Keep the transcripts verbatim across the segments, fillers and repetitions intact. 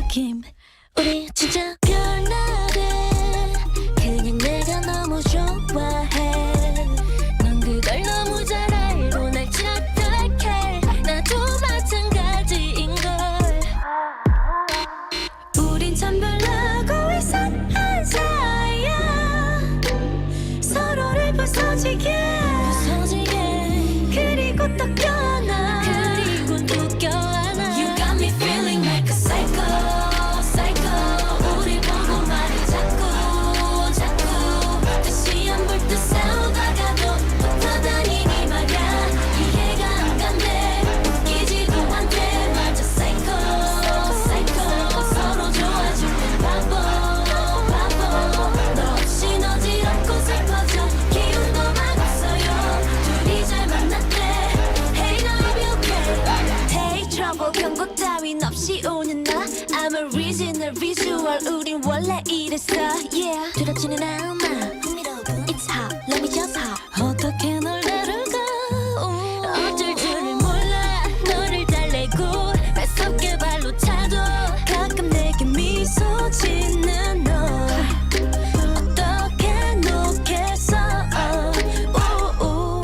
느낌. 우리 진짜 별나래. 그냥 내가 너무 좋아해. 넌 그걸 너무 잘 알고 날 착각해. 나도 마찬가지인걸. 우린 참 별나고 이상한 사이야. 서로를 부서지게. 부서지게. 그리고 또 껴안아. 그리고 또 껴안아. You got me feeling like a psycho, psycho. 우리 보고 말을 자꾸, 자꾸. 다시 안 볼 듯 싸우다가도 붙어다니니 말야. 이해가 안 간대. 웃기지도 않대. 맞아, psycho, psycho. 서로 좋아지는 방법, 방법. 너 없인 어지럽고 슬퍼져. 기운도 막 없어요. 둘이 잘 만났대. Hey, now be okay. Hey, trouble. 경고 따윈 없이 우는 나. I'm original visual. 우린 원래 이랬어. Yeah. 두렵지는 않아. It's hot. Let me just hop. 어떻게 널 다룰까? 오. 어쩔 줄을 몰라. 너를 달래고. 매섭게 발로 차도. 가끔 내게 미소 짓는 너. 어떻게 놓겠어? 오, 오.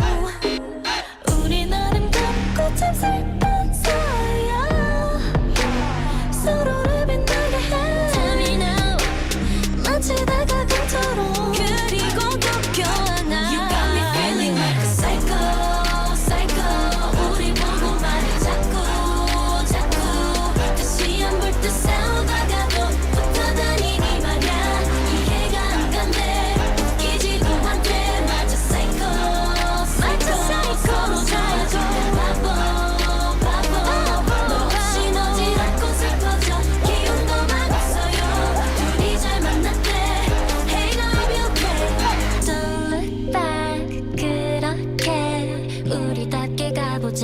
우리 나름 감고 참 슬픈 사이야. 서로를 빛나게 해. Tell me now. 마치 다가간처럼. 그리고 또 껴안아. You got me feeling like a psycho, psycho. 우리 보고 말을 자꾸, 자꾸. 다시 안 볼 듯 싸우다가도 붙어다니니 말야. 이해가 안 간대. 웃기지도 않대. 맞아, psycho, psycho. 서로 잘 지내 바보, 바보. 너 없이 어지럽고 슬퍼져. 기운도 막 없어요. 둘이 잘 만났대. Hey, now be okay. Don't look back. 그렇게 우리답게 가보자.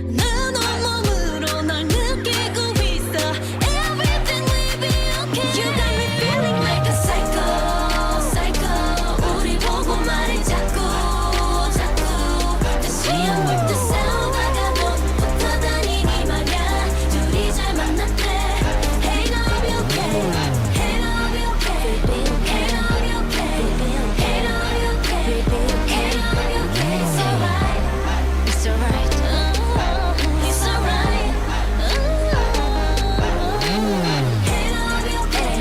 내 온몸으로 널 느끼고 있어. Everything will be okay. You got me feeling like a psycho, psycho. 우리 보고 말을 자꾸, 자꾸. 다시 안 볼 듯 싸우다가도 붙어다니니 말야. 둘이 잘 만났대. Hey, now be okay. Hey, now be okay. Hey, now be okay. Hey, now be okay. Hey, now be okay. It's alright. It's alright. It's alright. Hey, now be okay.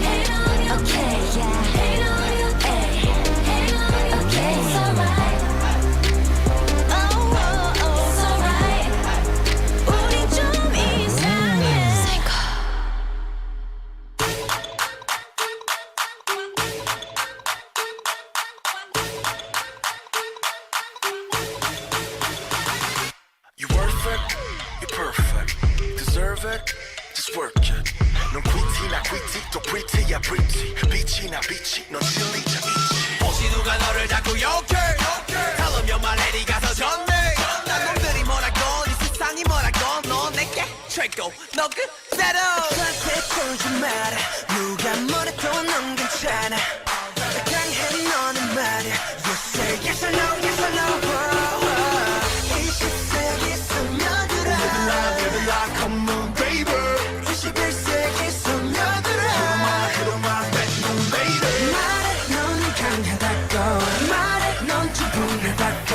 Hey, now be okay. Yeah. Hey, now be okay. Hey, now be okay. It's alright. Oh, oh, oh. It's alright. 우린 좀 이상해. You worth it, you perfect, deserve it, just work it. 넌 quitt이나 quit이 또 pretty야 pretty. Bitch이나 bitchy, 넌 chilly야 itchy. 혹시 누가 너를 자꾸 욕해? Tell them your my lady 가서 전해. 난 놈들이 뭐라건 이 세상이 뭐라건 너 내게 최고. 너 그대로. 나한테 쫄지 마라. 누가 뭐래도 넌 괜찮아. 다 강해 너는 말야. You say yes or no, yes or no. 이 십 세기 소녀들아. Baby, lie, come on, baby. 이십일 세기 소녀들아. Hit 'em up, hit 'em up, back to you later. 말해 넌 강하다고. 말해 넌 충분하다고.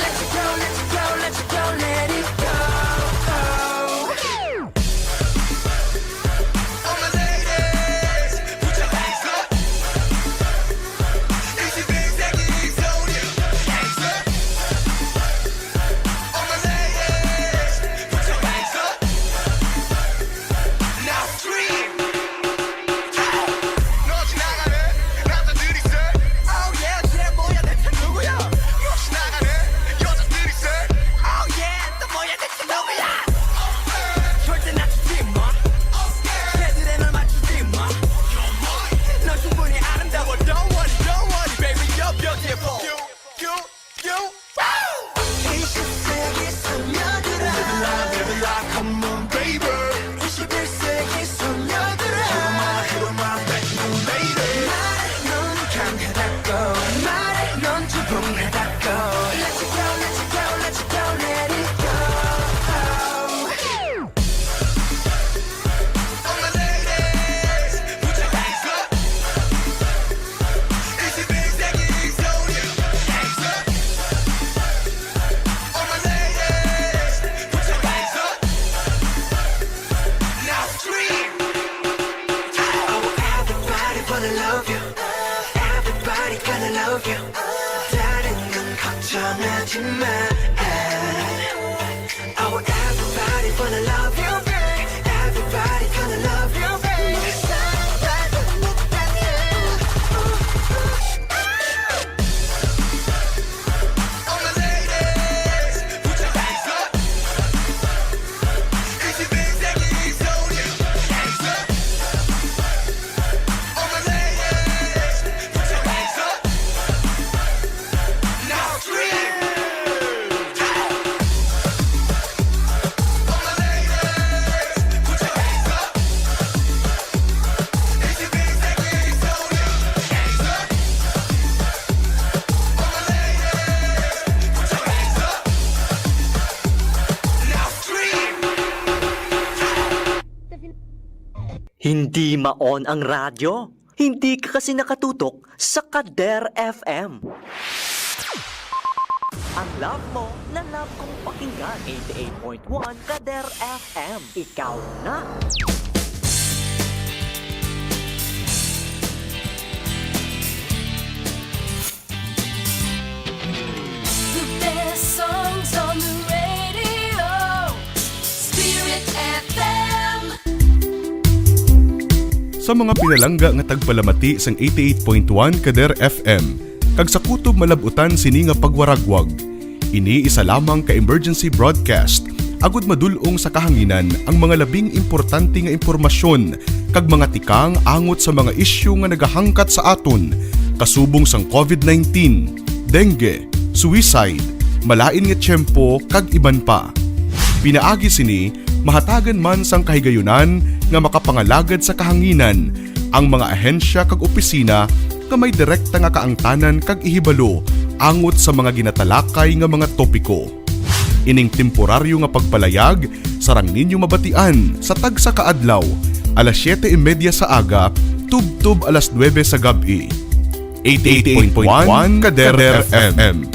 Let's go, let's go, let's go, let it go. All my ladies, put your hands up. 이십일 세기 소녀, hands up. All my ladies, put your hands up. 다른 건 걱정하지 마. Oh, everybody wanna love you, babe. Everybody gonna love you, babe. All my ladies, put your hands up. If you been taking it, so hands up. All my ladies, put your hands up. Now scream. All my ladies, put your hands up. If you been taking it, so hands up. All my ladies, put your hands up. Now scream. Hindi ma-on ang radyo? Hindi ka kasi nakatutok sa Kader F M. Ang love mo na love kong pakinggan, eighty-eight point one Kader F M. Ikaw na! The best songs on the radio. Spirit F M. Sa mga pinalangga nga tagpalamati sang eighty-eight point one Kader F M, kag sa kutob malab-utan sini nga pagwaragwag, ini isa lamang ka emergency broadcast, agud madul-ong sa kahanginan ang mga labing importante nga impormasyon kag mga tikang angot sa mga isyu nga nagahangkat sa aton, kasubong sang covid nineteen, dengue, suicide, malain nga tiyempo, kag iban pa. Pinaagi sini, mahatagan man sang kahigayunan nga makapangalagad sa kahanginan ang mga ahensya kag opisina nga may direkta nga kaangtanan kag ihibalo angot sa mga ginatalakay nga mga topiko. Ining temporaryo nga pagpalayag sarang ninyo mabatian sa tagsa ka adlaw, alas siyete y media sa aga tubtob alas nuebe sa gab-i. Eighty-eight point one Kader F M.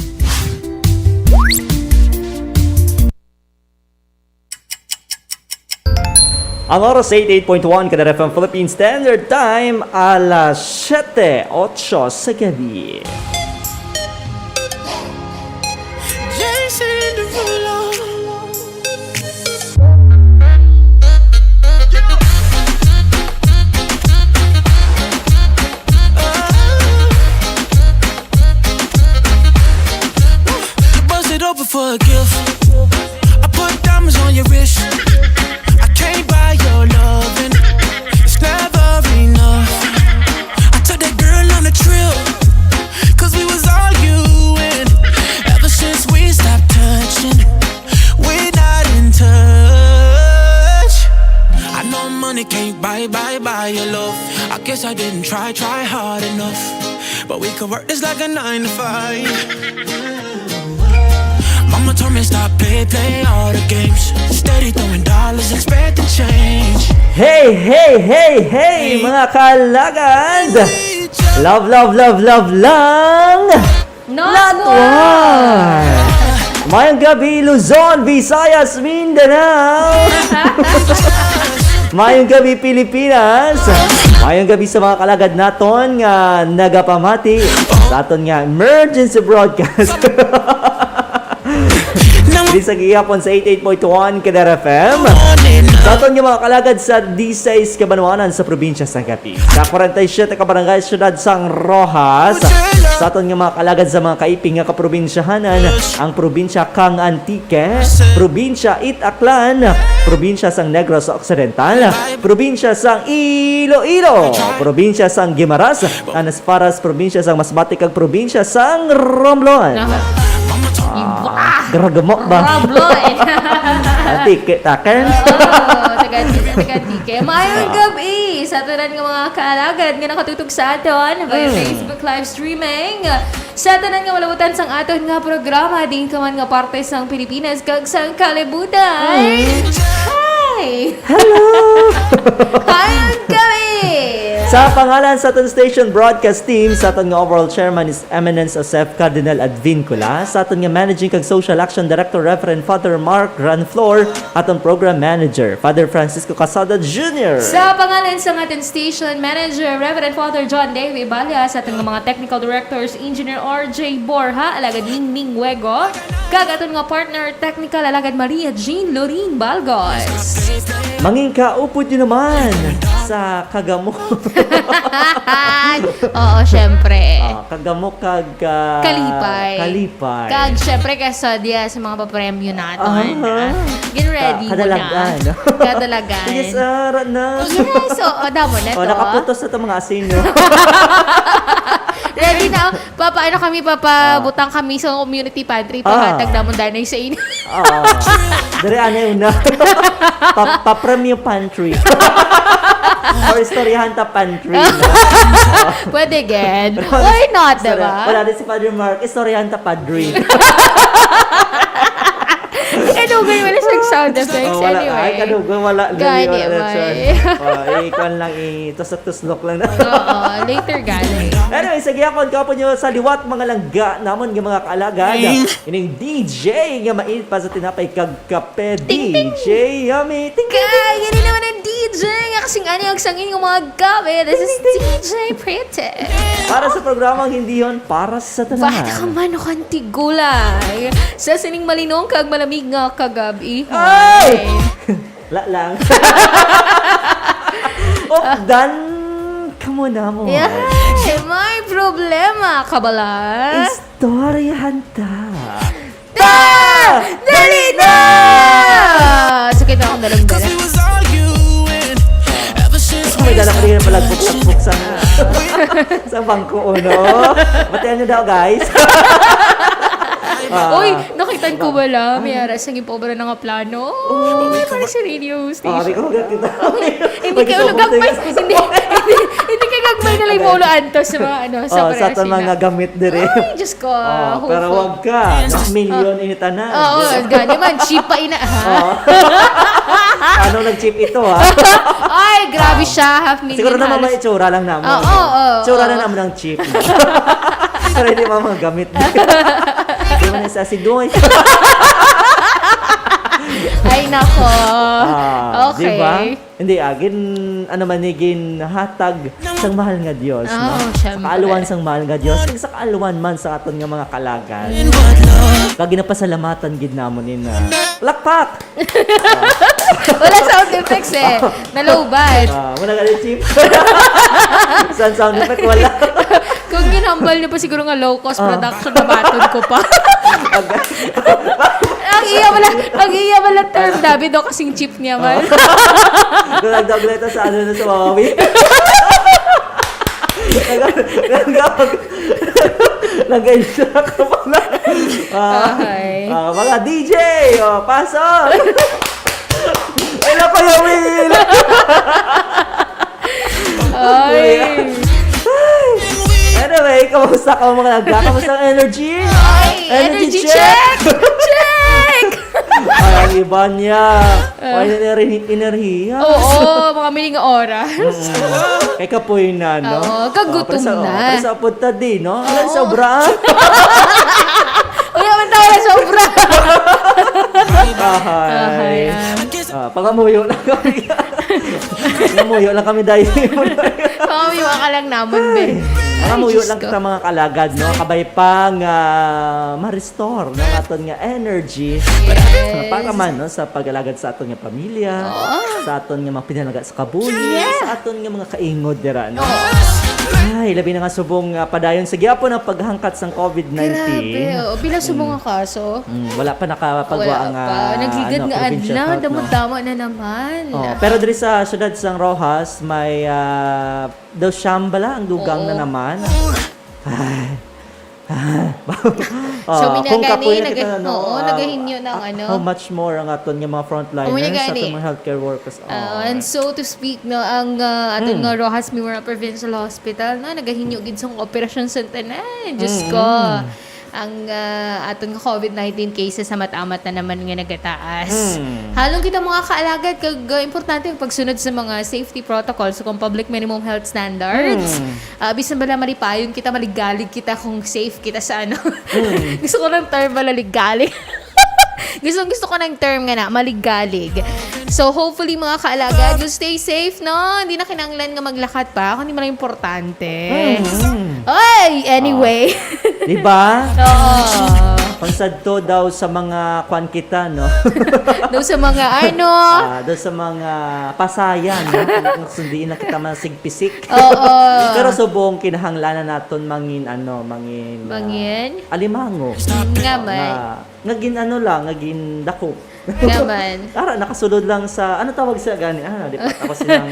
Ang oras, eighty-eight point one Kader F M Philippine Standard Time, alas siyete otso sa gabi. Jason Derulo. Bust it open for a gift. I put diamonds on your wrist. I can't buy your loving. It's never enough. I took that girl on a trip. 'Cause we was arguing. Ever since we stopped touching, we're not in touch. I know money can't buy, buy, buy your love. I guess I didn't try, try hard enough. But we could work this like a nine to five. Mama told me stop play, play all the games. Steady throwing dollars, expecting change. Hey, hey, hey, hey, mga kalagad! Love, love, love, love lang! Not one! Mayong gabi, Luzon, Visayas, Mindanao! Mayong gabi, Pilipinas! Mayong gabi sa mga kalagad naton nga nagapamati sa aton nga emergency broadcast. Di sa gihapon sa eighty-eight point one Kader F M. Sa aton nga mga kalagad sa disais ka banwanan sa probinsya sang Capiz. Sa forty-seven ka barangay, siyudad sang Roxas. Sa aton nga mga kalagad sa mga kaiping nga kaprobinsyahanan, ang probinsya kang Antique, probinsya It Aklan, probinsya sang Negros Occidental, probinsya sang Iloilo, probinsya sang Guimaras, Anas Paras, probinsya sang Masbate, kag probinsya sang Romblon. Aha. Ah, Iba! Garagamo ba? Romblon! Antique, taken? Oo, taga, taga Antique. Maayong Ah. gabi sa tanan nga mga kaalagad nga nakatutok sa aton via Mm. Facebook live streaming. Sa tanan nga malabutan sang aton nga programa, diin ka man nga parte sang Pilipinas kag sang kalibutan. Mm. Hi! Hello! Maayong gabi! Sa pangalan sa aton station broadcast team, sa aton nga overall chairman is Eminence Joseph Cardinal Advincula, sa aton nga managing kag social action director Reverend Father Mark Granflor, aton program manager Father Francisco Casada Junior. Sa pangalan sa aton station manager Reverend Father John Davey Balya, sa aton nga mga technical directors Engineer R J Borja, alagad Ning Ning Wego, kag aton nga partner technical alagad Maria Jean Lorin Balgos. Mangin ka upod nyo naman sa kagamo. Oo, syempre. Ah, kagamo kag, ah, Kalipay. Kalipay. Kag syempre kay Sadia sa mga papremyo naton. Ah. Gin-ready Ka-, mo na. Kadalagan. Kadalagan. Yes, ah, ra-, na. Yes, oo, damo na Oh, to. Nakaputos na to mga asin, no? Ready na. Papa, ano kami, papa, Ah. butang kami sa community pantry, Ah. pahatag namon danay sa inyo. Ah. Diri, anay una. Pa-, pa-premyo pantry. Or istoryahan ta pantry, no? Pwede, gen. Why not, Istorya-, diba? Wala din si Father Mark. Istoryahan ta padre. Kadugay, wala sa sound effects. Oh, wala. Anyway. Ay, kadugay, wala. Gani, Wala na, may. Char. Oh, ikuan lang, itusok-tuslok lang na. Oo, later gani. Anyway, sa gihapon, gihapon nyo sa liwat, mga langga namon nga mga kaalagad. Ting. Ining D J nga mainit pa sa tinapay kag kape, Ting, ting. D J Yummy. Ting, ting, ting. Kay, ini naman ang D J nga kasing ani og sangin nga mga gabi. This is Ting, ting. D J Pretty. Para sa programang Hindihon, para sa tanan. Bata ka man o kantigulay. Sa sining malinong kag malamig nga kagab-ihon. Ay! La lang. Updan ka mo na mo. Yay! May problema ka bala? Istoryahan ta. Ta! Dali na! Sakit na akong dalagdagan. May dala ko rin pala buksak-buksak sa, sa bangko, oh, no? Matiyan nyo daw, guys. Ah. Uy, nakitan ko wala. May ara sa gipobra na nga plano. Oh. Uy, para sa radio Ah, station. May kugat kita. Hindi kayo May lugag, may, gusto ko. hindi, hindi, hindi kayo gagmay na lang maulo antos sa mga, ano, sa Oh, sa parehas aton sila. Mga gamit dire. Ay, Diyos ko, Oh, hopeful. Pero wag ka. Half million ini tanan. Oo, gani man, cheap pa ina, ha? Oh. Paano nag-cheap ito, ha? Ay, grabe siya, half million Siguro naman halos. May itsura lang naman. Oo, oo, Itsura oo. Na naman ang cheap. Pero hindi pa mga gamit. Hindi man sa sidoy. Ay, nako. Ah, Okay. di ba? Hindi, ah, gin-, ano man ni, ginhatag sang mahal nga Dios, Oo, no? Sa syempre. Kaaluan sang mahal nga Dios, kag sa kaaluan man sa aton nga mga kalagan. Kag ginapasalamatan gid namon ni na. Palakpak! Wala sound effects eh. Nalowbat. Ah, wala ka rin, Chief. San sound effect? Wala. Kung ginhambal niyo pa siguro nga low cost Ah. production, nabaton ko pa. Pag- Ang iya wala, ang iya wala term, David, o kasing cheap niya man. Ah. Nagdagdag na ito sa ano na sa Huawei. Nag-, nag-, nag-interact ka pala. Ah, Ahay. ah, mga D J, oh, pasok! Hello, Kuya Will! Ay. Kuya. Anyway, kamusta ka, mga langga? Kamusta ang energy? Ay, Energy energy check! Check! Check! Ay, ang iba niya. Ah. Ay, enerhi-, enerhiya. Oo, mga miling oras. Mm. Kay kapoy na, no? Oo, kagutom Oh, pero sa, na. Pero sa punta di, no? Alam, Oo. sobra. Uy, naman tayo na sobra. Ahay. Ahay, ah. Ah, pangamuyo lang kami. Pangamuyo lang kami dahil. Pangamuyo ka lang namon, be. Ay, Pangamuyo Diyos lang ko. Kita, mga kalagad, no? Kabay pa nga ma-restore, no? Aton nga energy. Yes. Para man, no? Sa pag-alagad sa aton nga pamilya, Oo. sa aton nga mga pinalaga sa kabuhi, Yes. sa aton nga mga kaingod dira, no? Oo. Ay, labi na nga subong, ah, padayon sa gyapon ang paghangkat sang COVID nineteen. Grabe, oo. Pila subong Mm. ang kaso? Mm, wala pa nakapagwa Wala ang, pa. ah, Nagligad ano, nga provincial adlaw, health, no? damo-damo na naman. Oh, pero diri sa siyudad sang Roxas, may, ah, daw siyam bala ang dugang Oo. na naman. Ay. Ah. So, Oh, kung minagani, kapoy na naga-, kita na, no, oo, ah, nagahinyo ng ah, ano. How much more ang aton nga mga frontliners, Ang minagani. aton mga healthcare workers? Ah, Oh. and so to speak, no, ang, ah, aton Mm. nga Roxas Memorial Provincial Hospital, no, nagahinyo gid sang operasyon sa tanan. Diyos Mm. ko. Ang, ah, aton nga covid nineteen cases sa amat-amat na naman nga nagataas. Mm. Halong kita, mga kaalagad, kag, ah, importante ang pagsunod sa mga safety protocols sa kung public minimum health standards. Mm. Ah, bisan bala malipayon kita, maligalig kita kung safe kita sa ano. Mm. Gusto ko ng term bala, ligalig. Gusto, gusto ko ng term nga na, maligalig. So, hopefully, mga kaalagad, you stay safe, no? Hindi na kinanglan nga maglakat pa. Kung di man lang importante. Mm. Oy! Anyway. Ah. Di ba? Oo. Kung sadto daw sa mga kwan kita, no? Daw sa mga ano? Ah, daw sa mga pasayan, no? Kung, kung sundi na kita masigpisik. Oo. Pero subong kinahanglanan naton mangin, ano, mangin, ah, Mangin? alimango. Nga man. Nga, nga gin, ano lang, nga gin dakop. Nga man. Ara, nakasulod lang sa, ano tawag sa gani? Ah, di pa tapos ng,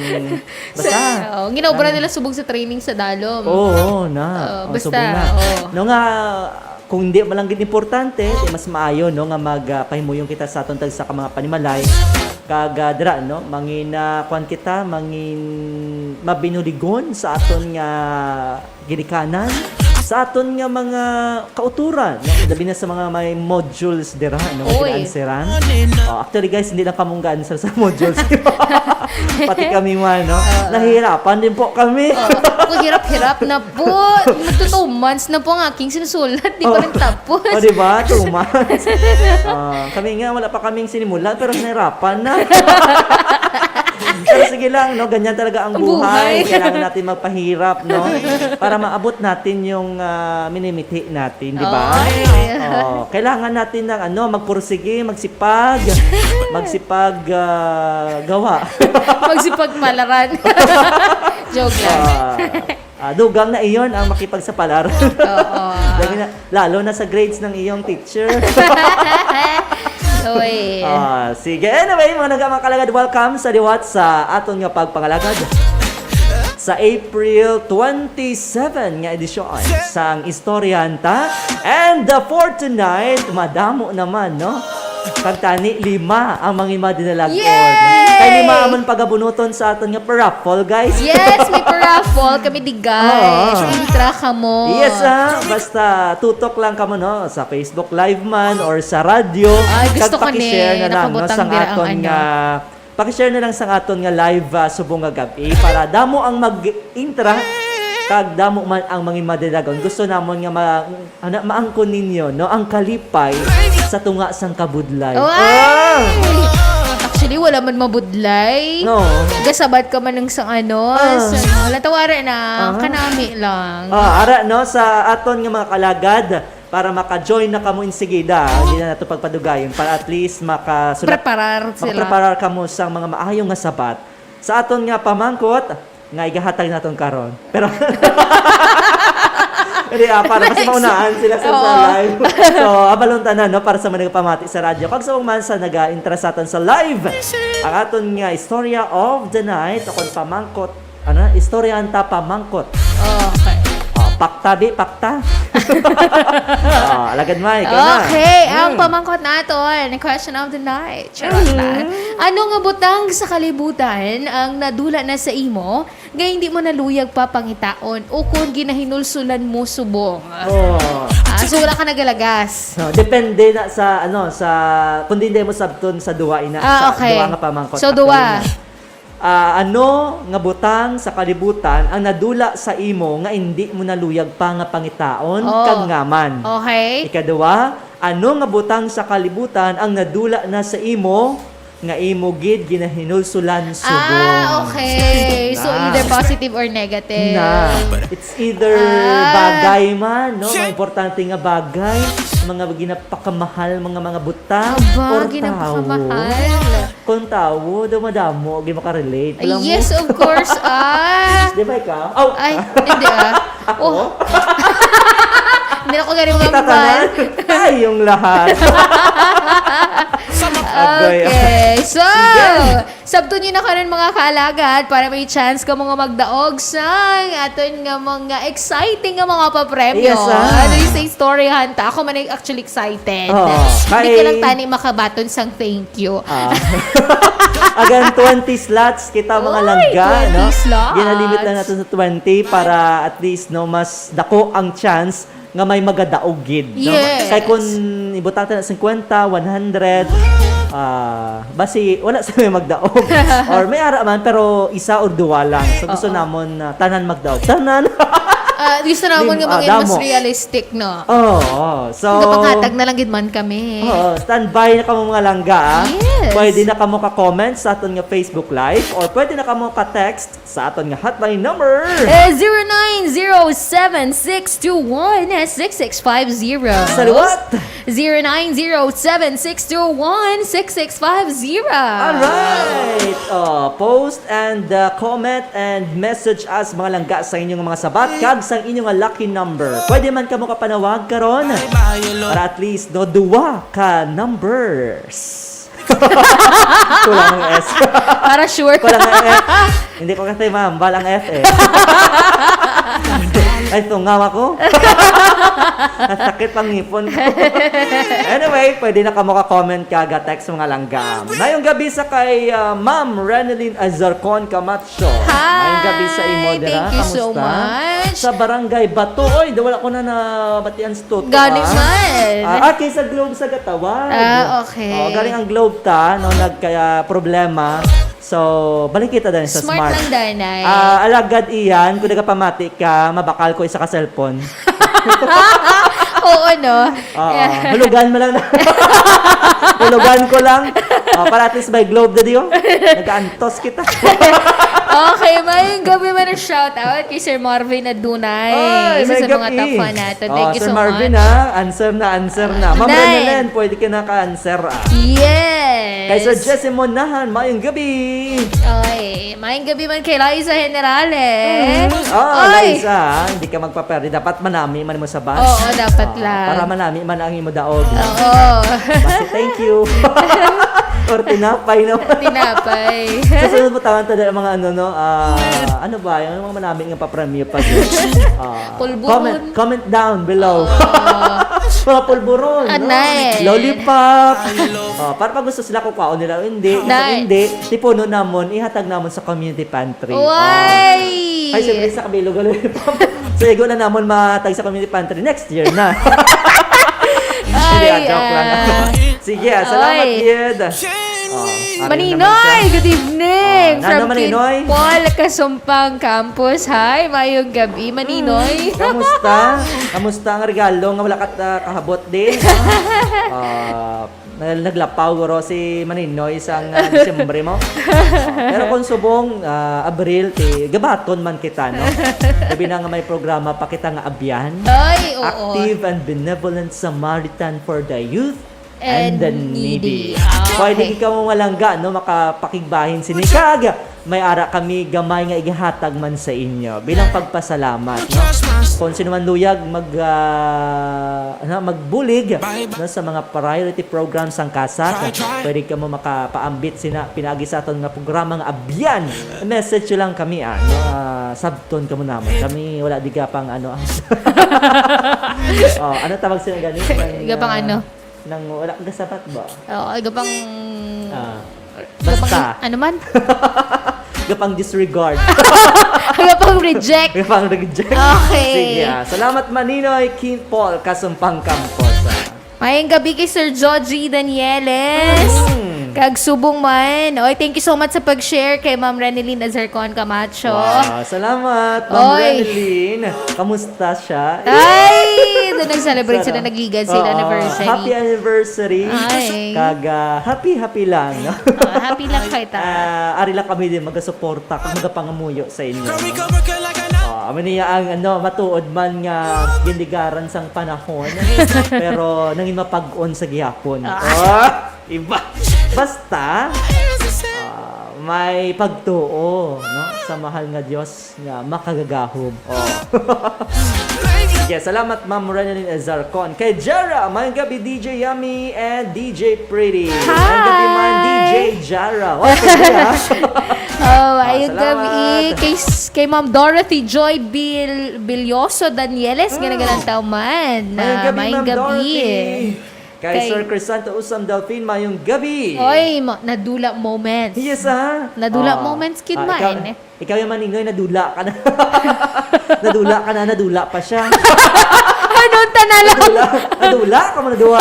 basta. Sa, oo, ginaobra Ano? nila subong sa training sa Dalom. Oo, na. Oo, Ang basta, subong na. oo. No nga, kung hindi man lang gid importante, di mas maayo, no, nga mag, ah, pahimuyong kita sa aton tagsa ka mga panimalay. Kag, ah, dira, no, mangin, ah, kuwan kita, mangin mabinuligon sa aton nga ginikanan, sa aton nga mga kauturan, no? Labi na sa mga may modules dira, no? Oy. Gina-answeran. Oh, actually, guys, hindi lang kamo ga-answer sa modules. Pati kami man, no? Oo. Nahihirapan din po kami. Oo. Ako, hirap-hirap na po. Magto two months na po ang aking sinusulat. Di pa Oh. rin tapos. Oh, di ba? Two months. Ah, kami nga, wala pa kaming sinimulan, pero nahirapan na. Pero sige lang, no? Ganyan talaga ang Ang buhay. buhay. Kailangan natin magpahirap, no? Para maabot natin yung, ah, minimithi natin, di ba? Oy. Oh, kailangan natin ng, ano, magpursige, magsipag, magsipag, ah, gawa. Magsipag malaran. Joke lang. Ah, ah, dugang na iyon ang makipagsapalaran. Oo. Lagi na, lalo na sa grades ng iyong teacher. Uy. Ah, sige. Anyway, mga naga, mga kalagad, welcome sa liwat sa aton nga pagpangalagad sa April twenty-seven nga edisyon sang Istoryahan Ta. And, uh, for tonight, madamo naman, no? Kag tani, lima ang mga madinalag-on. Yay! Kay lima amon pagabunuton sa aton nga raffle, guys. Yes, may pa-raffle kami, digay. Oo. So, intra kamo. Yes, ha? Basta tutok lang kamo, no? Sa Facebook Live man or sa radyo. Ay, gusto Kag ko ni. pakishare na lang, no? Nakabutang Sang dira ang aton ano. nga, pakishare na lang sang aton nga live, ah, subong nga gab-i para damo ang mag-intra kag damo man ang mga madinalag-on. Gusto namon nga ma-, ano, maangkon ninyo, no? Ang kalipay sa tunga sang kabudlay. Oy! Ah! Actually, wala man mabudlay. No. Gasabat ka man ng sang ano, Ah. sa ano. Wala, tawara na. Ah. Kanami lang. Ah, ara, no, sa aton nga mga kalagad, para maka-join na kamo insigida, hindi na nato pagpadugayon, para at least makasulat, Preparar sila. makapreparar kamo sa mga maayong nga sabat. Sa aton nga pamangkot, nga igahatag naton karon. Pero, hindi, ah, para mas Next. maunahan sila sa, sa Oo. live. So, abalon tanan, no, para sa mga nagpamati sa radyo. Kag sa man sa naga-intra sa aton sa live, ang aton nga istorya of the night, o kung pamangkot, ano, istoryahan ta pamangkot. Okay. Oh, pakta, bi, pakta. Oh, alagad, Mike, ano? Okay, ang Hmm. pamangkot naton, question of the night. Charot lang. Mm-hmm. Ano nga butang sa kalibutan ang nadula na sa imo nga hindi mo naluyag pa pangitaon o kung ginahinulsulan mo subong? Oh. Ah, so wala ka nagalagas. So, depende na sa, ano, sa, kung di mo sabton sa duwa ina, Ah, sa okay. duwa nga pamangkot. So, duwa. Actually, na. Ah, ano nga butang sa kalibutan ang nadula sa imo nga indi mo naluyag pa nga pangitaon Oh. kag ngaman? Okay. Ikaduha, ano nga butang sa kalibutan ang nadula na sa imo nga imo gid ginahinulsulan subong? Ah, okay. So, Ah. either positive or negative. Na. It's either Ah. bagay man, no? Mga importante nga bagay, mga ginapakamahal, mga, mga butang, Aba, or ginapakamahal. Tawo. Kung tawo, daw madamo, di makarelate. Ay, Alam mo? yes, of course, ah. Di ba ikaw? Oh! Ay, hindi, ah. Ako? Oh. Hindi na ko ganun Kita mamahal. tanan? Ay, yung lahat. Agoy. Okay, so, Sige. sabton niyo na karon, mga kaalagad, para may chance ka mga magdaog sa aton nga mga exciting nga mga papremyo. Yes, ah. Ano yung sa istoryahan ta? Ako man ay actually excited. Oo. Hindi ko Kay lang tani makabaton sang thank you. Ah. Again, twenty slots kita, mga Oy, langga, twenty no? slots. Ginalimit lang natin sa twenty para at least, no, mas dako ang chance nga may magadaog gid, no? Yes. Kay kung ibutang ta na fifty, one hundred, ah, basi wala sa may magdaog. Or may ara man, pero isa or duwa lang. So gusto Oo. namon na tanan magdaog. Tanan! Ah, gusto namon Lim-, nga ah, mangin mas damo. realistic, no? Oo. So, Kapanghatag na lang gid man kami. Oo, standby na kamo, mga langga, ah. Yes. Pwede na kamo ka-comment sa aton nga Facebook Live or pwede na kamo ka-text sa aton nga hotline number. Eh, zero nine zero seven six two one six six five zero. Sa liwat! Zero nine zero seven six two one six six five zero. Alright! Uh, post and uh, comment and message us, mga langga, sa inyong mga sabat kag sa inyong nga lucky number. Pwede man kamo kapanawag karon para at least, no, duwa ka numbers. Kulang ang S. Para sure. Kulang ang F. Hindi ko kasi, ma'am, balang F eh. Ay, tungaw ako. Ang sakit pang ngipon ko. Anyway, pwede na kamo ka-comment kag text, mga langga. Mayong gabi sa kay ah, Ma'am Renelyn Azarcon Camacho. Hi! Mayong gabi sa imo dira. Thank you so Kamusta? much. Sa Barangay Bato. Oy, wala ko na nabatian sa tuto, Gani ah. man. Ah, ah, kay sa Globe sa Gatawag. Ah, okay. Oh, galing ang Globe ta, no, nagkaya problema. So, balik kita din sa Smart Smart. lang, Danay. Ah, alagad iyan, kung nagapamati ka, mabakal ko isa ka cellphone. Oo, no? Oo, hulugan mo lang na. Hulugan ko lang. Ah, para at least may Globe na diyo. Nag-aantos kita. Okay, mayong gabi man ang shout out kay Sir Marvin Adunay. Ay, Isa may sa mga gabi. top fan natin. Oh, Thank you Sir so Marvin, much. Ha? Answer na, answer na. Ma'am Nay. Renelen, pwede ka na ka-answer, ah. Yes. Kay Sir Jesse Monahan, mayong gabi. Oy, mayong gabi man kay Liza Generale. Oh, Oy. Liza, ha? Hindi ka magpaperde. Dapat manami man mo sa bus. Oo, dapat Ah, lang. Para manami man ang imo daog. Oo. Basta thank you. Or tinapay naman. Tinapay. Sa sunod mo, tawag tayo mga ano, no? Ah, ano ba? Yung mga manami nga papremyo pa din. Ah, Pulburon. Comment, comment down below. Ah. Mga pulburon, no? Anay. Lollipop. Oh, para pag gusto sila kukuhaon nila, hindi. Nay. Hindi, tipunon namon, ihatag namon sa community pantry. Why? Oh. Ay, siyempre sa kabilo, lollipop. So, igo na namon mahatag sa community pantry next year na. Hindi, ah, Ay, joke lang. ah. Sige, ah, salamat, Oy. Gid. Oh, ari naman Maninoy, siya. Good evening. Ah, From Nana Maninoy. Kid Paul Kasumpang Campus. Hi, mayong gabi, Maninoy. Hmm, kamusta? Kamusta ang regalo nga wala ka, ah, kahabot din? Ah, nag- naglapaw guro si Maninoy sang, ah, Disyembre mo. Ah, pero kung subong, ah, Abril, ti, gabaton man kita, no? Labi na nga may programa pa kita nga abyan. Ay, oo. Active and Benevolent Samaritan for the Youth and, And the needy. Needy. Ah, okay. Pwede ikaw mo malangga, no? Makapakigbahin sini. Kag may ara kami gamay nga igahatag man sa inyo bilang pagpasalamat, no? Kung sino man luyag mag, ah, ano, magbulig, no, sa mga priority programs sang CASAC, pwede ka mo makapaambit sina pinaagi sa aton nga programa nga abyan. Message nyo lang kami, ah, no? Ah, sabton ka mo naman. Kami wala di ka pang ano, ah. Oh, ano tawag sila gani? Nang, Iga pang ah, ano? Nang wala ka sapat ba? Oo, iga pang... Ah, iga pang basta. Ano man? Iga pang disregard. Iga pang reject. Iga pang reject. Okay. Sige, ah. Salamat, Maninoy King Paul Kasumpang Campos, ah. Mayang gabi kay Sir Georgie Danieles. Mm. Kag subong man. Oy, thank you so much sa pag-share kay Ma'am Renelyn Azarcon Camacho. Wow, salamat, Ma'am Oy. Renelyn. Kamusta siya? Ay! Doon nag-celebrate sila, Sarap. nag-legal sila Oo. anniversary. Happy anniversary. Ay. Kag, ah, happy, happy lang, no? Ah, happy lang kay ta. Ah, ari lang kami din magasuporta kag magapangamuyo sa inyo, no? Ah, amo niya ang, ano, matuod man nga ginligaran sang panahon, pero nangin mapag-on sa gihapon. Ah. Ah, iba. Basta, ah, may pagtuo, no, sa mahal nga Dios nga makagagahom. Oh. Sige, salamat, Ma'am Renalyn Azarcon. Kay Jara, mayang gabi, D J Yummy and D J Pretty. Mayang gabi man, Hi! D J Jara. Wala pa siya. Oh, Ah, ayun, salamat. Gabi kay, kay Ma'am Dorothy Joy Bil Bilyoso Danieles, Mm. nga nagalantaw man. Mayang Ah, gabi, mayang Ma'am gabi. Dorothy. Kay, Kay Sir Crisanto Usam Delfin, mayong gabi. Oy, ma- nadula moments. Yes, ha? Nadula Ah. moments, kid Ah, man. Ikaw, ikaw yung maninoy, nadula ka na. Nadula ka na, nadula pa siya. Nunta na lang. Dula. Nadula ka mo na duha.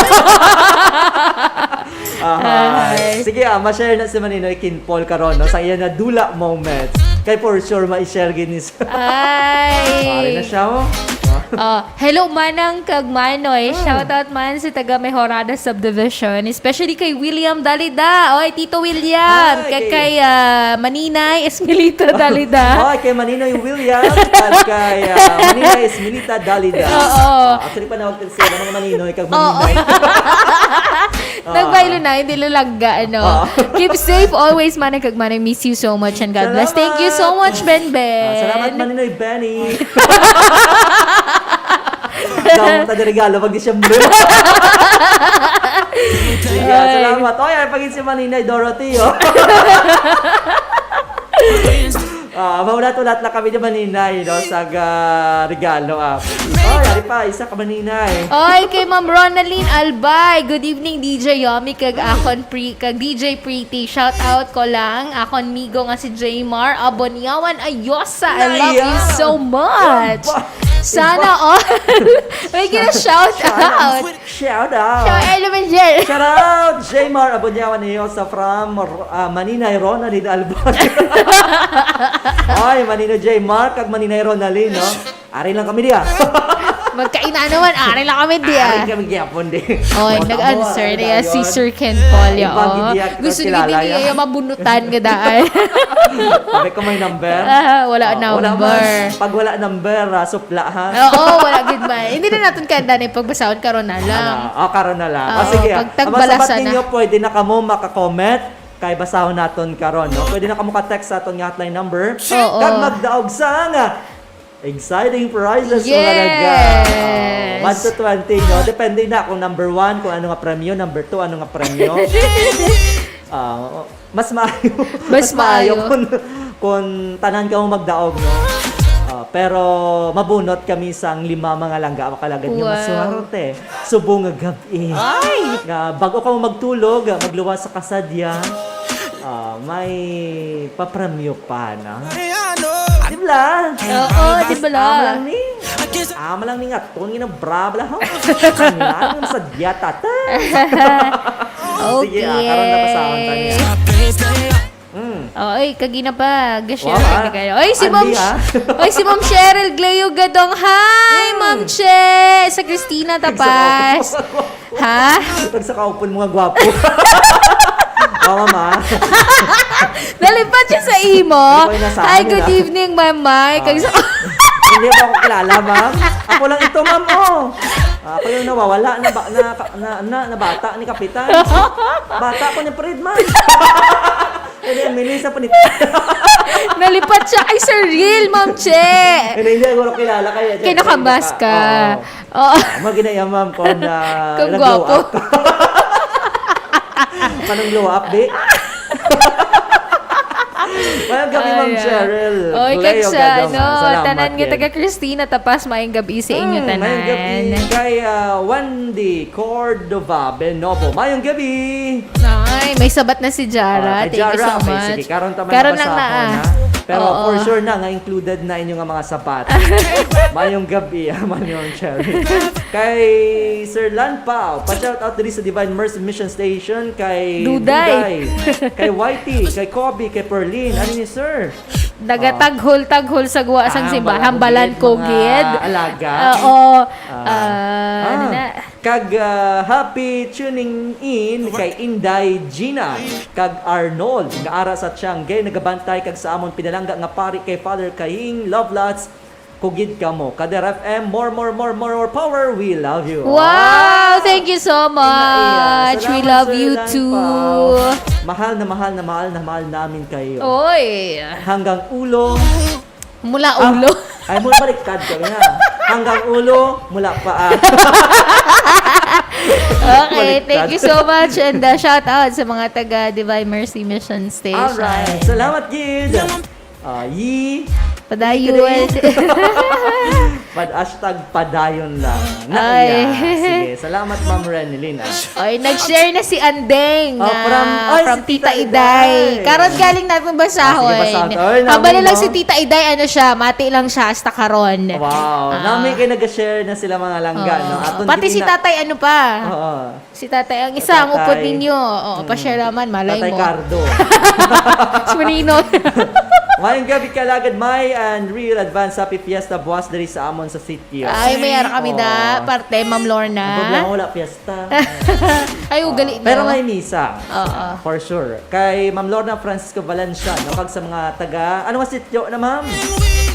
Aha. Ay. Sige, ah, ma-share na si Maninoy Kin Paul karon, no, sa iya na dula moments. Kay for sure, ma-share gid ni siya. Pare na Ay. siya, oh. Oh, hello, Manang kag Manoy. Shout out man sa taga Mejorada Subdivision, especially kay William Dalida. Oy, Tito William. Ay, Kag kay kay ah, Maninay Esmelita Dalida. Oh, kay Maninoy William at kay ah, Maninay Esmelita Dalida. Oo. Ah, actually, panawag ko sila mga Maninoy kag Maninay. Nagbaylo na, hindi lalangga, ano. Oo. Keep safe always, Manang kag Manoy. Miss you so much and God bless. Thank you so much, Ben Ben. Ah, salamat, Maninoy Benny. Daw ta regalo pag Disyembre. Sige, salamat. Oy, ay pagin si Maninay Dorothy, oh. Ah, maulat-ulat lang kami ni Maninay, no, sa ah, regalo, ah. Oh, yari pa, isa ka Maninay. Oy, kay Ma'am Ronaldine Albay. Good evening, D J Yomi, kag akon pre, kag D J Pretty. Shout out ko lang. Akon migo nga si Jaymar Abonyawan Ayosa. I love you Naya! So much. Ba- Sana all. May gina shout out. Shout out. Shout out naman, Jer. Shout out! Jaymar Abunyawan Ayosa from ah, Maninay Ronaldine Albay. Ay, Manino Jaymar kag Maninay Ronaldine, no? Ari lang kami diya. Magkaina naman, ari lang kami diya. Ari kami gyapon di. Oy, Mga nag-answer tamo, niya ari si dayon. Sir Ken Paul, ya, Iba oh. gid niya, Gusto niya kilala din niya. Niya mabunutan nga daan. Sabi ko may number. Ah, wala Ah, number. Wala man. Pag wala number, ah, supla ha. Oo, wala gid man. Hindi na natin kaya dani pagbasahon karon na lang. Ah, oh, karon na lang. Oo, Ah, sige. pag Ang tagbalasa masabat na. Ninyo, pwede na kamo maka-comment kay basahon naton karon, no? Pwede na kamo ka-text sa aton nga hotline number. Oo. Kag magdaog sa nga exciting prizes, Yes. mga nagga. Oh, one to twenty, no? Depende na kung number one, kung ano nga premyo, number two, ano nga premyo. Ah, mas maayo. Mas maayo. Kung, kung tanan ka mo magdaog, no? Ah, pero mabunot kami sang lima mga langga, makalagad nga Wow. maswerte. Subong nga gab-i. Ay! Nga bago ka mo magtulog, magluwas sa kasadya, ah, may papremyo pa na. Di ba? Oo, di ba Ama lang? lang ni. Ama lang ni nga ton nga bra bala ho. Ano sa diya tata? Sige, ah, karon na basahon ta niya. Mm. Oh, ay, kagina pa. Ga-share Wow, ka ah. kayo. Ay, si Ma'am, Andi, ah. Ay, si Ma'am Cheryl Gleo Gadong. Hi, Mm. Ma'am Che! Sa Christina Tapas. Ha? Pag sa kaupon mga gwapo. Oh, mama. Nalipat siya sa imo. Hindi ko inasahan Hi, yun, good ah. Evening, Ma'am Mai. Ah. Kag sa Hindi mo ako kilala, ma'am. Ako lang ito, ma'am, oh. Ako yung nawawala na, ba, na, na, na, na bata ni Kapitan. Bata ko ni Fred, ma'am. Hindi, ang minis sa panit. Nalipat siya. Ay, Sir Real, Ma'am Che. Hindi, hindi ako kilala kaya. Kaya nakamas ka. Oo. Oo. Maginayaw, ma'am, kung na Kung nag-glow gwapo. Up. Kanang glow up, di? Mayang gabi, Ma'am Ayan. Cheryl. Oy, Gleo kag sa, Gadong, ano, salamat, tanan nga Ken. taga Christina Tapas, mayang gabi sa inyo Hmm, tanan. mayang gabi kay ah, Wendy Cordova Benobo. Mayang gabi. Ay, may sabat na si Jara. Ah, kay Thank you Jara, so okay, much. sige, karon ta man Karon lang nabasahon na, ah. na. Pero Oo. For sure na nga included na inyo nga mga sabat. Mayong gabi, ah, Manong Cherry. Kay Sir Lan Pao, pa-shout out diri sa Divine Mercy Mission Station, kay Duday. Duday, kay Whitey, kay Kobe, kay Perlin. Ano ni Sir? Nagataghol-taghol sa guwa sang Ah, simbahan. wala Balan gid ko mga gid. Alaga. Oo. Ah. Ah, ano Ah. na? Kag ah, happy tuning in kay Inday Gina kag Arnold nga ara sa Tiangge nagabantay kag sa amon pinalangga nga pari kay Father Kaying Love Lots. Kugid kamo. Kader F M, more, more, more, more, more power. We love you. Wow! Thank you so Inday, ah, much. We salamat, love Sir you Lan too. Pao. Mahal na mahal na mahal na mahal namin kayo. Oy. Hanggang ulo. Mula Ah, ulo. Ay, mula baliktad kami na. Hanggang ulo, mula paa. Okay, Baliktad. Thank you so much and uh, shout out sa mga taga Divine Mercy Mission Station. Alright. Salamat, Gid. Ah, yi. Padayon. Pad-, hashtag padayon lang. Na, Ay. Yeah. Sige. Salamat, Ma'am Renelyn, ah. Ay, nag-share na si Andeng, Oh, from, ah, ay, from si Tita Tita Iday. Iday. Karon galing natin basahon. Ah, sige, basahon. Ay, Haba na nami, lang no? Si Tita Iday, ano siya, mati lang siya, hasta karon. Wow. Ah. Nami kay nag-share na sila mga langga, Oo. No? Aton Pati si ginina- Tatay, ano pa? Oo. Si Tatay ang isa, ang upod Tatay. Ninyo. Oo, Mm. Pa-share naman, malay Tatay mo. Cardo. Si Manino. Maayong gabi, Kalagad May and Real. Advance Happy Fiesta buwas diri sa amon sa sitio. Ay, may ara kami da, Oh. Parte, Ma'am Lorna. Ang problema, wala fiesta. Ay, ugali, Oh, pero no? May misa. Oo. For sure. Kay Ma'am Lorna Francisco Valencia, no? Kag sa mga taga, ano nga sitio na, ma'am?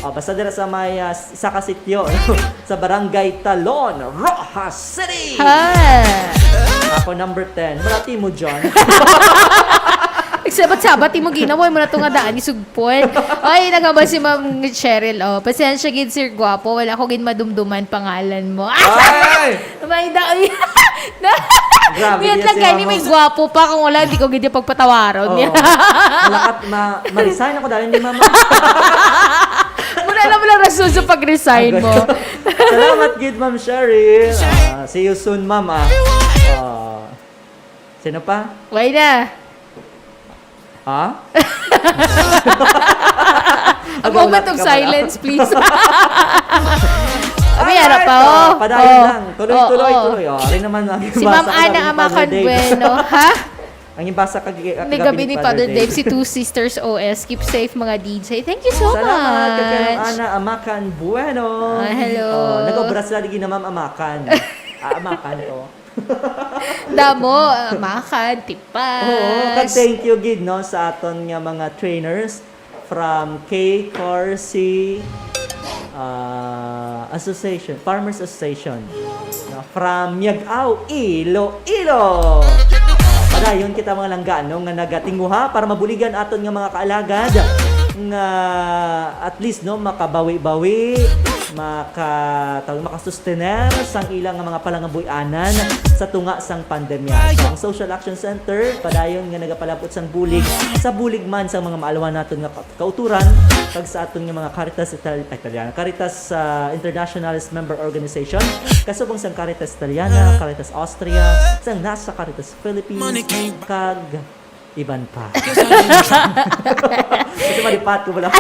Oh, basta dira sa may, ah, isa ka sitio, no? Sa Barangay Talon, Roxas City! Ha! Ako, number ten. Malati mo, John. Nagsabat-sabat, imo ginaway mo na to nga daan, isugpon. Ay, nagkabal si Ma'am Cheryl, oh. Pasensya gid, Sir Guapo. Wala ko gid madumduman pangalan mo. Ay! May da-, Grabe, Miyat yes, lang si kani, Mama. May gwapo pa. Kung wala, di ko gid yung pagpatawaron Oo. niya. Malakat, ma-, ma-resign ako dahil ni Mama. Muna na mo lang rason sa pag-resign mo. Salamat gid, Ma'am Cheryl. Ah, see you soon, Ma'am, ah. Ah, sino pa? Why na? Ha? A Ang moment ulat of ka pala. Silence, please. Ay, Alright, harap pa, oh, oh. Padayon Oh. lang. Tuloy, Oh, tuloy, oh. tuloy. Oh, ari naman ang Si Ma'am basa ka Ana ng Amakan Father Day. Bueno, ha? Ang ibasa kag-, Ni kagabi gabi ni ni Father Father Dave, Dave. Si Two Sisters O S. Keep safe, mga D J. Thank you so Salamat, kay Ma'am much. Ana Amakan Bueno. Ah, hello. Oh, nag-obra sila, di na Ma'am Amakan. Ah, Amakan to. Damo, ah, makan, tipas. Oo, kag thank you gid, no, sa aton nga mga trainers from K Corsi, ah, Association, Farmers Association, no, from Miag-ao, Iloilo. Padayon kita, mga langgano, nga nagatinguha para mabuligan aton nga mga kaalagad nga at least, no, makabawi-bawi, maka-, tawag, makasustener sang ila nga mga palangabuy-anan sa tunga sang pandemya. So, ang Social Action Center padayon nga nagapalabot sang bulig sa bulig man sang mga maalwan naton nga ka-, kauturan, kag sa aton nga mga Caritas Ital-, Italiana, Caritas, ah, Internationalist member organization, kasubong sang Caritas Italiana, Caritas Austria, sang NASA Caritas Philippines, kag iban pa. Kasi malipat ko pala.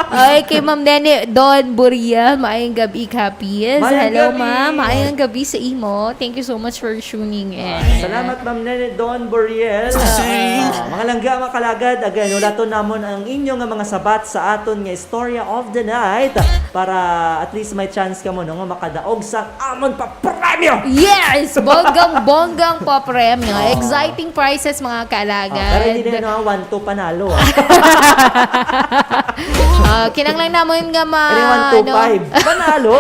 Okay, kay Ma'am Nene Don Buriel, maayong gabi, Kapis. Maayong Hello, gabi. Ma'am. Maayong gabi sa imo. Thank you so much for tuning in. Ah, salamat, Ma'am Nene Don Buriel. Ah, mga langga, mga kalagad, again, ulaton namon ang inyo nga mga sabat sa aton nga Istorya of the Night para at least may chance kamo, no, nga makadaog sa amon pa premyo! Yes! Bonggang-bonggang pa premyo. Oo. Exciting prizes, mga kalagad. Ah, pero hindi na yun, ah, one two panalo, ah. Ah, kinanglan namon nga ma-, Ano yung one two five? ano? Panalo!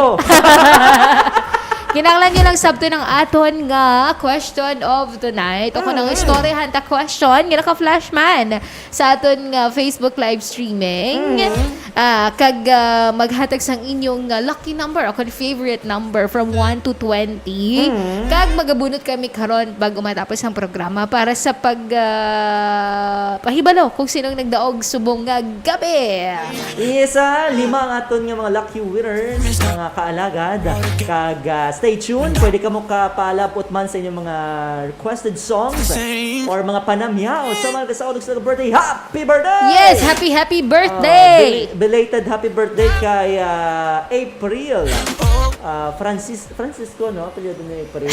Kinanglan nyo lang sabton ang aton nga question of the night. O kung ang Mm. istoryahan ta question, nga naka-flash man sa aton nga Facebook live streaming. Mm. Ah, kag, ah, maghatag sang inyong, ah, lucky number o kag favorite number from one to twenty. Mm. Kag magabunot kami karon bago matapos ang programa para sa pag, ah, pahibalo kung sinong nagdaog subong nga gabi. Isa, lima ang aton nga mga lucky winners, mga kaalagad. Kag, ah, stay tuned. Pwede kamo kapalabot man sa inyong mga requested songs or mga panamyaw sa mga kasaulog sa birthday. Happy birthday! Yes, happy, happy birthday! Ah, bel-, belated happy birthday kay, ah, April. Ah, Francis-, Francisco, no? Apelyido ni April.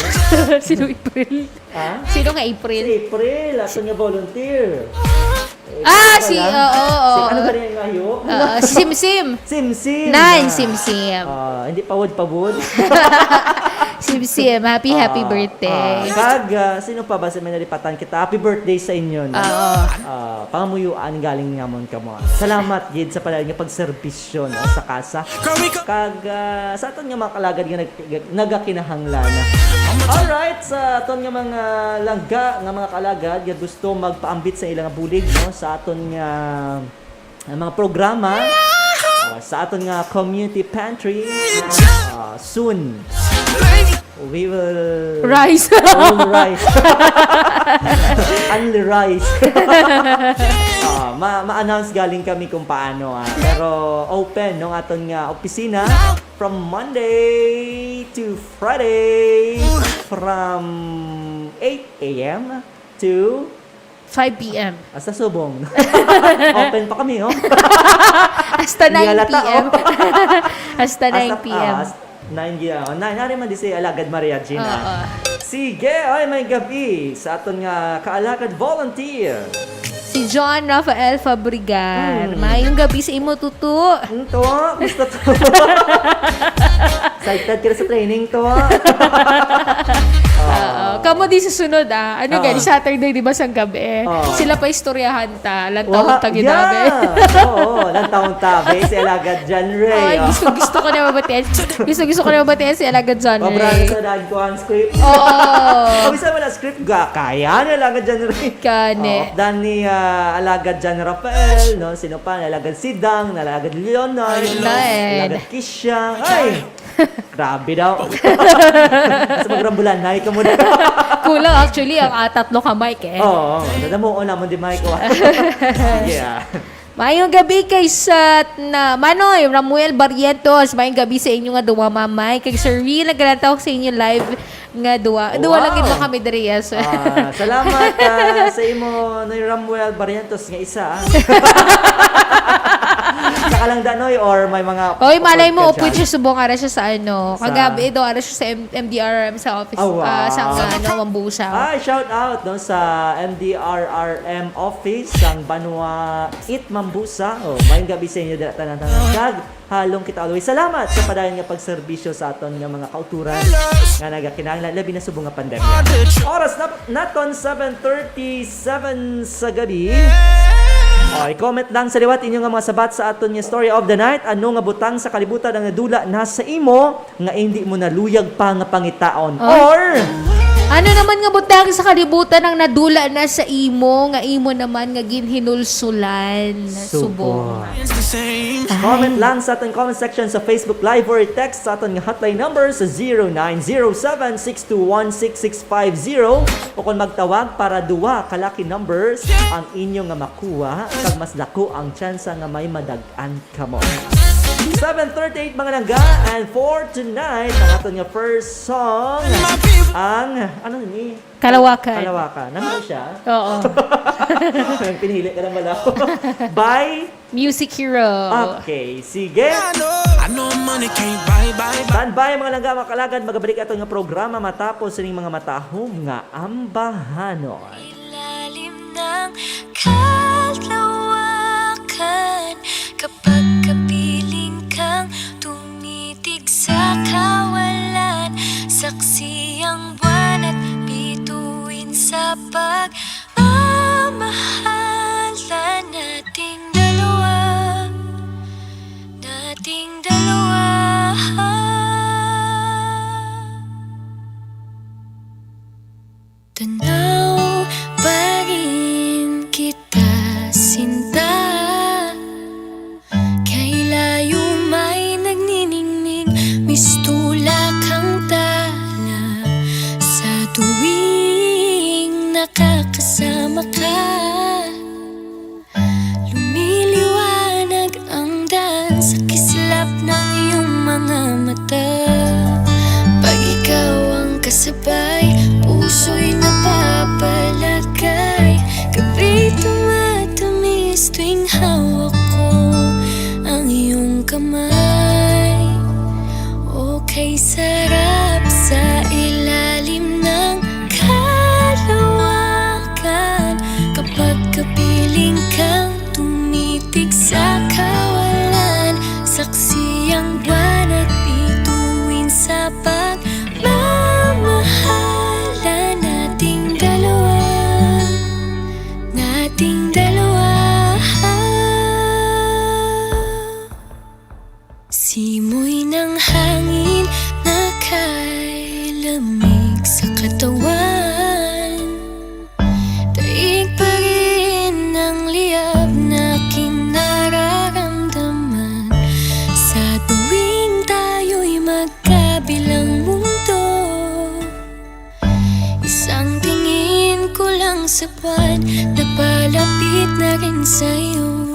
Sino April? Ha? Sino nga April? Si April, ato nga volunteer. Ah, April si, pala. Oo, oo. Si, ano ba rin yung layo? Oo, si Simsim. Simsim. Nan, Simsim. Ah, hindi pawod-pawod. Simsim, happy, happy Ah, birthday. Ah, kag, ah, sino pa ba sa may nalipatan kita? Happy birthday sa inyo, no? Oo. Ah, pangamuyuan galing namon kamo. Salamat gid sa palayo nga pagserbisyo, no, sa kasa. Kag, ah, sa aton nga mga kalagad nga nag-, nagakinahanglan. Alright, sa aton nga mga langga nga mga kalagad nga gusto magpaambit sa ilang bulig, no, sa aton nga, nga mga programa, ah, sa aton nga community pantry, ah, soon. We will Rise. All rise. Only rise. Ah, ma- ma-announce galing kami kung paano, ah. Pero open, no, aton nga opisina from Monday to Friday, from eight a.m. to five p.m. Hasta subong. Open pa kami, oh. Hasta Hindi halata, nine p.m. Oh. Hasta nine p.m. Ah, nine, yeah. Oh, nine. Nari man di si Alagad Maria Gina. Oo. Sige, ay, may gabi sa aton nga kaalagad volunteer. Si John Rafael Fabregar. Hmm. Mayong gabi sa imo, Tuto. Ito, gusto to. Excited ka na sa training to. Oo. Kamo di sa sunod, ah. Ano Oo. gani, Saturday, di ba, sang gabi? Oo. Sila pa istoryahan ta. Lantaw Wa- ta ginabi. Yeah. Oo, lantaw ta, be. Si Alagad John Ray. Ay, Oh. gusto, gusto ko na mabatian. Gusto, gusto ko na mabatian si Alagad John Mabra Ray. Sa daan ko ang script. Oo. Kami sa wala script, ga, kaya ni Alagad John Ray. Kani. Oh, dan ni ah, Alagad John Rafael, no? Sino pa? Alagad Sidang, Alagad Leonard, Leonard. Alagad Kisha. Ay! Grabe daw. Sa magrambulan, na ikaw mo na. Kulang actually ang ah, tatlo ka mic eh. Oo, nadamuon namon di Mike. Oh. Yeah. Mayong gabi kay sa na Manoy Ramuel Barrientos. Mayong gabi sa inyo nga duwa, Mamay. Kay Sir Will, nagkalantaw sa inyo live nga duwa. Duwa lang Wow. Gid man kami diri, yes. Ah, salamat ah, sa imo, Noy Ramuel Barrientos nga isa. Ah. Sa Kalang Danoy or may mga Oy, malay mo, ka upod dyan? Siya subong ara siya sa ano. Sa- Kagabi daw ara siya sa M- MDRRM sa office, Ah, wow. ah, sa ano, Mambusa. Ay, shout out, no, sa MDRRM office sang Banwa It Mambusa. Oh, mayong gabi sa inyo dira tanan-tanan. Kag halong kita always. Salamat sa padayon nga pagserbisyo sa aton nga mga kauturan nga nagakinahanglan, labi na subong nga pandemya. Oras na naton seven thirty-seven sa gabi. Oh, i-comment lang sa liwat inyo nga mga sabat sa aton nga story of the night. Ano nga butang sa kalibutan ang nadula na sa imo nga hindi mo naluyag pa nga pangitaon? Oh. Or Ano naman nga butang sa kalibutan ang nadula na sa imo nga imo naman nga ginhinulsulan? Subong. Comment lang sa aton comment section sa Facebook Live or text sa aton nga hotline number sa zero nine zero seven six two one six six five zero, o kung magtawag para duwa ka lucky numbers ang inyo nga makuha, kag mas dako ang tsansa nga may madag-an kamo. Seven thirty-eight, mga langga, and for tonight, ang aton nga first song, ang, ano ni? Kalawakan. Kalawakan. Ano siya? Oo. Pinili ka lang malaw. By Music Hero. Okay, sige. I know money can't buy, buy, buy. Standby, mga langga, mga kalagad. Magabalik ato nga programa matapos sining mga matahom nga ambahanon. Ilalim ng kalawakan, kapag kapiling kang tumitig sa kawalan, saksi ang buwan at bituin sa pagmamahalan nating dalawa, nating dalawa. Tanaw pa rin kita, sinta. Kay layo may nagniningning, mistulak ang tala. Sa tuwing nakakasama ka, lumiliwanag ang daan sa kislap ng iyong mga mata. Pag ikaw ang kasabay, puso'y napapalagay. Kape tumatamis tuwing hawak ko ang iyong kamay. O kay sarap sa ilalim ng kalawakan, kapag kapiling kang tumitig sa kawalan, saksi ang buwan at bituin sa pagmamahalan nating dalawa, nating dalawa. Simoy ng hangin na kay Buwan, napalapit na rin sa'yo.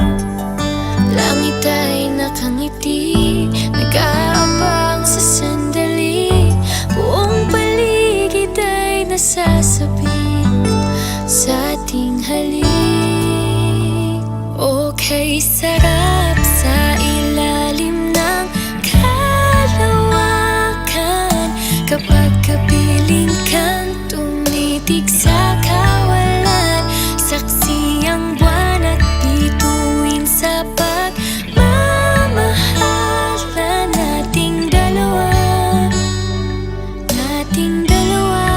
Langit ay nakangiti, nag-aabang sa sandali. Buong paligid ay nasasabik sa ating halik. O kay sarap sa ilalim ng kalawakan, kapag kapiling kang tumitig sa kawalan, saksi ang buwan at bituin sa pagmamahal na nating dalawa, nating dalawa.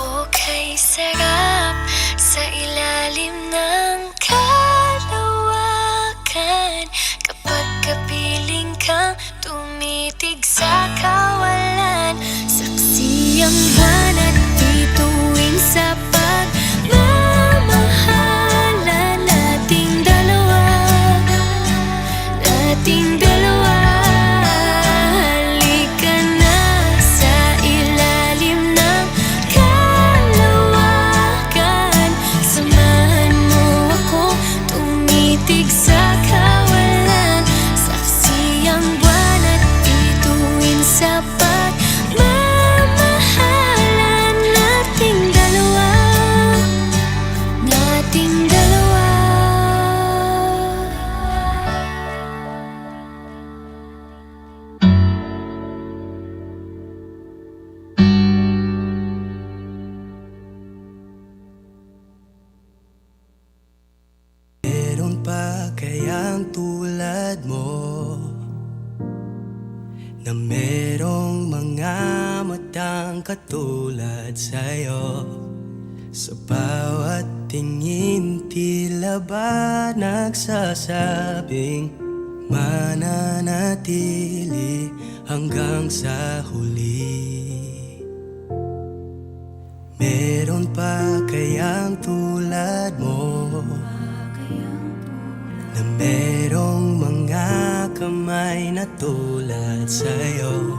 O kay sarap sa ilalim ng kalawakan, kapag kapiling kang tumitig sa kawalan, saksi ang buwan at bituin sa pagmamahalan nating dalawa, nating dalawa. Halika na sa ilalim ng kalawakan, samahan mo ako tumitig sa kawalan, saksi ang buwan at bituin sa pagmamahalan nating dalawa, nating dalawa. Meron pa kayang tulad mo, na merong mga matang katulad sa'yo? Sa bawat tingin, tila ba nagsasabing, mananatili hanggang sa huli. Meron pa kayang tulad mo, na merong mga kamay na tulad sa'yo?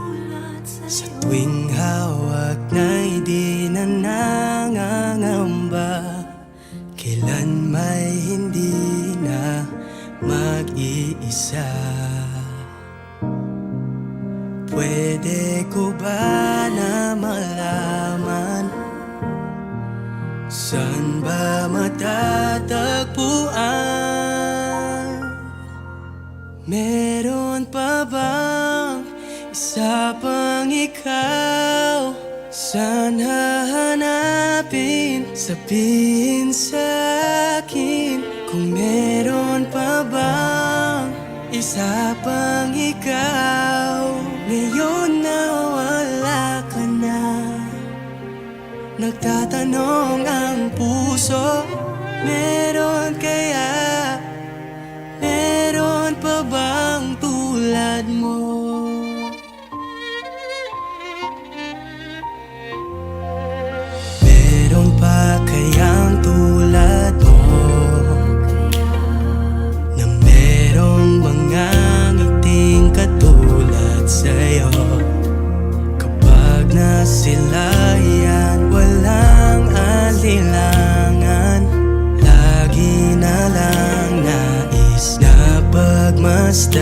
Sa tuwing hawak na'y di na nangangamba, kailan may hindi na mag-iisa. Pwede ko ba na malaman, saan ba matatagpuan? Meron pa bang isa pang ikaw? Saan hahanapin? Sabihin sa akin kung meron pa bang isa pang ikaw. Ngayon na wala ka na, nagtatanong ang puso, meron kaya? Meron pa bang tulad mo? Meron pa kayang tulad mo, na merong mga ngiting katulad sa'yo? Kapag nasilayan, walang alinlangan, lagi na lang nais na pagmasdan.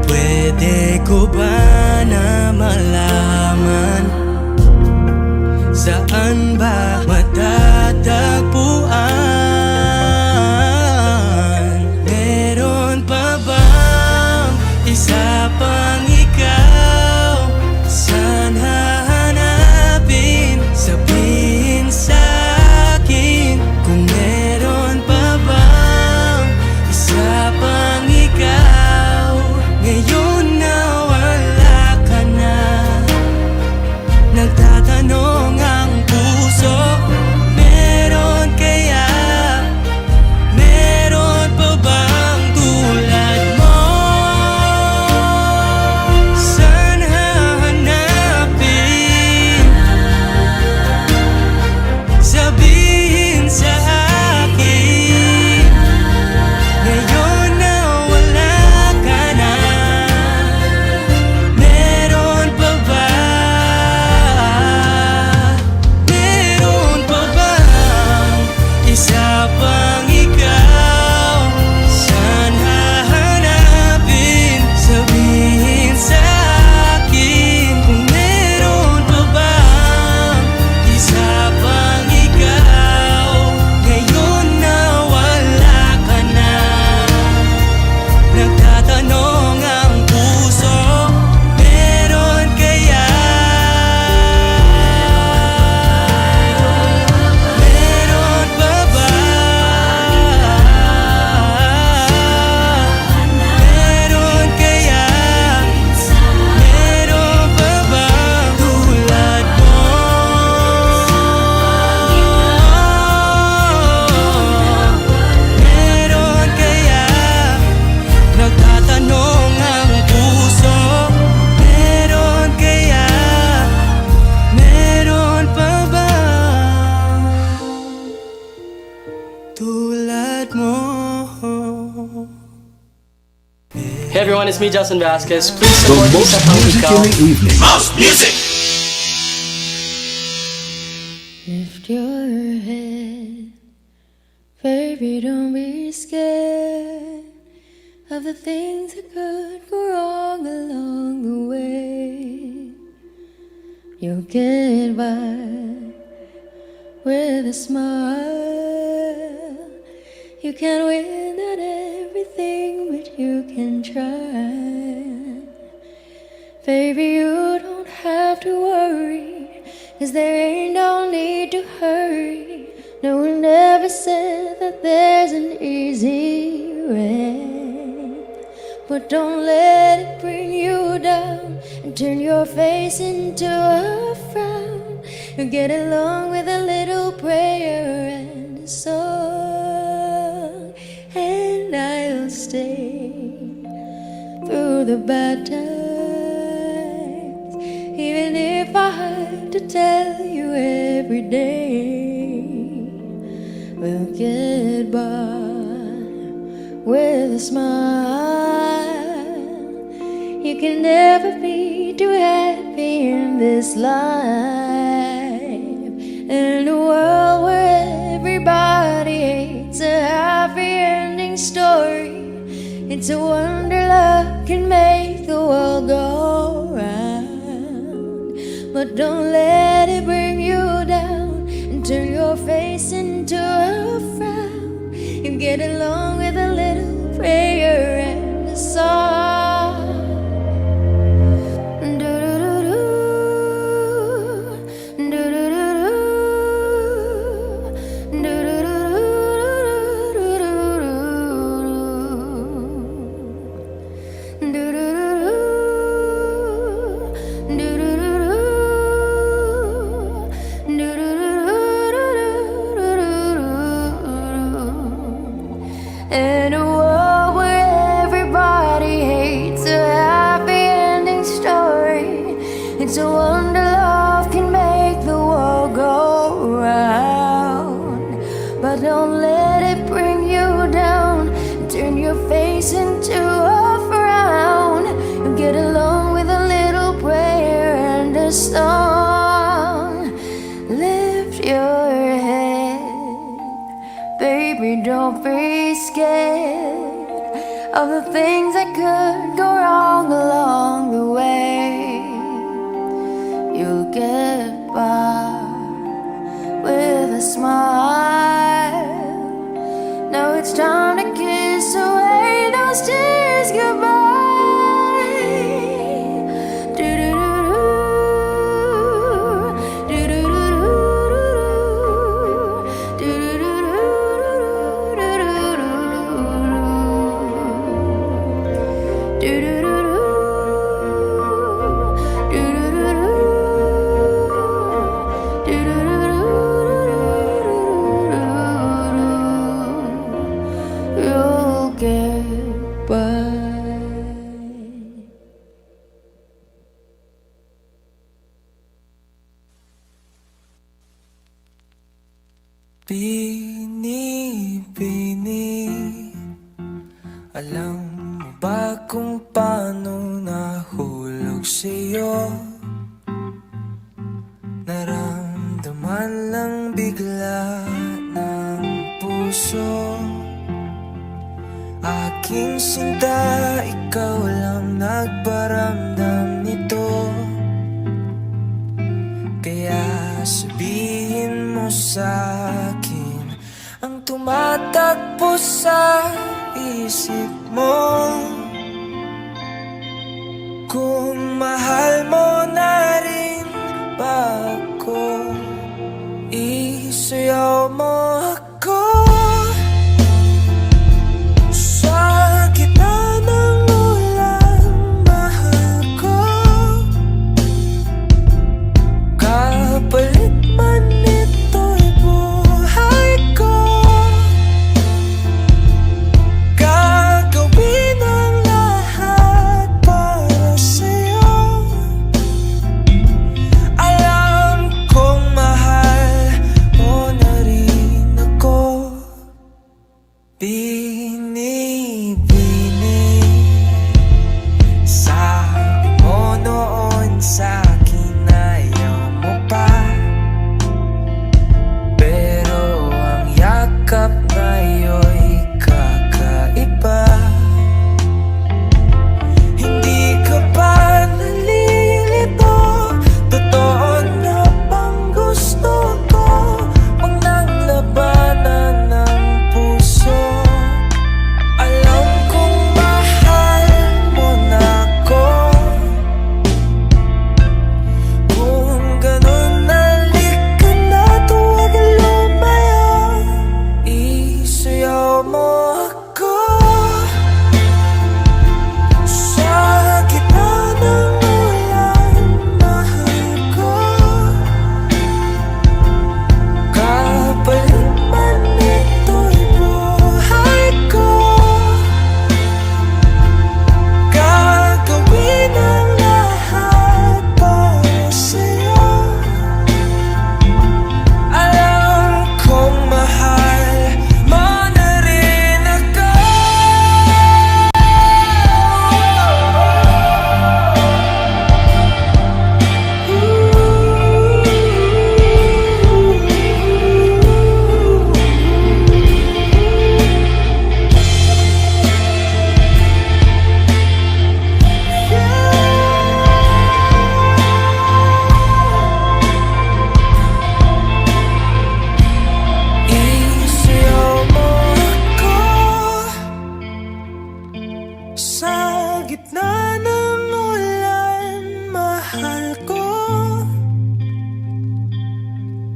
Pwede ko ba na malaman, saan ba matatagpuan? Meron pa bang isa pang ikaw? Saan hahanapin? Sabihin sa akin kung meron pa bang isa pang ikaw. Ngayon na wala ka na, nagtatanong ang puso, meron kaya? Meron It's me, Justin Vasquez. Please The support most Isa Pang music Ikaw. In the evening. Most music! Lift your head, baby, don't be scared of the things that could go wrong along the way. You'll get by with a smile. You can win at everything, but you can try. Baby, you don't have to worry, 'cause there ain't no need to hurry. No one ever said that there's an easy way. But don't let it bring you down and turn your face into a frown. You get along with a little prayer and a song, and I'll stay through the bad times, even if I have to tell you every day. We'll get by with a smile. You can never be too happy in this life. In a world where everybody hates a happy ending story, it's a wonder love can make the world go round. But don't let it bring you down and turn your face into a frown. You get along with a little prayer and a song. Do-do-do-do. In a world where everybody hates a happy ending story, it's a wonder love can make the world go round. But don't let it bring you down, turn your face into a frown. Get along with a little prayer and a song. Lift your head, baby, don't be scared of the things that could go wrong along the way. You'll get by with a smile. Now it's time to kiss away those tears goodbye. Do-do-do-do, do-do-do-do, do-do-do-do-do. You'll get by. Bini, Bini, alam mo ba kung paano nahulog sa'yo? Naramdaman lang bigla ng puso. Aking sinta, ikaw lang nagparamdam nito. Kaya sabihin mo sa akin ang tumatakbo sa isip mo. Kung mahal mo na rin ba ako, isuyaw mo ako sa gitna ng ulan, mahal ko. Kapalit man nito'y buhay ko, gagawin ang lahat para sa'yo. Alam kong mahal mo na rin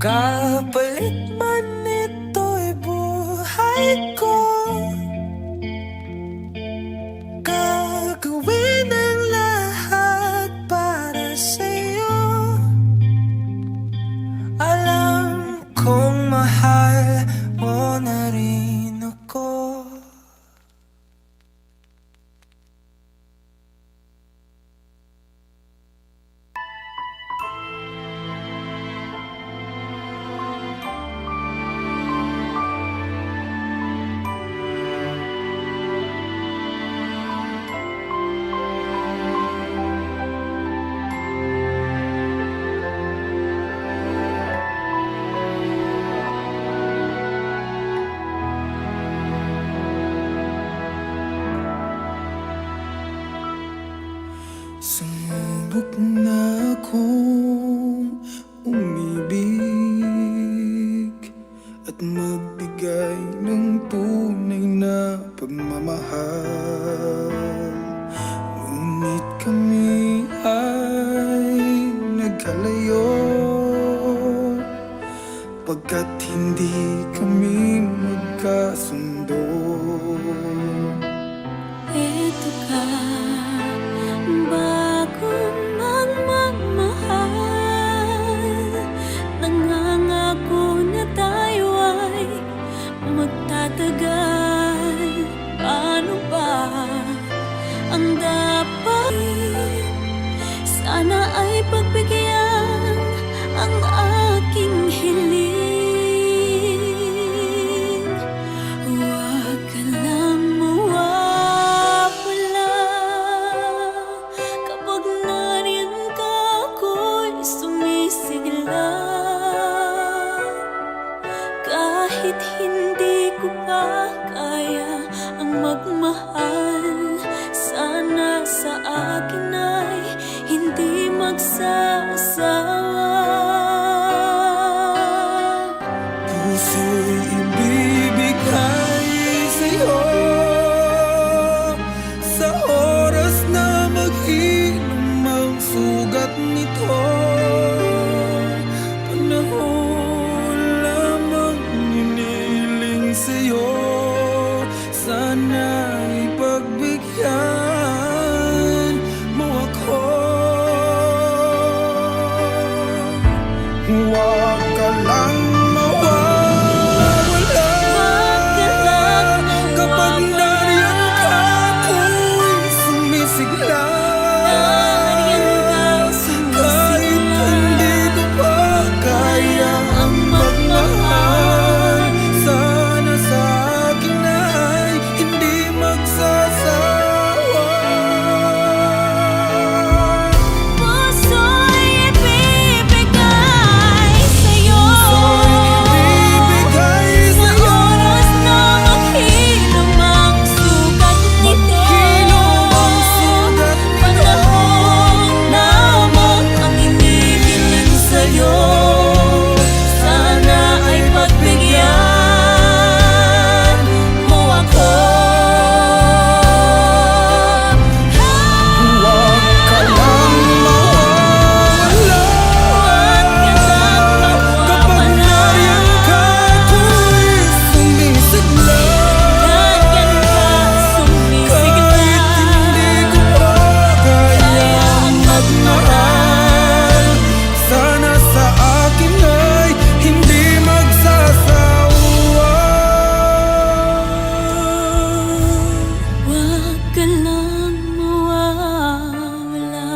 Kapalit man nito'y buhay ko, gagawin ang lahat para sa'yo. Alam kong mahal mo na rin ako. Sumubok na akong umibig at magbigay ng tunay na pagmamahal. Ngunit kami ay nagkalayo pagkat hindi kami magkasundo. Eto ka, bagong magmamahal. Nangangako na tayo ay magtatagal. Paano ba ang dapat? Sana ay pagbigyan ang aking hiling. Huwag ka lang mawawala. Kapag nariyan ka, ako'y sumisigla. Kahit hindi ko pa kaya ang magmahal, sana sa akin ay hindi magsasawa. Puso'y ibibigay sa'yo sa oras na maghilom ang sugat nito. Panahon lamang hiniling sa'yo, sana ipagbigyan mo ako. Huwag ka lang mawawala. Huwag ka lang mawawala. Kapag nariyan ka, ako'y sumisigla. Nariyan ka, sumisigla. Kahit hindi ko pa kaya ang magmahal, sana sa akin ay hindi magsasawa. Puso'y ibibigay sa'yo. Puso'y ibibigay sa'yo. Sa oras na maghilom ang sugat nito. Maghilom ang sugat nito. Panahon lamang ang hinihiling sa'yo. Sana ay pagbigyan mo ako. Huwag ka lang mawawala. Huwag ka lang mawawala. Kapag nariyan ka, ako'y sumisigla. Nariyan ka, sumisigla. Kahit hindi ko pa kaya ang magmahal, sana sa akin ay hindi magsasawa. Huwag ka lang mawawala.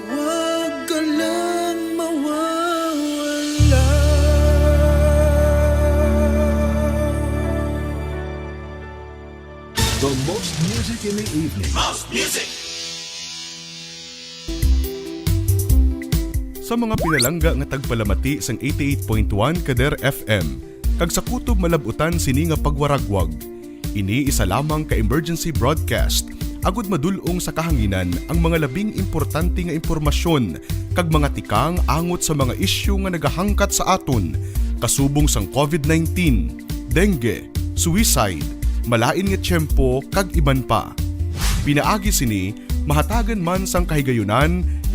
Huwag ka lang mawawala. The most music in the evening. Most music. Sa mga pinalangga nga tagpalamati sang eighty-eight point one Kader F M, kag sa kutob malab-utan sini nga pagwaragwag, ini isa lamang ka emergency broadcast agud madul-ong sa kahanginan ang mga labing importante nga impormasyon kag mga tikang angot sa mga isyu nga nagahangkat sa aton, kasubong sang covid nineteen, dengue, suicide, malain nga tiyempo, kag iban pa. Pinaagi sini, mahatagan man sang kahigayunan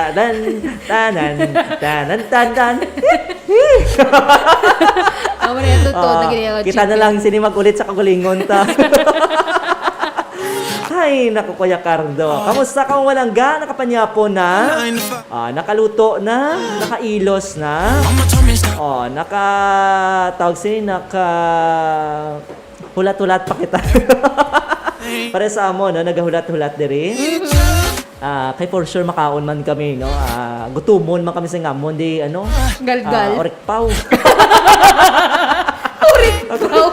Tanan, tanan, tanan, tanan. Amo na yung totoo na Ah, ginagawa. Kita na lang sini mag-ulit sa kagulingon ta. Ay, naku, Kuya Cardo. Kamusta ka, mga langga? Nakapanyapon na? Ah, nakaluto na? Nakailos na? Oh, naka, tawag sini, naka, hulat-hulat pa kita. Pare sa amo, no? Nagahulat-hulat diri. Ah, kay for sure makaon man kami, no? Ah, gutumon man kami sa ngamon, di, ano? Galgal. Ah, orikpaw. Orikpaw.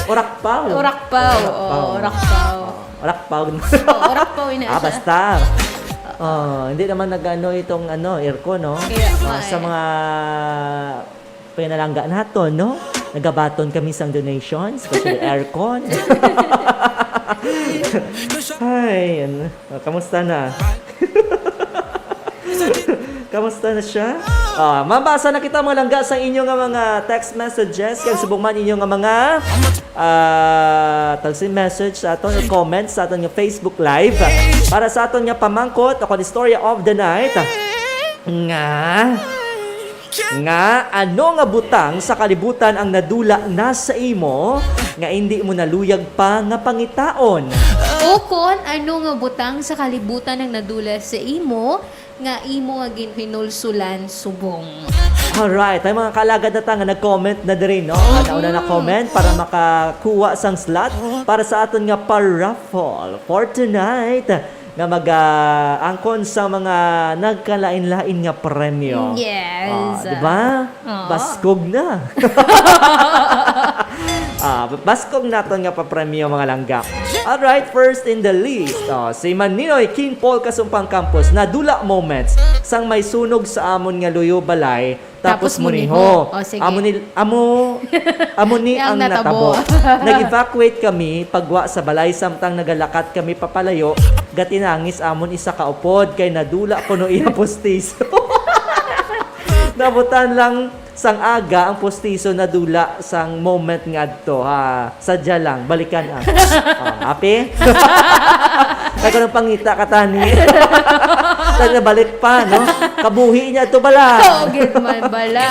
Orakpaw. Orakpaw. Oo, orakpaw. Orakpaw. Oo, orakpaw, ina Ah, siya. Basta. Oh, hindi naman nag-ano itong, ano, aircon, no? Kaya Ah, nga sa eh. mga pinalangga naton, no? Nagabaton kami sang donation, especially aircon. Ay, ano, oh, kamusta na? Kamusta na siya? Ah, mabasa na kita, mga langga, sa inyo nga mga text messages, kag subong man inyo nga mga, ah, tagsi message sa aton, or comments sa aton nga Facebook Live. Para sa aton nga pamangkot, o kon istorya of the night, nga, nga ano nga butang sa kalibutan ang nadula na sa imo nga indi mo naluyag pa nga pangitaon? O kon ano nga butang sa kalibutan ang nadula sa imo nga imo nga ginhinulsulan subong? Alright, ay mga kaalagad na ta nga nag-comment na diri, no? Ang nauna na comment para makakuha sang slot para sa aton nga pa-raffle for tonight nga mag-angkon sa mga nagkalain-lain nga premyo. Yes. Ah, di ba? Oo. Baskog na. Ah, baskog naton nga papremyo, mga langga. Alright, first in the list, oh, si Maninoy King Paul Kasumpang Campos, nadula moments sang may sunog sa amon nga luyo balay, tapos Tapos muniho. muniho. Oh, sige. Amo ni, amo, amo ni Yang ang natabo. natabo. Nag-evacuate kami pagwa sa balay samtang nagalakat kami papalayo, gatinangis amon isa ka upod kay nadula kuno iya postiso. Nabutan lang sang aga ang postiso nadula sang moment nga adto, ha. Sadya lang, balikan ang. Oh, happy? Kaya ko nang pangita ka, Tani. Tani, nabalik pa, no? Kabuhi niya ito bala. Oo, gid man, bala.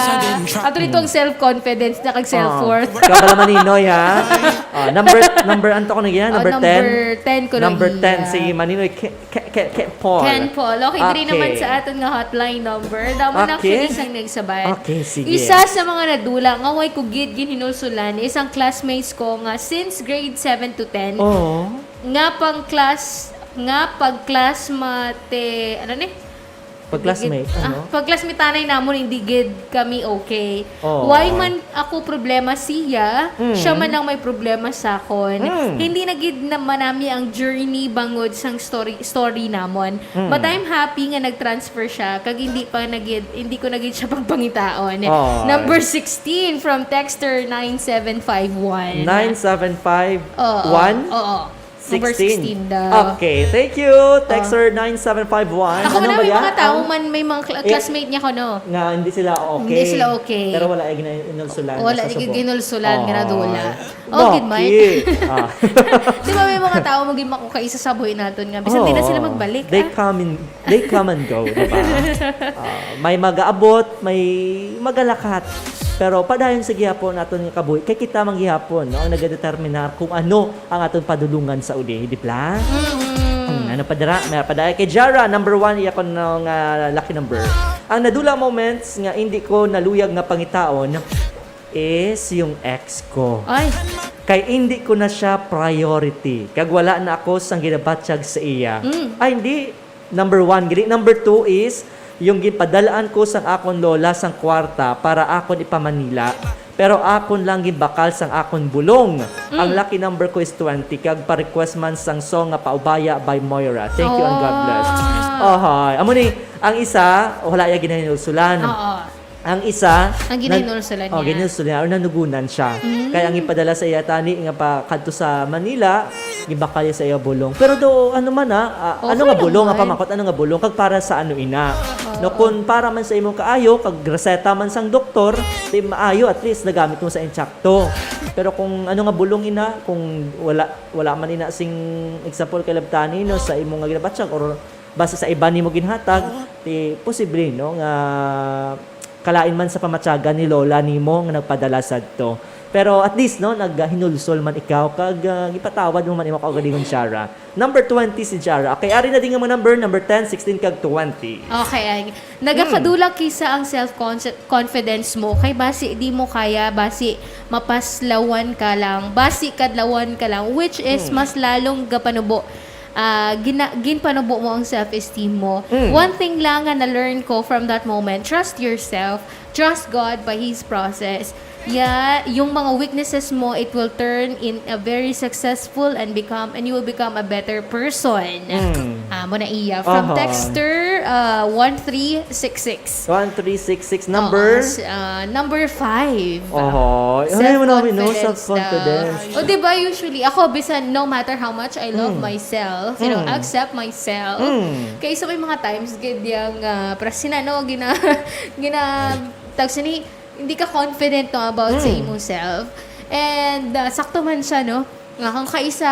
Ato dito ang self-confidence na kag self-worth. Oh, ikaw pala, Maninoy, ha? Oh, number, number, ano to ko na yan? Oh, Number ten? number ten ko na Number ten, iya. Si Maninoy Ke-, Ke-, Ke-, Ke-, Paul. Ken Paul. Okay, diri Okay. naman sa aton nga hotline number. Damo na Okay. actually sang nagsabat. Okay, sige. Isa sa mga nadula nga way ko gid ginhinulsulan is ang classmates ko nga since grade seven to ten, Oo. nga pang class, nga pag classmate, ano ni? Pag classmate, Hindi gid, ano? ah, pag classmate tanay namon, hindi gid kami okay. Oo. Why man ako problema siya, Mm. siya man ang may problema sa akon. Mm. Hindi na gid na manami ang journey bangod sang story, story namon. Mm. But I'm happy nga nag-transfer siya, kag hindi pa na gid, hindi ko na gid siya pagpangitaon. Oo. Number sixteen from texter nine seven five one. Nine seven five one? Oo, oo. Number Sixteen. sixteen daw. Okay, thank you, Oh. texter nine seven five one. Ako Ano na, ba may yan? mga tao Ang man, may mga cla-, Eh, classmate niya ko, no? Nga hindi sila okay. Hindi sila okay. Pero wala ay gina-, inulsulan Wala sa ay subo. ginulsulan nga nadula. Oh, gid, Mike. Bakit? Ah. Di ba may mga tao mo gid makukaisa sa buhi naton nga bisan di na sila Oh, magbalik, they ah. come and, they come and go, di ba? Ah, may mag-aabot, may magalakat. Pero padayon sa gihapon naton nga kabuhi. Kay kita man gihapon, no, ang nagadeterminar kung ano ang aton padulungan sa uli, di ba? Mm-mm. Hmm, ano pa dira? May pa dira kay Jara, number one, iya ko no nga lucky number. Ang nadula moments nga hindi ko naluyag nga pangitaon is yung ex ko. Ay. Kay hindi ko na siya priority. Kag wala na ako sang ginabatyag sa iya. Mm. Ay, hindi. Number one, gili. Number two is, yung ginpadalaan ko sang akon lola sang kwarta para akon ipamanila, pero akon lang ginbakal sang akon bulong. Mm. Ang lucky number ko is twenty, kag pa-request man sang song nga Paubaya by Moira. Thank you and God bless. Oh. Ahay. Amo ni, ang isa, wala iya ginahinulsulan. Oo. Ang isa, Ang nan-, ginhinulsulan oh, niya. ginhinulsulan niya, or nanugunan siya. Mm. Kaya ang ipadala sa iya tani nga pa kadto sa Manila, gibakal niya sa iya bulong. Pero do, ano man, ah, ah, Okay ano nga lang bulong, man. Ang pamakot, ano nga bulong, kag para sa ano ina? Oo. No, kung para man sa imong kaayo, kag reseta man sang doktor, di maayo, at least nagamit mo sa insakto. Pero kung ano nga bulong ina, kung wala, wala man ina sing example kay Labtani, no, sa imong nga ginabatyag, or basta sa iban nimo ginhatag, Oo. ti posible, no, nga kalain man sa pamatyagan ni Lola nimo nga nagpadala sadto. Pero at least, no, naghinulsol man ikaw kag, ah, gipatawad mo man imo kaugalingon, Shara. Number twenty si Shara. Okay, ari na din nga mga number, number ten, sixteen, kag twenty. Okay, ay. Nagakadula kisa ang self-confidence mo kay basi di mo kaya, basi mapaslawan ka lang, basi kadlawan ka lang, which is Hmm. mas lalong gapanubo, ah, gina-, ginpanubo mo ang self-esteem mo. Hmm. One thing lang nga na-learn ko from that moment, trust yourself, trust God by His process. Yeah, yung mga weaknesses mo, it will turn in a very successful and become, and you will become a better person. Mm. Ah, mo na iya. From Aha. Texter, uh, one three six six. One three six six, number? Oo, s-, ah, number five. Oho. Ay, wala, no? Self-confidence daw. Self-confidence. O, di ba, usually, ako, bisan, no matter how much I love Mm. myself, you know, Mm. accept myself. Mm. Kay sa may mga times, gid yang, ah, para sina, no, gina-, gina-, tawag sini, hindi ka confident, no, about sa Mm. imong self. And, ah, sakto man siya, no? Nga kung kaisa,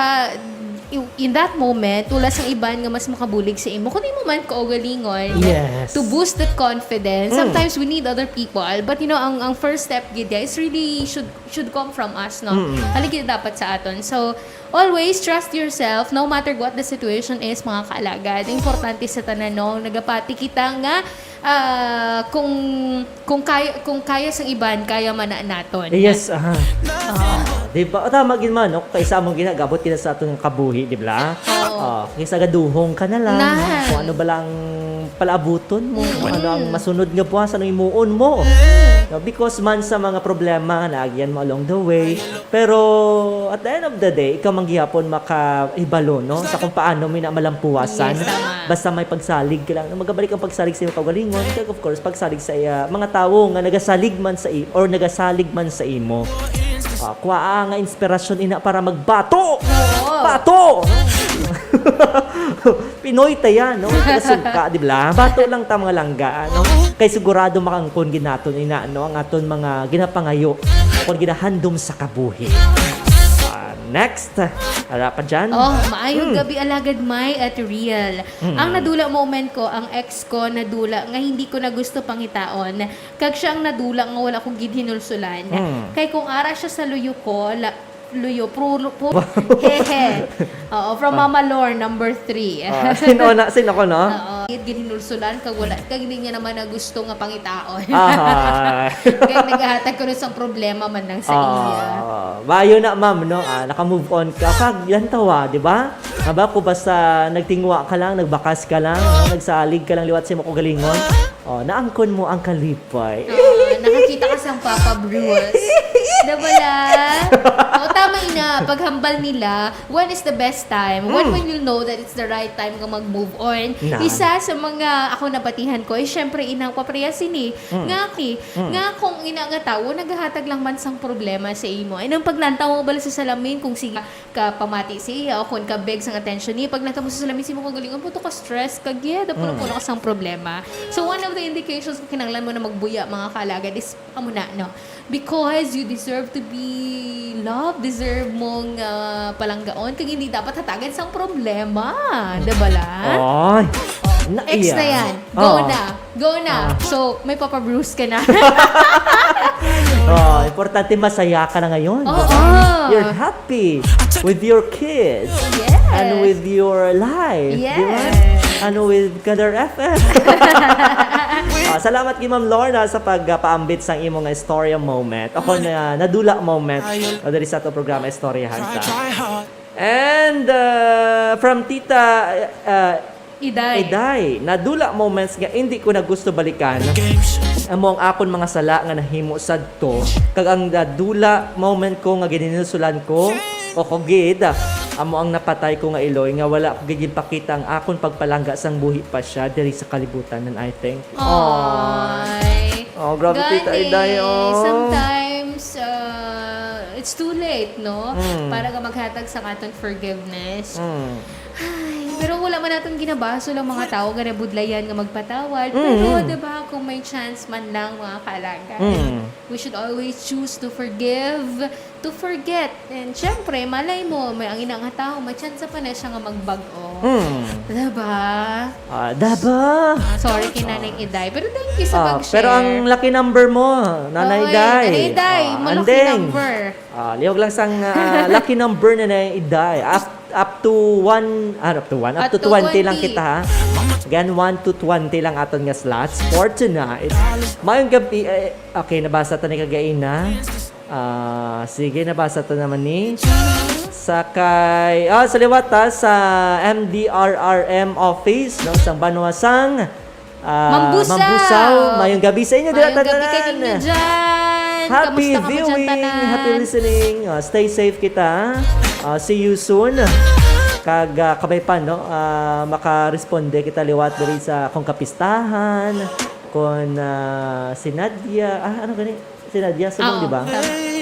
i-, in that moment, wala sang iban nga mas makabulig sa imo. Kundi mo man kaugalingon Yes. to boost that confidence. Mm. Sometimes we need other people. But, you know, ang, ang first step, gid, guys, really should, should come from us, no? Mm. Haligi dapat sa aton. So, always trust yourself, no matter what the situation is, mga kaalagad. Importante sa tanan, no? Nagapati kita nga, ah, kung, kung kaya, kung kaya sang iban, kaya man na naton. Yes, aha. Ah. Di ba? O, tama gid man, no? Kaysa among ginagabot kita sa atong kabuhi, di ba? Oo. Ah, kaysa gaduhong ka na lang, Na. no? Kung ano ba lang palaabuton mo, kung ano ang Mm. masunod nga buwas, ano imuon mo. Mm. No? Because man sa mga problema nga naagyan mo along the way, pero at the end of the day, ikaw man gihapon makahibalo, no, sa kung paano mo ina malampuwasan. Yes, tama. Basta may pagsalig ka lang. Magabalik ang pagsalig sa imong kaugalingon. Kag, of course, pagsalig sa, ah, mga tawo nga nagasalig man sa i-, or nagasalig man sa imo. Ah, kuha nga inspirasyon ina para magbato. Oo. Bato! Pinoy ta yan, no? Taga Sugka, di ba? Bato lang ta, mga langga, no? Kay sigurado makaangkon gid naton ina, no, ang aton mga ginapangayo, kung ginahandom sa kabuhi. Ah, next. Ara pa dyan? Oh, maayong Hmm. gabi, Alagad May at Riel. Hmm. Ang nadula moment ko, ang ex ko nadula nga hindi ko na gusto pangitaon. Kag siya ang nadula nga wala ko gid hinulsulan. Hmm. Kay kung ara siya sa luyo ko, la-, luyo, pro, pro, hehe. Oo, from Ah. Mama Lor, number three. Ah, sino na, sino ko, no? Oo. Gid, gid hinulsulan, kag wala, kag hindi niya naman na gusto nga pangitaon. Aha. Kay naghahatag ko na sang problema man lang sa Ah, iya. Maayo na, ma'am, no? Ah, naka-move on ka. Kag, yan tawa, di ba? Aba, kung basta nagtingwa ka lang, nagbakas ka lang, no? Nagsalig ka lang liwat sa imo kaugalingon, oh, naangkon mo ang kalipay. Oo, nakakita ka sang Papa Bruce. Diba la? O, tama ina, paghambal nila, when is the best time? When, Mm. when you'll know that it's the right time ka mag-move on? Na. Isa sa mga ako nabatihan ko is syempre inang papriya sini. Mm. Nga ki-, Mm. nga kung ina nga tawo, naghahatag lang man sang problema sa imo. Ay, nang paglantaw mo bala sa salamin, kung sige, ka pamati sa iya o kon ka beg sang attention niya, pag nagtapos sa salamin sa imo kaugalingon, puto ka stress, kag yeah, dapat Mm. puno ka sang problema. So, one of the indications nga kinahanglan mo na magbuya, mga kaalagad, is amo na, no? Because you deserve to be loved, deserve mong, ah, palanggaon, kag hindi dapat hatagan sang problema. Di ba la? Ay. Oh, na Ex na iya. yan. Go Oo. na. Go na. Ah. So, may Papa Bruce ka na. Oh, importante masaya ka na ngayon, Oo. di ba? You're happy with your kids Yes. and with your life, di ba? Yes. And with Kadar F M. Ah, salamat kay Ma'am Lorna sa pagpaambit sang imo nga istorya moment. Ako na nadula moment. O, diri sa ato programa, istoryahan ta. And, uh, from Tita, uh, Iday. Iday, nadula moments nga indi ko na gusto balikan. Amo ang akon mga sala nga nahimo sadto, kag ang nadula moment ko nga gininulsulan ko, o kugid, amo ang napatay ko nga iloy nga wala ko gid ginpakita ang akon pagpalangga sang buhi pa siya diri sa kalibutan, and I thank you. Ay. Oh, grabe, Tita Gani, Iday, oh. Sometimes, uh, it's too late, no? Mm. Para ka maghatag sa aton forgiveness. Mm. Ay, Pero wala man naton ginabasol ang mga tawo nga nabudlayan nga magpatawad. Mm. Pero, di ba, kung may chance man lang, mga kaalaga, Mm. we should always choose to forgive, to forget. And syempre, malay mo, may ang ina nga tawo, may chance pa na siya nga magbag-o. Mm. Di ba? Ah, di ba? Sorry kay Nanay Iday. Pero thank you sa Ah, pag-share. Pero ang lucky number mo, Nanay Oy, Iday. Nanay Iday, Ah, mo lucky andeng. Number. Ah, lihog lang sang, ah, lucky number na na iday. Up, up to one, ah, up to one, up Up to to twenty lang twenty. Kita, ha. Again, one to twenty lang aton nga slots for tonight. Mayong gabi, eh, okay, nabasa ta ni kagaina. Ah, sige, nabasa ta naman ni. Sa kay, ah, sa liwat, ha, sa M D R R M office, no, sa Banwa sang Ah, Mambusaw. Mambusaw, mayong gabi sa inyo, dira Mayong gabi tanan. Kaninyo dyan. Happy Kamusta kamo dyan viewing, tanan? Happy listening. Ah, stay safe kita. Ah, see you soon. Kag, ah, kabay pa, no? Ah, makaresponde kita liwat diri sa akong kapistahan, kon, ah, si Nadia. Ah, ano gani? Si Nadia, subong, Oo, di ba? Tama.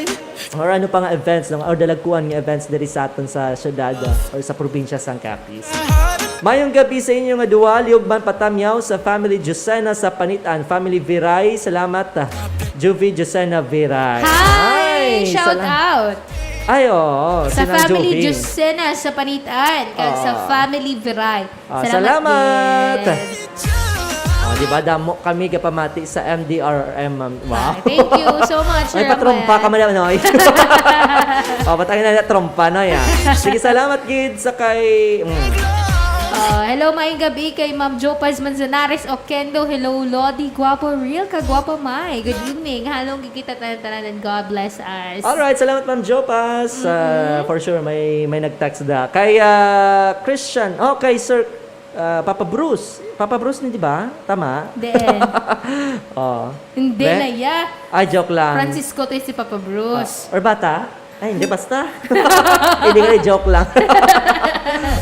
Or ano pa nga events, no? Or dalagkuan nga events diri sa aton sa syudad, uh, or sa probinsya sang Capiz. Mayong gabi sa inyo nga duha, liog man patamyaw sa family Josena sa Panitan, family Viray. Salamat, uh, Juvie Josena Viray. Hi! Hi! Shout Sala- out! Ay, oo, Sa sina family Juvie. Josena sa Panitan, kag sa Oo. Family Viray. Ah, salamat, salamat. Gid. Ah, di ba, damo kami gapamati sa M D R M, ma'am. Wow. Ah, thank you so much, Sir Romel. May patrompa ka man, no? Oh, patay na na trompa, no, ya. Sige, salamat gid sa kay, mm. Ah, hello, maayong gabi kay Ma'am Jopaz Manzanares Oquendo. Hello, Lodi, Guapo Real, kag Guapo May. Good evening. Halong gid kita tanan-tanan, and God bless us. Alright, salamat, Ma'am Jopaz. Ah, Mm-hmm. for sure, may, may nag-text da. Kay, ah, Christian, oh, kay Sir Ah, Papa Bruce. Papa Bruce ni, di ba? Tama? Diin. Oh. Hindi Be? Na, ya. Ay, joke lang. Francisco to si Papa Bruce. Ah, or bata? Ay, hindi, basta. Hindi nga, joke lang.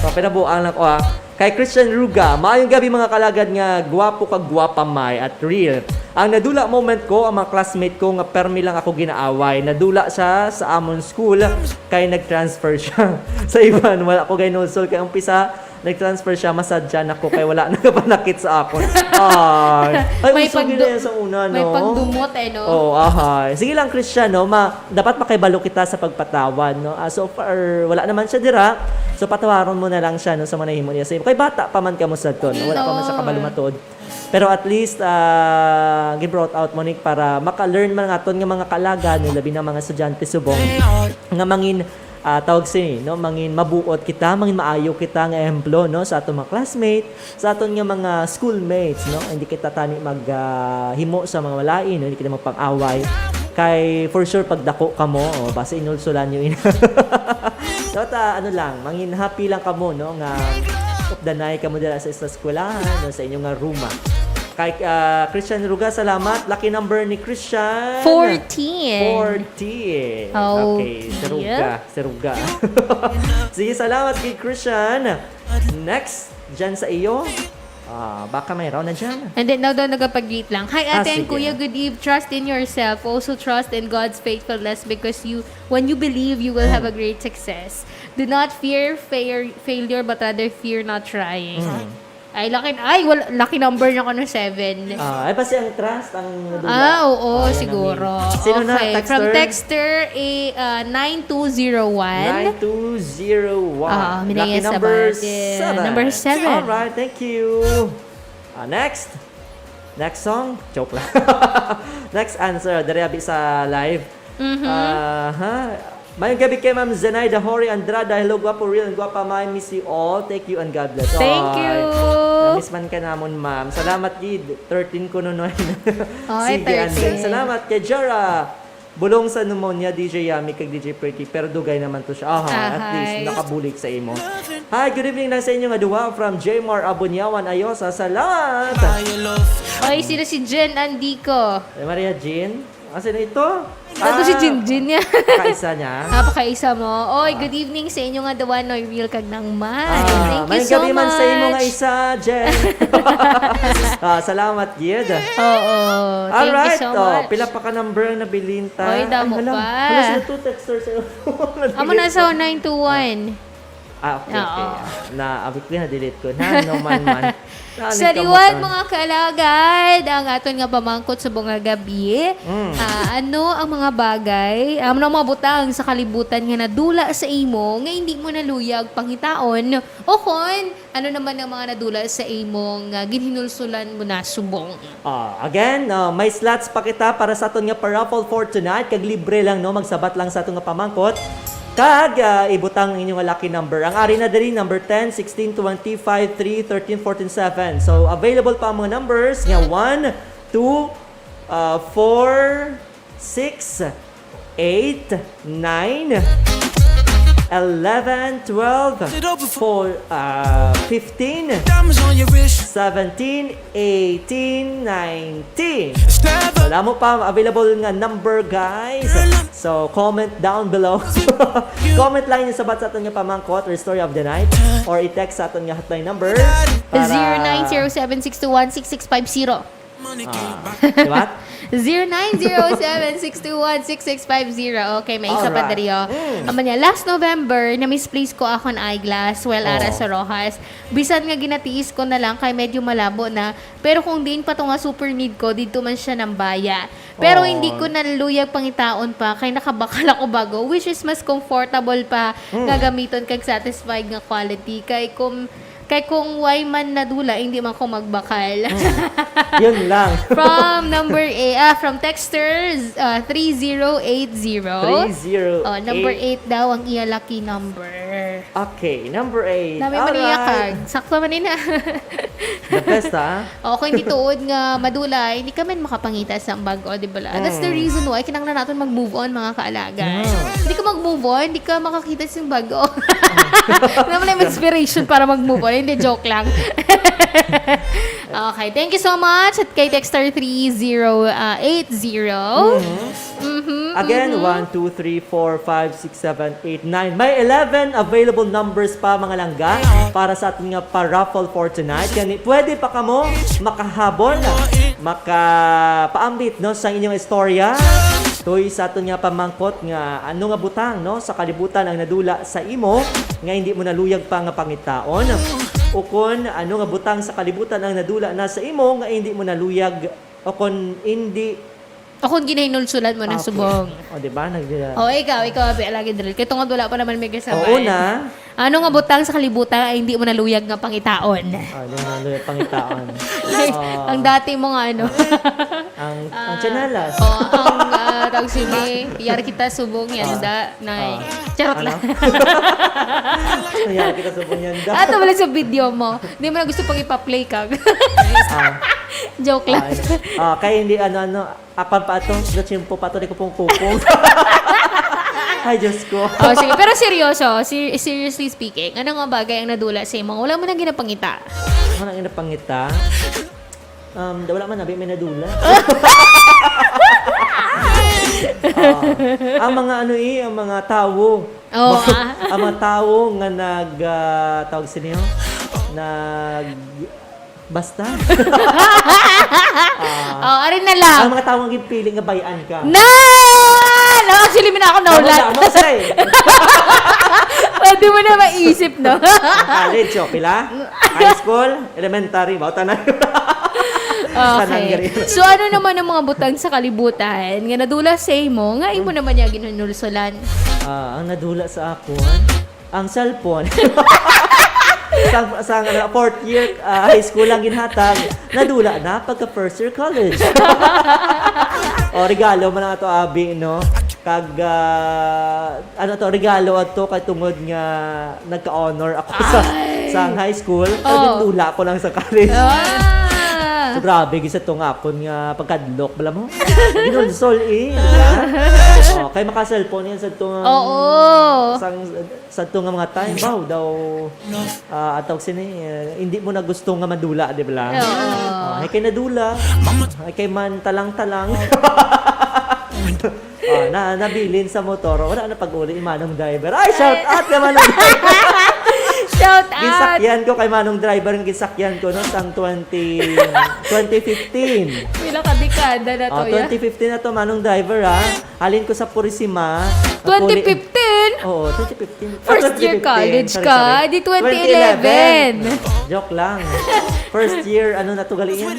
Oh, pinabuang lang ko, ah. Kay Christian Ruga, maayong gabi, mga kalagad nga gwapo kag gwapa, may at real. Ang nadula moment ko, ang mga classmate ko nga permi lang ako ginaaway. Nadula siya sa amon school kay nag-transfer siya sa iban. Wala ko ginusol kay umpisa nag-transfer siya, masadya na ko kay wala nagapanakit sa akon. Ay. Ay, may uso pagdu-, gid sa una, may no? Pagdumot, eh, no? Oo, ahay. Sige lang, Christian, no? Ma-, dapat makibalo kita sa pagpatawad, no? Ah, so far, wala naman siya dira. So, patawaron mo na lang siya, no, sa mga nahimo niya sa imo. Kay bata pa man kamo sad to, no? Wala pa man siya kabalo matuod. Pero at least, ah, gi-brought out mo ni para maka-learn man naton nga mga kaalagan, no, labi na mga estudyante subong nga mangin, ah, tawag sini, no, mangin mabuot kita, mangin maayo kita nga ehemplo, no, sa aton mga classmate, sa aton nga mga schoolmates, no. Hindi kita tani mag, ah, himo sa mga malain, no, hindi kita magpang-away. Kay for sure pagdako kamo, oh, basta inulsulan nyo in-, dapat, ah, ano lang, mangin happy lang kamo, no, nga updanay kamo dira sa eskwelahan, no, sa inyo nga ruma. Kay, ah, Christian Ruga, salamat. Lucky number ni Christian. Fourteen. Fourteen. Oh, okay, si Ruga, yeah. Si Ruga. Sige, salamat kay Christian. Next, dyan sa iyo. Ah, baka mayroon na dyan. And then, now daw nagapag-greet lang. Hi, ah, ate and sige. Kuya, good eve. Trust in yourself. Also trust in God's faithfulness because you, when you believe, you will have a great success. Do not fear fair-, failure, but rather fear not trying. Mm. Ay, lucky, ay, wal-, lucky number niya ko no, seven. Ah, ay, basi ang trust ang nadula. Ah, oo, ah, yan ang siguro. Main. Sino na, okay, texter? From texter, eh, ah, nine two zero one. Nine two zero one. Ah, lucky number seven. Number seven. Alright, thank you. Ah, next. Next song. Joke lang. Next answer. Diri abi sa live. Mhm. Aha. Mayong gabi kay Ma'am Zenaida Hori Andrada. Hello, gwapo, real, and gwapa. I miss you all. Thank you and God bless. Thank you. Ay, na-miss man ka namon, ma'am. Salamat gid. Thirteen ko noon. Ay, sige, thirteen. Andres. Salamat kay Jara. Bulong sa pneumonia, D J Yami kag D J Pretty, pero dugay naman to siya. Aha, at least, ahay, nakabulig sa imo. Hi, good evening na sa inyo nga duha from Jmar Abunyawan, Ayosa. Salamat! Oy, sino si Jen Andico? Eh, Maria Jean? Ah, sino ito? Ito si Ah, Jinjin niya. Pakaisa niya? Ah, pakaisa mo. Oy, ah, good evening sa inyo nga duha, Noy Real kag Nang Mai. Ah, thank you so much. Mayong gabi man sa imo nga isa, Jen. Ah, salamat, gid. Oo. Thank you so much. Alright, oh, pila pa ka number ang nabilin ta? Oy, damo pa. Ay, hala. Hala, sila two texters. Amo na sa nine two one. Ah, okay, okay. Oo. Ah, na, abi ko, na-delete ko. Na, no man man. Sa liwat, mga kaalagad, ang aton nga pamangkot subong nga gabi, mm, ah, ano ang mga bagay, ano ang mga butang sa kalibutan nga nadula sa imo nga hindi mo naluyag pangitaon? O kon, ano naman ang mga nadula sa imo nga ginhinulsulan mo na subong? Ah, again, ah, may slots pa kita para sa aton nga pa-raffle for tonight. Kag libre lang, no? Magsabat lang sa aton nga pamangkot. Kag, ah, ibutang ang inyo nga lucky number. Ang ari na diri, number ten, sixteen, twenty, five, three, thirteen, fourteen, seven. So, available pa ang mga numbers nga one, two, ah, four, six, eight, nine, eleven, twelve, four, ah, fifteen, seventeen, eighteen, nineteen. Wala mo pa available nga number, guys. So, comment down below. Comment lang yung sabat sa aton nga pamangkot or story of the night, or i-text sa aton nga hotline number para zero nine zero seven six two one six six five zero. Ah, di ba? Zero nine zero seven six two one six six five zero. Okay, may isa pa. Alright. Diri, oh. Mm. Amo niya, last November, na-misplace ko akon eyeglass while ara sa Roxas. Bisan nga ginatiis ko na lang kay medyo malabo na, pero kung diin pa to nga super need ko, didto man siya nambaya. Pero hindi ko naluyag pangitaon pa kay nakabakal ako bag-o, which is mas comfortable pa nga gamiton kag satisfied nga quality. Kay kung Kay kung way man nadula, hindi man ko magbakal. Mm. Yun lang. From number eight, ah, from texters, ah, three zero eight zero. Three zero eight. Oh, number eight daw ang iya lucky number. Okay, number eight. Nami man iya. Alright. Kag, sakto man ina. The best, ha? O, kung hindi tuod nga madula, hindi ka man makapangita sa bag-o, di ba? That's the reason why kinahanglan naton mag-move on, mga kaalaga. Mm. Hindi ka mag-move on, hindi ka makakita sa bag-o. Wala mo lang inspiration para mag-move on. Hindi, joke lang. Okay, thank you so much at kay Dexter three zero eight zero. Mm-hmm. Mm-hmm. Again, mm-hmm. One, two, three, four, five, six, seven, eight, nine. May eleven available numbers pa, mga langga, para sa aton nga pa-raffle for tonight. Kani, pwede pa kamo makahabol, makapaambit, no, sa inyong istorya. Tuy sa aton nga pamangkot nga ano nga butang, no, sa kalibutan ang nadula sa imo nga hindi mo naluyag pa nga pangitaon? O kon ano nga butang sa kalibutan ang nadula na sa imo nga hindi mo naluyag, o kon hindi O kung ginahinulsulan mo na subong. O, di ba? Nag- O, ikaw, ikaw, abi, lagi diri. Kay tungod wala pa naman may kasabay. Oo na. Ano nga butang sa kalibutan ay hindi mo naluyag nga pangitaon? Ah, hindi mo naluyag pangitaon. Like, ah, ang dati mo nga, ano? Ang, ang, ah, tsinelas. O, ang, ah, tawag sini, yari kita subong yan, ah, da, nay. Ah. Charot lang. Ano? Yari kita subong yan, da. Ato wala sa video mo. Hindi mo na gusto pang ipa-play kag. Ah. Joke lang. Ay. Ah, kaya hindi, ano, ano, Apan pa ato, sa tiyempo pa ato, di ko pong kupong. Ay, Diyos ko. O, sige. Pero seryoso, ser-, seriously speaking, ano nga bagay ang nadula sa imo? Wala mo nang ginapangita. Wala nang ginapangita? Um, da-, wala man, abi, may nadula. Ah, ang mga ano eh, ang mga tawo. Oo, ah. Ang mga tawo nga nag, ah, tawag sa niyo? Nag, Basta. Ah, o, ari na lang. Ang mga tawo nga ginpili nga bay-an ka. Na! No, actually, mina ako naulat. Damo, damo, say. Pwede mo na maisip, no? Ang college, o, pila? High school, elementary, ba? Tanan. Tanan. Okay. Gari. So, ano naman ang mga butang sa kalibutan nga nadula sa imo, nga imo naman niya ginunulsulan? Ah, ang nadula sa akon, Ang cellphone. Sa, sa, ano, fourth year, ah, high school lang ginhatag. Nadula na pagka first year college. O, regalo man ang ato abi, no? Kag, ah, ano to, regalo ato kay tungod nga nagka-honor ako sa, ay, sa high school. Kag, oo, nadula ko lang sa college. Ah. So, grabe, gisa to nga akon nga pagkadlok. Bala mo? Ginulsol, eh. Diba? O, kay maka-cellphone yan sa to nga, oo, sang, Sa to nga mga time, baw daw, ah, atawag sini, eh, hindi mo na gusto nga madula, di ba lang? Oo. Ah, ay kay nadula, ay kay man talang-talang. Ah, na, nabilin sa motor, wala na pag-uli ni Manong Driver. Ay, shout out kay Manong Driver. Shout out. Gisakyan ko kay Manong Driver, ang gisakyan ko, no, sang twenty, twenty fifteen. Pila ka dekada na to, ah, ya? Twenty fifteen na to, Manong Driver, ha? Halin ko sa Purisima. Twenty fifteen? Oo, twenty fifteen. Ah, First year twenty fifteen. college Sorry, ka, sorry. di twenty eleven. Joke lang. First year, ano na to, gali yan?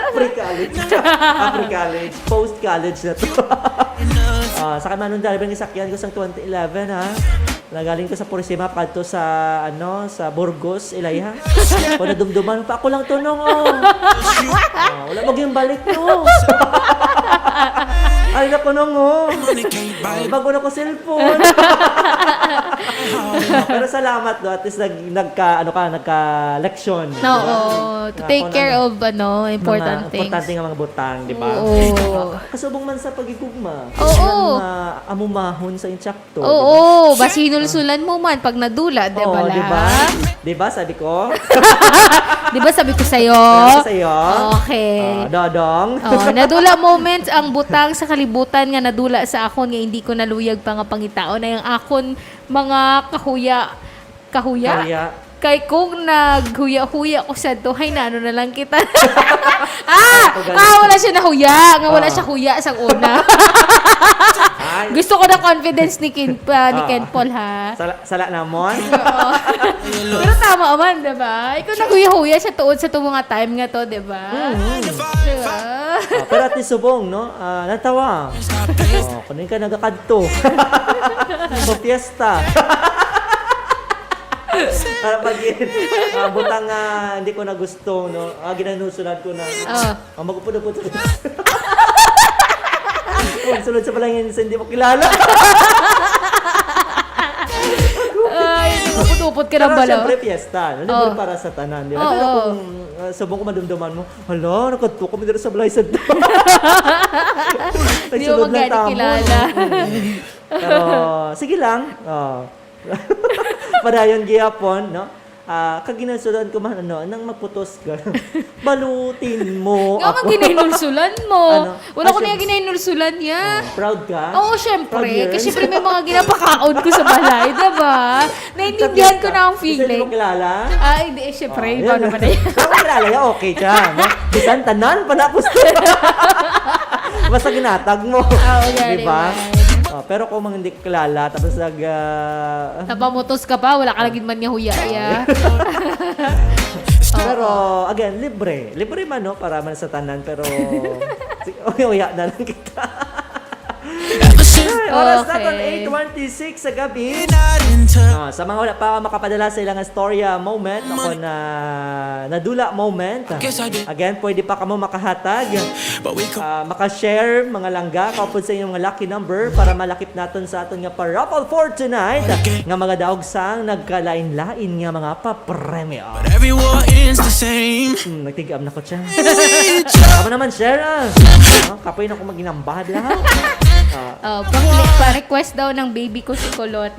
Pre-college. Ah, pre-college. Post-college na to. Ah, sa kamanong dali, sakyan ko sa twenty eleven, ha? Nagaling ko sa Purisima, padto sa, ano, sa Burgos, Ilaya. Kung nadumduman pa, ako lang to, Nong, oh. Ah, wala mo yung balik, no? Ay, naku, Nong, oh. Ay, bago na ko cellphone. Pero salamat, no? At least nag-, nagka, ano ka, nagka-leksyon, di ba? Oo, to Nga take kung care ano, of, ano, mga important things. importante nga mga butang, di ba? Oo. Kasubong man sa pagigugma. Oo. Ang mga amumahon sa intsakto, di ba? Oo, basi hinulsulan mo man pag nadula, di ba, Oo, di ba? Di ba, sabi ko? Di ba, sabi ko sa'yo? Sabi ko sa'yo? Okay. Ah, Dodong. Oh, nadula moments ang butang sa kalibutan nga nadula sa akon nga hindi ko naluyag pa nga pangitaon ay ang akon mga kahuya. Kahuya? Kahuya. Kay kung naghuya-huya ko sa to, hay nano na lang kita. Ah! Ay, ko Ah, galit. wala siya nahuya. Nga wala Ah. siya huya sa una. Ay. Gusto ko na confidence ni Ken, pa, ni Ah. Ken Paul, ha? Sala, sala namon? Oo. Pero tama man, di ba? Ikaw naghuya-huya siya tuod sa itong mga time nga to, di ba? Mm. Di ba? Ah, pero at least subong, no? Ah, natawa. Oh, kunin ka nagakadto. Sa fiesta. Para pag ah, butang nga hindi ko na gusto, no? Ah, ginanusulat ko na. Oh. Ang mag-upod-upod sa Ang sunod sa balangin sa hindi mo kilala. Ay, upod-upod ka ng Pero balo. syempre, fiesta, no? Libre Oh. para sa tanan, di ba? Oo. Pero kung ah, subong ko madumduman mo, "Hala, nakadto kami dira sa balay sa Hindi mo Nagsulod lang magani tamo, kilala. no? Mm. Pero, sige lang. Oh. Padayon gihapon, no? Ah, kag ginasudan ko man, ano, nang magputos ka, balutin mo Nga ako. man ginahinulsulan mo. Ano? Wala Ah, ko niya syempre. ginahinulsulan niya. Oh, proud ka? Oo, syempre. Proud yearns? Kasi syempre may mga ginapakaon ko sa balay, diba? Naintindihan ko na ang Sa fiesta. Isa, di mo feeling. kilala? Ay, di, eh, syempre, Oh, iba yun. naman eh. Pero kung kilala niya, okay ka, no? Bisan tanan pa na gusto. Basta ginatag mo. Ah, oo, Di ba? galing. Oh, pero kung mga hindi kilala, tapos nag, ah, Napamutos ka pa, wala ka lagi man nga huya, Oh, iya. yeah. Pero, Oo. again, libre. Libre man, no? Para man sa tanan, pero, si-, huya na lang kita. Ay, oras naton, Okay. eight twenty-six sa gabi. Ah, sa mga wala pa makapadala sa ilang storya moment, ako na nadula moment. Again, pwede pa kamo makahatag. Ah, maka-share, mga langga, kaupod sa inyong mga lucky number para malakip naton sa aton nga pa-raffle for tonight, nga mga daog sang nagkalain-lain nga mga papremyo. But every war ends the same. Hmm, nagtigam na ko siya. Tama naman, share, ah. Ah, kapoy na ko maginambahad lang. Ah. Oh, pa-, pa-request daw ng baby ko si Kulot.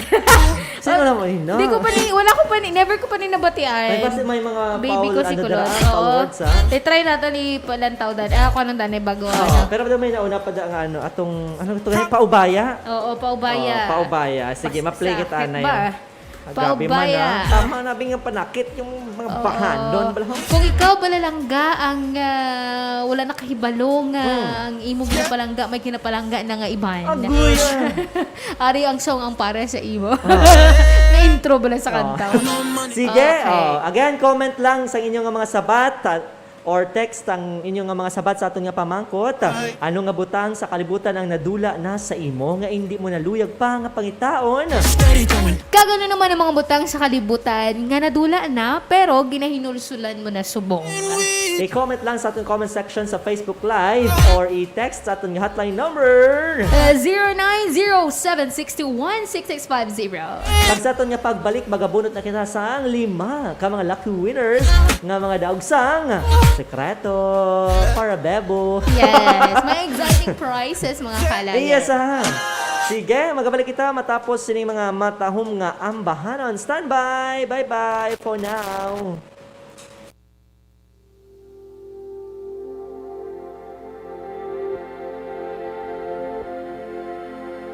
Sino naman yun, no? Hindi ko pa ni, wala ko pa ni, never ko pa ni nabatian. May kasi may mga Baby foul, ko si ano, Kulot. dara, foul Oo. words, ha? Te, try nato ni Palantaw dan. Ah, ako anong danay bago, Oo, ano. pero may nauna pa da nga, ano, atong, ano to, gani? Paubaya? Oo, paubaya. Oo, paubaya. Sige, Pas-, ma-play sa kita na ba? yun. Ah, grabe man, Paubaya. ah. Tama na, bing, ang panakit, yung mga Oo. bahanon, bala. Kung ikaw, balalangga, ang, ah, wala nakahibalo nga Hmm. ang imo ginapalangga, may ginapalangga na nga iban. Agoy, ah. Ari ang song ang para sa imo. Ah. Na intro bala sa Ah. kanta. Sige, Okay. oh, again, comment lang sa inyo nga mga sabat, ah, or text ang inyo nga mga sabat sa aton nga pamangkot. Ano nga butang sa kalibutan ang nadula na sa imo nga hindi mo naluyag pa nga pangitaon? Kag ano naman ang mga butang sa kalibutan nga nadula na pero ginahinulsulan mo na subong? I-comment lang sa aton comment section sa Facebook Live or i-text sa aton nga hotline number. Uh, zero nine zero seven six two one six six five zero. Kag sa aton nga pagbalik, magabunot na kita sang lima ka mga lucky winners nga mga daog sang Sekreto para Bebo. Yes, may exciting prizes, mga kalayan. Yes, ha. Sige, magabalik kita matapos sining mga matahom nga ambahanon. Standby! Bye-bye for now.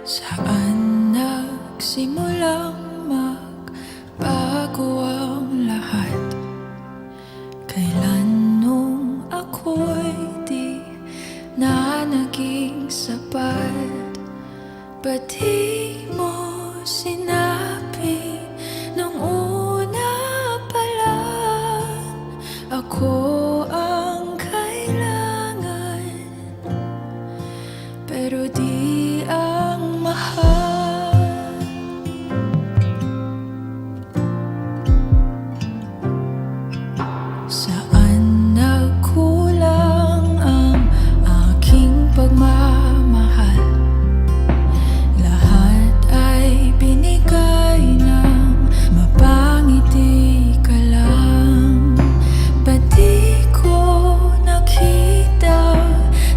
Saan nagsimulang magbago ang lahat? Kailan nung ako'y di na naging sapat? Ba't di mo Sinabi nung una pa lang, ako ang kailangan, pero di ang mahal. Saan nagkulang ang aking pagmamahal? Lahat ay binigay ng mapangiti ka lang. Ba't di ko nakita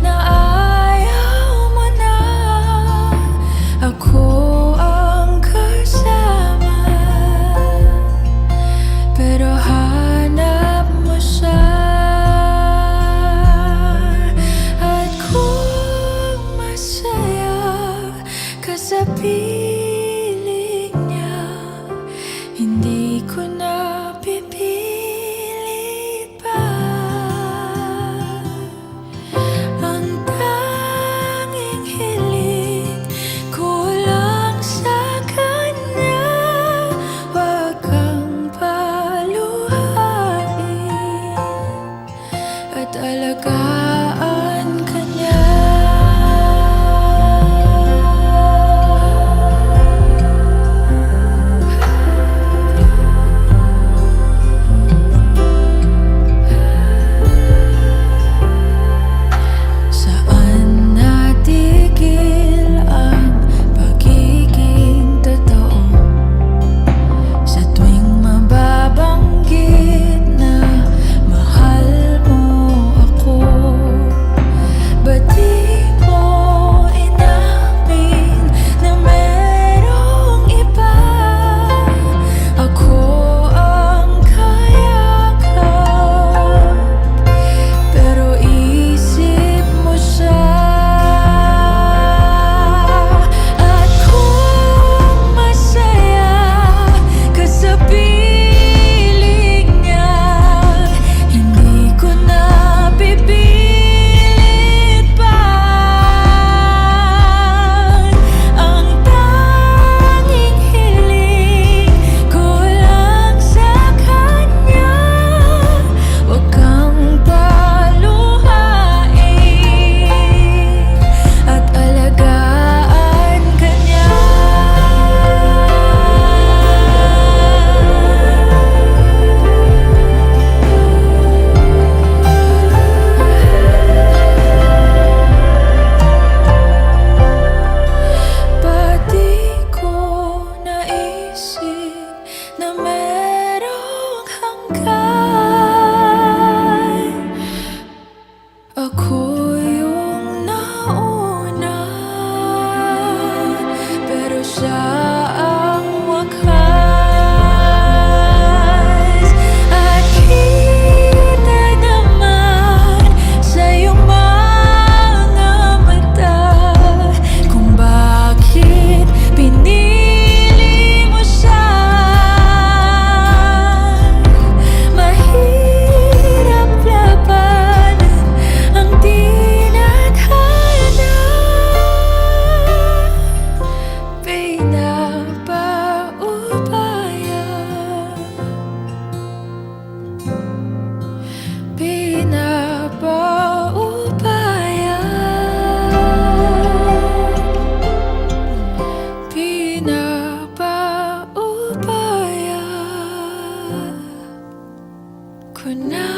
na ayaw mo na ako ang kasama? Pero hanap mo siya. At kung masaya ka sa piling niya, hindi ko na pipilit pa. Ang tanging hiling ko lang sa kanya, wag kang paluhain at alagaan ka niya. Saan natigil ang pagiging totoo? Sa tuwing mababanggit na mahal mo ako, ba't di mo inamin na merong iba? Ako ang kayakap, pero isip mo siya. At kung masaya ka sa piling niya, hindi ko na pipilit pa. Ang tanging hiling ko lang sa kanya, wag kang paluhain at alagaan ka niya. Pati ko naisip na merong hanggan. Ako yung nauna, pero siya ang wakas. At kita naman sa iyong mga mata kung bakit pinili mo siya. Mahirap labanan ang tinadhana. Pinapaubaya, pinapaubaya, pinapaubaya ko na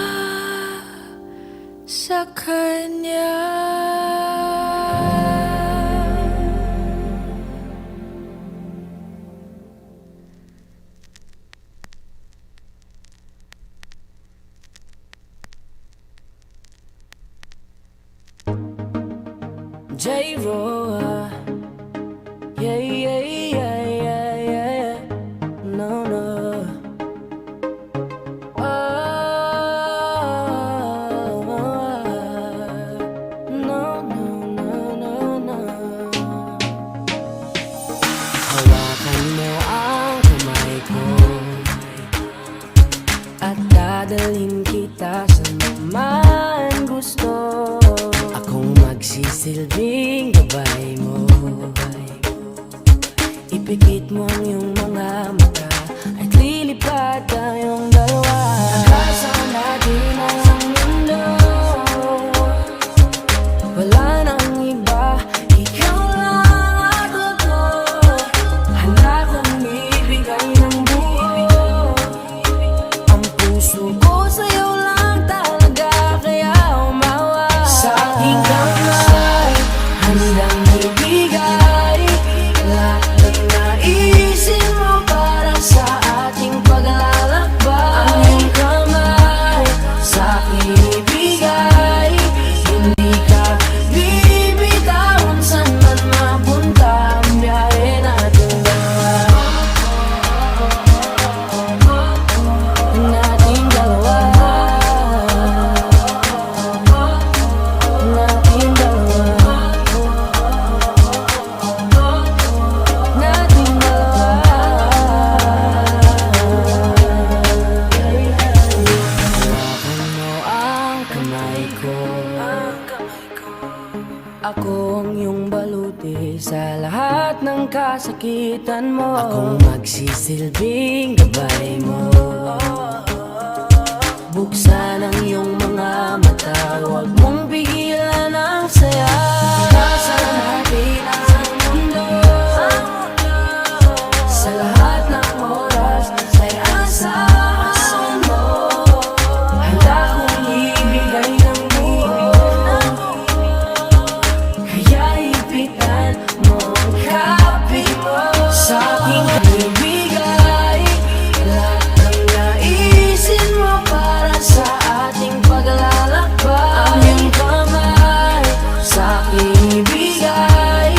sa kanya. J-Ro, ah. Yeah, yeah, yeah, yeah, yeah. No, no. Oh, no, no, no, no, no. Hawakan mo ang kamay ko at dadalhin kita saan man gusto. Akong magsisilbing gabay mo. Pikit mo ang iyong mga mata at lilipad tayong dalawa. Takasan natin ang mundo. Wala nang iba, ikaw lang ako. Handa kong ibigay ng buo. Ang puso ko sa'yo lang talaga, kaya umawa. Sa aking kamay, handang ibigay lahat ng naisin mo para sa ating paglalakbay. Ang iyong kamay, sa aking ibigay, hindi ka bibitawan, saan man mapunta ang biyahe natin dalawa. Nating dalawa. Nating dalawa. Nating dalawa. Hawakan mo ang kamay ko. Ako ang iyong baluti sa lahat ng kasakitan mo. Akong magsisilbing gabay mo. Buksan ang iyong mga mata, huwag mong pigilan ang saya. Takasan natin ang mundo. Sa lahat ng oras ay asahan mo. Handa kong ibigay ng buo. Kaya hipitan mo ang kape mo. Sa aking ibigay lahat ng naisin mo para sa ating paglalakbay. Ang iyong kamay sa aking ibigay,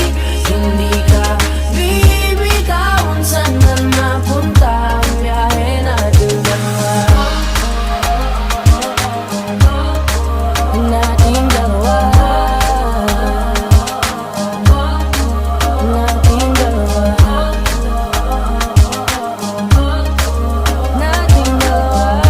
hindi ka bibitawan, saan man mapunta ang biyahe natin dalawa. Nating dalawa. Nating dalawa. Nating dalawa.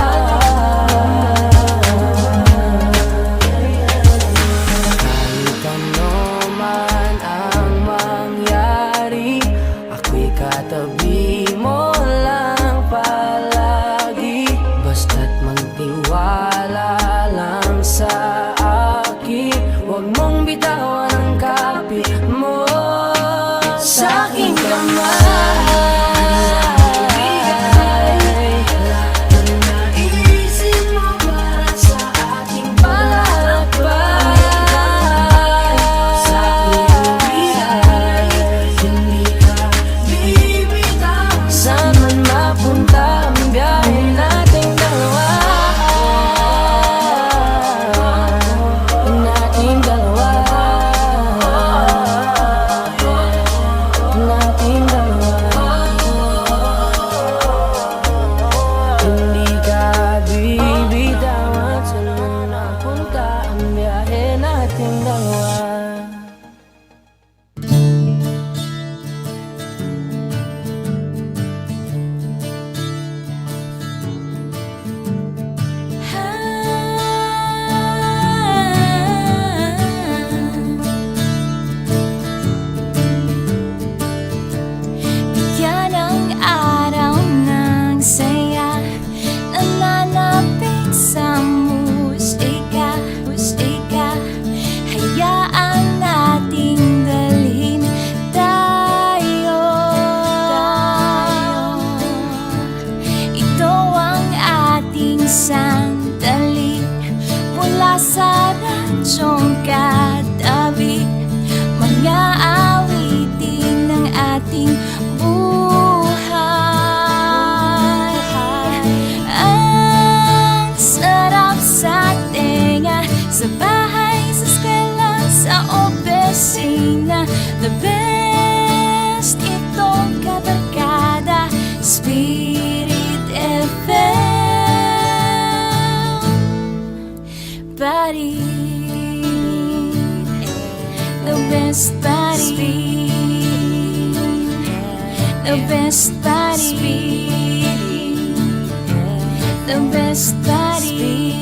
Kahit ano man ang mangyari, ako'y katabi mo lang palagi. Basta't magtiwala lang sa akin, huwag mong bitawan ang kape mo. Sa aking kamay, isin mo para sa ating paglalakbay. Sa aking bigay, hindi ka bibitawan. Saan man mapunta ang biyahe nating dalawa, nating dalawa, nating dalawa. Hindi ka bibitawan, saan man mapunta ang biyahe nating dalawa. Bigyan ng araw ng saya, nananapik sa musika, musika. Hayaan nating dalhin tayo. Ito ang ating sandali, mula sa radyong katabi, mga awitin ng ating buhay. Ang sarap sa tenga, sa bahay, sa eskwela, sa opisina. The best itong kabarkada, Spirit F M. Parit, the best parit, the best parit, the best parit.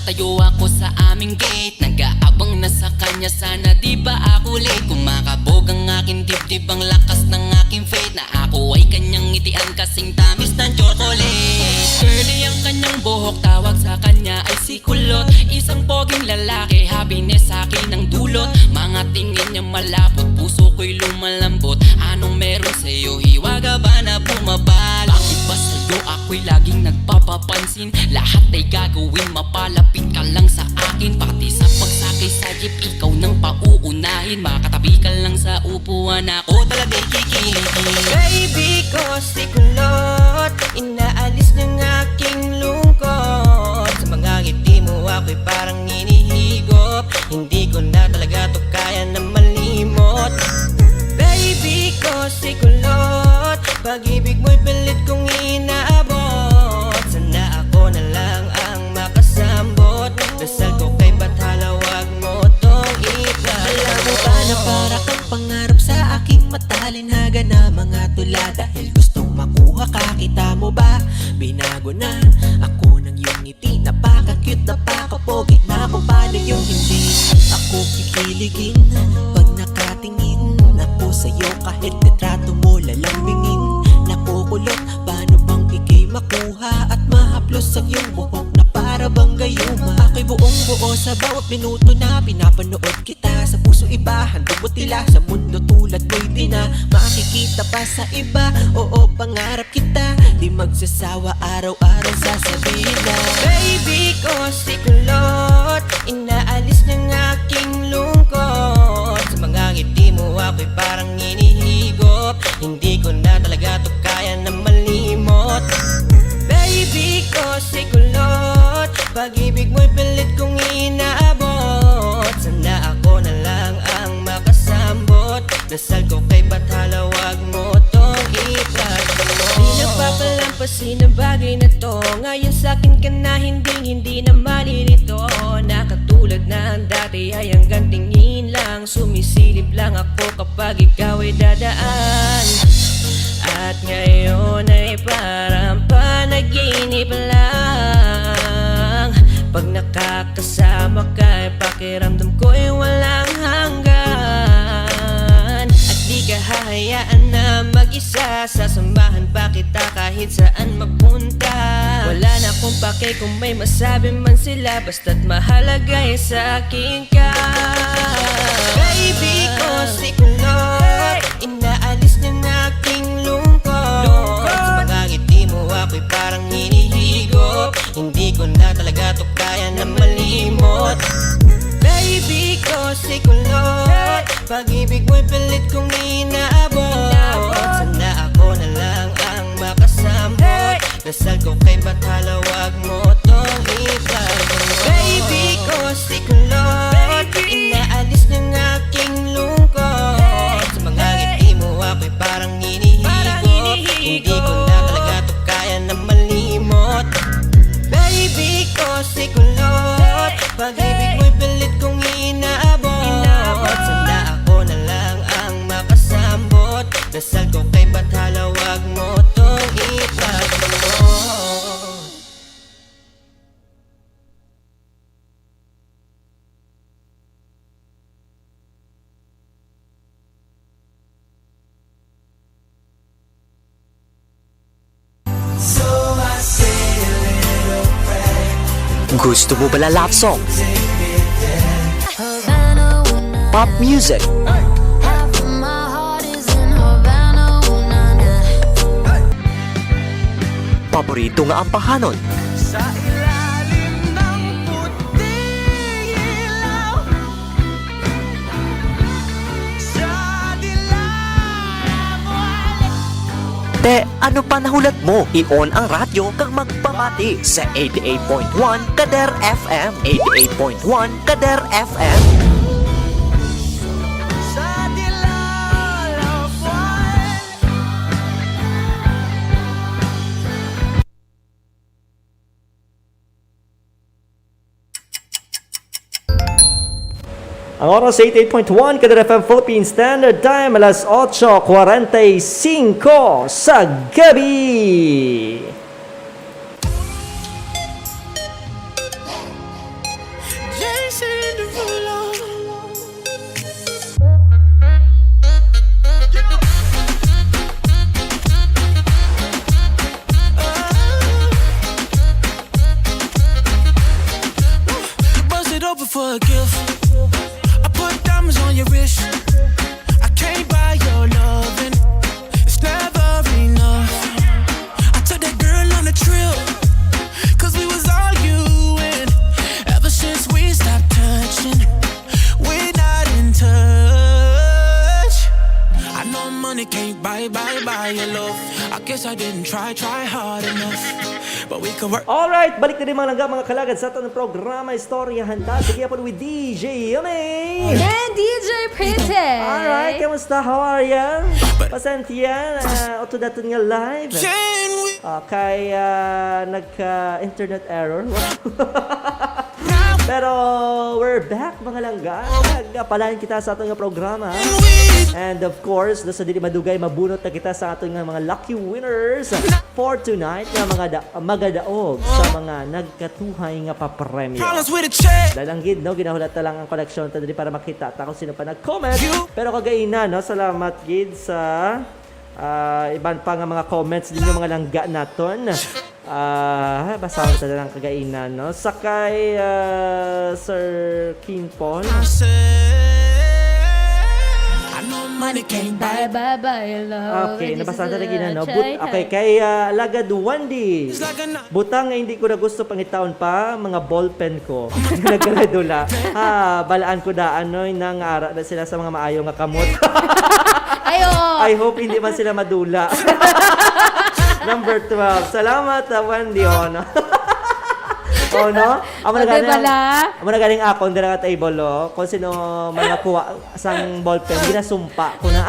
Tayo ako sa aming gate, nag-aabang na sa kanya, sana di pa ako late. Kumakabog ang aking dibdib, ang lakas ng aking faith, na ako ay kanyang ngitian kasing tamis ng chocolate. Curly ang kanyang buhok, tawag sa kanya ay si Kulot. Isang poging lalaki, happiness sa akin ang dulot. Mga tingin niya malapot, puso ko'y lumalambot. Anong meron sa'yo, hiwaga ba na bumabalik? Bakit ba sa'yo ako'y laging nagpapapansin? Lahat ay gagawin, mapalapit ka lang sa akin. Pati sa pagsakay sa jeep, ikaw nang pauunahin. Makatabi ka lang sa upuan, ako talaga kikiligin. Baby ko si Kulot, inaalis ng aking lungkot. Sa mga ngiti mo ako'y parang inihigop. Hindi ko na talaga to kaya na malimot. Baby ko si Kulot, pag-ibig mo'y pilit kong inaabot. Sana ako na lang ang makasambot. Dasal ko kay Bathala, wag mo tong ipagod. Alam mo ba na para kang pangarap sa aking mata? Linhaga na mga tula, dahil gustong makuha ka. Kita mo ba? Binago na ako ng iyong ngiti. Napaka-cute, napaka-pogi. Nakumpana yung hindi ako kikiligin. Pag nakatingin ako sa'yo, kahit litrato mo lalambingin. Nakukulot, paano bang ikay makuha at mahaplos ang iyong buhok na para bang gayuma? Ako'y buong buo sa bawat minuto na pinapanood kita. Sa puso iba, handog mo tila. Sa mundo tulad mo'y di na makikita pa sa iba. Oo, pangarap kita, di magsasawa, araw-araw sasabihin na. Baby ko si Kulot, inaalis ng aking lungkot. Sa mga ngiti mo ako'y parang inihigop. Hindi ko na talaga to kaya na malimot. Baby ko si Kulot, pag-ibig mo'y pilit kong inaabot. Sana ako na lang ang makasambot. Dasal ko kay Bathala, wag mo tong ipagod. Di na papalampasin ang bagay na to. Ngayon sa akin ka na, hindi, hindi na malilito. Na katulad na ang dati ay hanggang tingin lang. Sumisilip lang ako kapag ikaw ay dadaan. At ngayon ay parang panaginip lang. Pag nakakasama ka, ay pakiramdam ko'y walang hanggan. At di ka hahayaan na mag-isa, sasamahan pa kita kahit saan mapunta. Wala na akong pake kung may masabi man sila, basta't mahalaga ay sa akin ka. Baby ko si Kulot, inaalis ng aking lungkot. Sa mga ngiti mo ako'y parang hinihigop. Hindi ko na talaga to kaya na malimot. Baby ko si Kulot, pag-ibig mo'y pilit kong inaabot. Sana ako na lang ang makasambot. Dasal ko kay Bathala, wag mo tong ipagod. Baby ko si Kulot, inaalis ng aking lungkot. Sa mga ngiti mo ako'y parang hinihigop. Hindi ko na talaga to kaya na malimot. Baby ko si Kulot, pag-ibig mo'y pilit kong inaabot. Sana ako na lang ang makasambot. Dasal ko kay Bathala, wag mo tong ipagod. Gusto mo bala love song? Pop music? Paborito nga ampahanon? Sa ilalim ng puting ilaw, sa dilaw. Te, ano pa nahulat mo? I-on ang radyo kag magpamati sa eighty-eight point one Kader F M. Eighty-eight point one Kader F M. Sa dilaw. Ang oras, eighty-eight point one Kader F M Philippine Standard Time, alas otso cuarenta y cinco sa gabi. for a gift. I put diamonds on your wrist. I can't buy your loving. It's never enough. I took that girl on a trip. Cause we was arguing. Ever since we stopped touching, we're not in touch. I know money can't buy, buy, buy your love. I guess I didn't try, try hard enough. But we can work. Alright, balik na rin mga langga, mga kalagad sa aton programa Istoryahan Ta. Sige, apod with D J Yummy! And D J Pretty! Alright, kamusta? How are ya? Pasensya, uh, uto daton nga live. Can we? Ah, kay ah, nagka-internet error. Pero we're back, mga langga. Nagapalain kita sa aton nga programa. And of course, do sa dili madugay, mabunot na kita sa aton nga mga lucky winners for tonight nga mga da- magadaog sa mga nagkatuhay nga papremyo. Problems with a check. Dahil lang gid, no, ginahulat na lang ang koleksyon ta diri para makita ta kung sino pa nag-comment. Pero kagaina, no, salamat gid sa ah, iban pa nga mga comments din yung mga langga naton. Ah, basahon ta na lang kagaina, no? Sa kay ah, Sir King Paul. I said, I know money can't buy. Bye bye bye love. Okay, This nabasa is na lagi na, no? a But, okay, kay ah, Lagad Wendy. It's like a night. Butang nga hindi ko na gusto pangitaon pa, mga ballpen ko. Nagkaladula. Ha, balaan ko daan, no? Nang ara na sila sa mga maayo nga kamot. Ay, oo. I hope hindi man sila madula. Number twelve. Salamat, uh, Wendy. Oh, no? Oh, no? Amo na Pwede galing, bala? Amo na galing akon dira nga table, oh. Kung sino may makuha sang ballpen, ginasumpa ko na.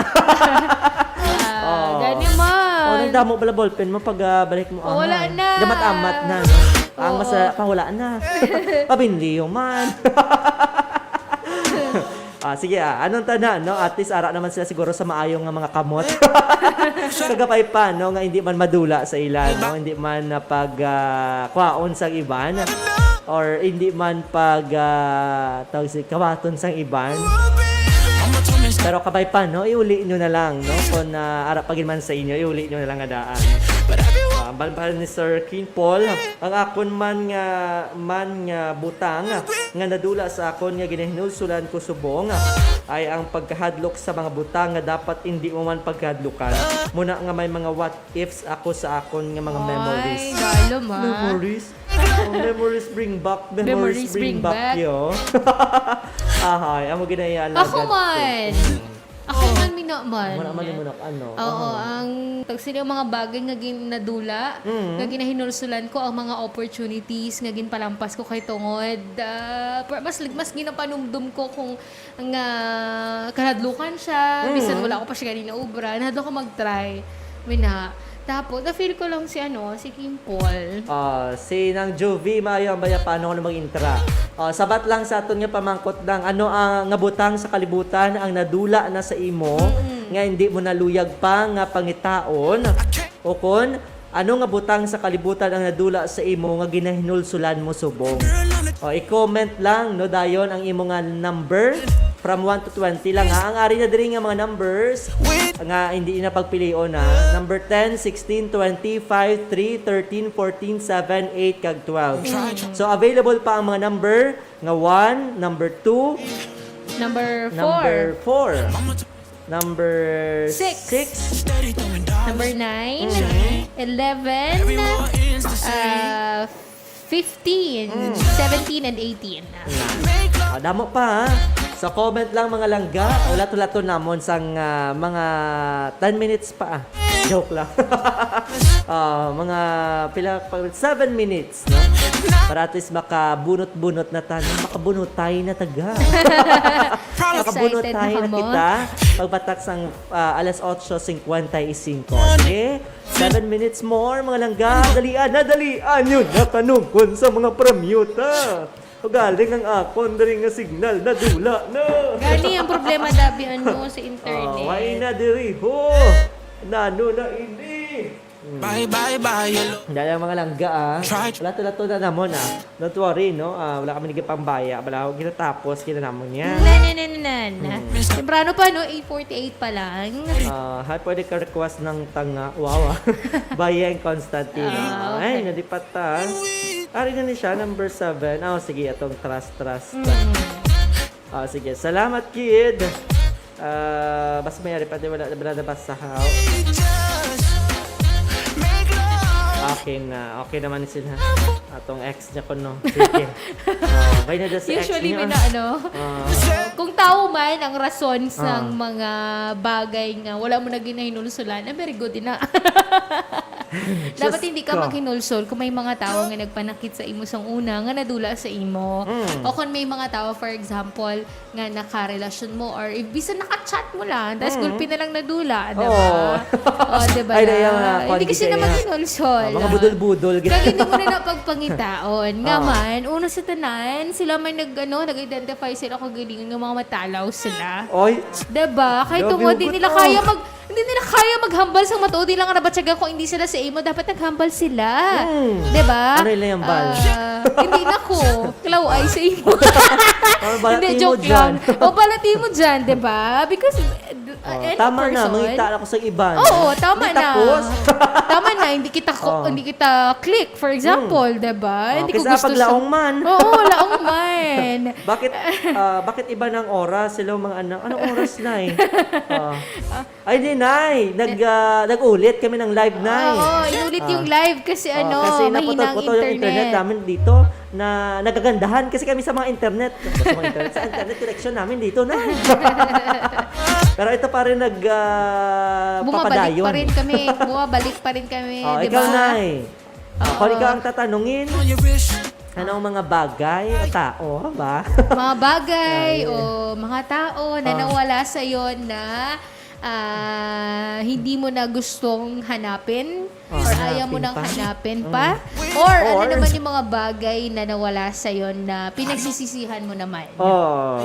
Ah, gani man. Oh, nagdamo bala ballpen mo pag ah, balik mo. Wala Ay, na. Damat-amat na, no? Ang Oo. masarap pa, wala na. Pabinliyo man. Ah, sige, ah, anong tanan, no? At least ara naman sila siguro sa maayo nga mga kamot. Kagapay pa, no, nga hindi man madula sa ila, no? Hindi man na pag ah, kwaon sang iban or hindi man pag ah, tawag si kawaton sang iban. Pero kabay pa, no? Iuli nyo na lang, no? Kung ah, ara pa gid man sa inyo, iuli nyo na lang nga daan. Ah, balbal ni Sir King Paul, ang akon man nga man nga butang nga nadula sa akon nga ginahinulsulan ko subong ay ang pagkahadlok sa mga butang nga dapat indi mo man pagkahadlukan. Muna nga may mga what ifs ako sa akon nga mga memories. Ay, dalo man. Memories? Oh, memories bring back. Memories, Memories bring, bring back, back. Yo. Ahay, amo ginaialagan Ako man. Ako man, mina man. Muna man mo na ano. Oo, ang tag sila ang mga bagay nga ginadula, Mm. nga ginahinulsulan ko, ang mga opportunities nga ginpalampas ko kay tungod, ah, per- mas mas ginapanumdum ko kung nga kahadlukan siya, Mm. bisan wala ko pa siya ganina obra, nahadlok ko mag-try. Mina. Tapos, na-feel ko lang si ano, si King Paul. Ah, si Nang Juvie, maayo ang baya paano ko na mag-intra. Ah, sabat lang sa aton nga pamangkot lang, ano ang nga butang sa kalibutan ang nadula na sa imo nga hindi mo naluyag pa nga pangitaon? O kon, ano nga butang sa kalibutan ang nadula sa imo nga ginahinulsulan mo subong? O, i-comment lang, no, dayon ang imo nga number from one to twenty lang, ha. Ang ari na diri nga mga numbers nga hindi na pagpilion, ha. Number ten, sixteen, twenty, five, three, thirteen, fourteen, seven, eight, kag twelve. So, available pa ang mga number nga one, number two, Number four. number four, number Six. six. Number nine. Mm. Eleven. Uh, fifteen. Seventeen and eighteen. Ah, damo pa, ha? Sa comment lang, mga langga, ulat-ulaton namon sang ah, mga ten minutes pa, ah. Joke lang. Ah, mga pila pa, seven minutes, no? Para at least makabunot-bunot na ta, no? Makabunotay na taga. Makabunotay Excited na na kamo? kita. Pagbatak sang ah, alas otso cincuenta y cinco. Sige? Seven minutes more, mga langga. Dalian na, dalian yun. Nakanungkon sa mga premyo ta. Ugaling ang akon diri nga signal, nadula na. Gani ang problema, dabi, ano, sa internet. Ah, why na diri, ho? Nano na ini? Bye bye bye yellow. Dali ang mga langga, ah. Lato-lato na namon, ah. Don't worry, no? Ah, wala kami nagpambaya. Wala ako ginatapos, ginanamon niya. Na, na, na, na, na, na. Temprano pa, no? Eight forty-eight pa lang. Ah, hay, pwede ka request ng tanga. Wow, ah. Bayeng Constantino. Ah, Ay, okay. nalipat ta. Ari na ni siya, number seven. Oh, sige, atong trust, trust. Mm. Ah, sige. Salamat, kid. Ah, basta may ari pa, di wala, wala na basa, ha? Okay na. Okay naman ni sila. Atong ex niya ko, no? Sige. Ah, okay na dyan sa ex Usually, niya. May na ano, Ah. Kung tao man ang rason sang Ah. mga bagay nga wala mo na ginahinulsulan, na very good din na. Dapat Diyos hindi ka ko. maghinulsol kung may mga tao nga nagpanakit sa imo sang una nga nadula sa imo. Mm. O kung may mga tao, for example, nga nakarelasyon mo or if bisan naka-chat mo lang, tas Mm. gulpi na lang nadula, di ba? Oo. Oh, di ba Ay, na? Hindi kasi na maghinulsol. Ah, mga budol-budol. Kag hindi mo na napagpangitaon. Nga Ah. man, una sa tanan, sila may nag-, ano, nag-identify sila kagalingon nga mga matalaw sila. Oy. Di ba? Kahit Grabe, tungod, di hugot, nila oh. kaya mag-, hindi nila kaya maghambal sa matuod nila nga nabatyagan kung hindi sila sa imo, dapat naghambal sila. Hmm. Di ba? Ano yung hambal? Ah, hindi na ko. Klaw ay sa imo. Oh, balati Hindi, mo joke dyan. lang. O, balati mo dyan, di ba? Because, uh, Oh, any tama na, person. mangita na ako sa iban. Oo, tama Di na. tapos? Tama na, hindi kita ko, Oh. hindi kita click, for example, Hmm. di ba? Oh, Hindi ko kaysa gusto sa paglaong man. Oo, laong man. Bakit, ah, bakit iba ng oras? Hello, mga anak. Anong oras na eh? Ah. Ay, di, Nay. Nag, ah, nag-ulit kami ng live, Nay. Oo, inulit Ah. yung live kasi Oh, ano, kasi mahina ang naputol-putol yung internet internet. namin dito na nagagandahan kasi kami sa mga internet. Sa mga internet, sa internet connection namin dito, Nay. Pero ito pa rin nag, ah, Bumabalik papadayon. pa rin kami. Bumabalik pa rin kami, Oh, di ikaw, ba? Nay. Oo. Kung ikaw ang tatanungin, anong mga bagay o tao ba? Mga bagay Ay. o mga tao na Ah. nawala sa'yo na, ah, hindi mo na gustong hanapin? Ah. Or ayaw mo Hanapin nang pa? hanapin Mm. pa? Or ano Or naman yung mga bagay na nawala sa'yo na pinagsisisihan mo naman? Oh.